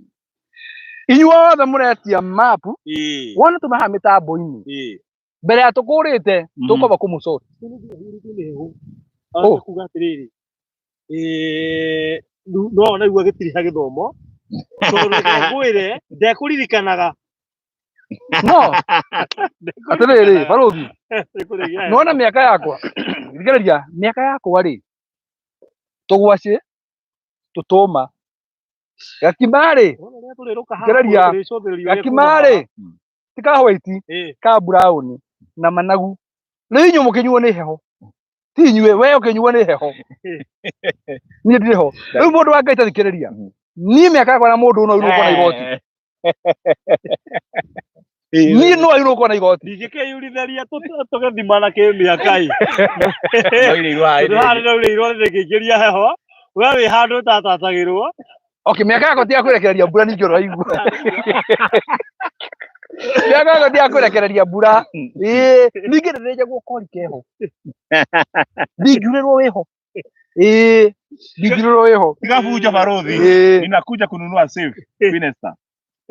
Inyuothe mũretia mapu, wona tuma haha mĩtambo-inĩ mbere ya tũkũrĩte, tũkwamba kũmũsort. Oh. Kuga atĩrĩrĩ, no ona rĩu agĩtiriha gĩthomo tondũ reke ngwĩre ndekũririkanaga. No atĩrĩrĩ, barũthi, nona mĩaka yakwa, thikĩrĩria, mĩaka yakwa rĩ, tũgwacĩ tũtũma. Gakima-rĩ, Wona ũrĩa tũrĩrũka haha, Ngeraria. tũrĩcũthĩrĩria ũrĩa kuma gakima-rĩ, haha. ti ka white, ka brown na managu. Rĩu inyuĩ mũkĩnyuo nĩ heho. Ti inyuĩ, we ũkĩnyuo nĩ heho. Niĩ ndirĩ ho. Rĩu mũndũ wa Ngai tathikĩrĩria. Niĩ mĩaka yakwa na mũndũ no irũkwo na igoti. Niĩ no irũkwo na igoti. Ndingĩkĩyurithĩria tũgĩthimana kĩmĩaka ĩ. Tondũ haha nĩraurĩirwo nĩngĩingĩria heho. We wĩ handũ ũtatatagĩrwo. Okay, mĩaka yakwa ti ya kũrekereria mbura ningĩ ũraigua. Mĩaka yakwa ti ya kũrekereria mbura. Ĩĩ, ningĩ ndĩrĩnjagwo kori keho. Ndingiurĩrwo wĩho. Ĩĩ, ndingiurĩrwo wĩho. Tiga fujo barothi. Ĩĩ. Ninakuja kununua safe. Minister.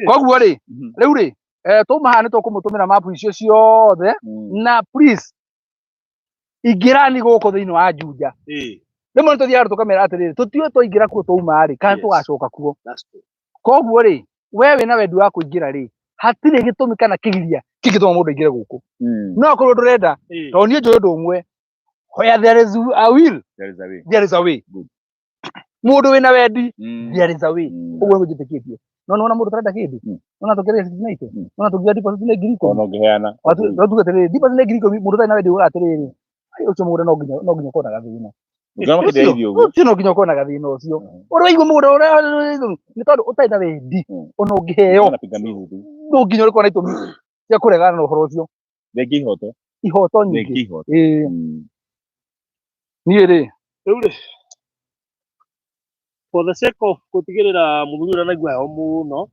Koguo rĩ, rĩu rĩ, twauma haha nĩ tũkũmũtũmĩra mapu icio ciothe na please ingĩrani gũkũ thĩinĩ wa Juja. Rĩmwe nĩ tũthiaga tũkamera atĩrĩrĩ, tũtiũĩ twaingĩra kuo twauma rĩ, kana Yes. tũgacoka kuo. That's true. Koguo rĩ, we wĩna wendi wa kũingĩra rĩ, hatirĩ gĩtũmi kana kĩgiria kĩngĩtũma mũndũ aingĩre gũkũ. No akorwo ndũrenda, tondũ niĩ njũĩ ũndũ ũmwe, where there is a will, There is a way. there is a way. Good. Mũndũ wĩna wendi, there is a way. Ũguo nĩguo njĩtĩkĩtie. No nĩwona mũndũ ũtarenda kĩndũ, nĩwona tũkĩrĩa 60, nĩwona tũngiuga deposit nĩ 10,000. Ona ũngĩheana. Watu atĩrĩrĩ, deposit nĩ 10,000, mũndũ ũtarĩ na wendi ugaga atĩrĩrĩ, "Ai, ũcio mũgũnda no nginya ũkorwo na gathĩna. Ũngĩona makĩendia irio ũguo. Ũcio no nginya ũkorwo na gathĩna ũcio. Ũrĩa waigua mũgũnda ũrĩa nĩ tondũ ũtarĩ na wendi, ona ũngĩheo, Ũngĩona pingamizi tu. no nginya ũrĩkorwo na itũmi cia kũregana na ũhoro ũcio. Thengia ihoto. Ihoto nyingĩ. Thengia ihoto. Ĩĩ, niĩ rĩ, Rĩu rĩ, for the sake of gũtigĩrĩra mũthuri ũrĩa anaigua heho mũno,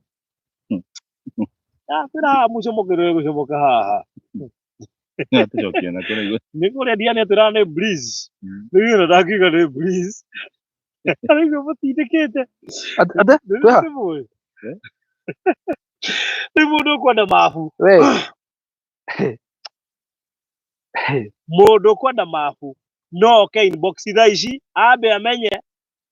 ndakwĩra mũcomokere gũcomoka haha. Tũcokie na kũrĩa igũrũ. Nĩ kũrĩa Diani atwĩraga nĩ breeze. Rĩu ĩno ndangiuga nĩ breeze. Araigua mũtindĩkĩte. Ate, twĩha? Nĩmũĩ. Eh? Rĩu mũndũ ũkwenda mabu, We. Mũndũ ũkwenda mabu no oke inbox thaa ici ambe amenye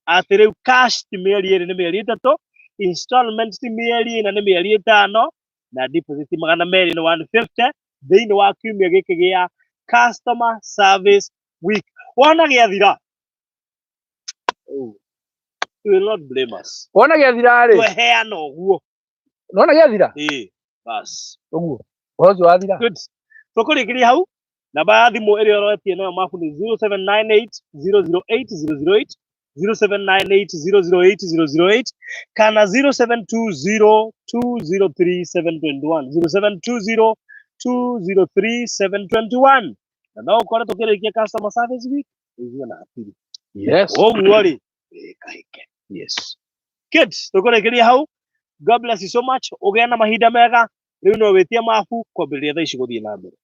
atĩ rĩu cash ti mĩeri 2 nĩ mĩeri 3, installment ti mĩeri 4 nĩ mĩeri 5, na deposit 200 nĩ 150 thĩinĩ wa kiumia gĩkĩ gĩa customer service week. Wona gĩathira, oh, you will not blame us. Wona gĩathira rĩ, Tweheana ũguo. Nona gĩathira? Ĩĩ, bas. Ũguo. Ũhoro ũcio wathira. Good. Tũkũrĩkĩria hau. Namba ya thimũ ĩrĩa ũroetie nayo mabu nĩ 0798 008 008, 0798 008 008 kana 0720 203 721, 0720 203 721. Na no ũkore tũkĩrĩkia customer service week ĩguo na hatirĩ. Yes. Ũguo rĩ, ĩkahĩke. Yes. Good. Tũkũrĩkĩria hau. God bless you so much. Ũgĩe na mahinda mega. Rĩu no wĩtie mabu kwambĩrĩria thaa ici gũthiĩ na mbere.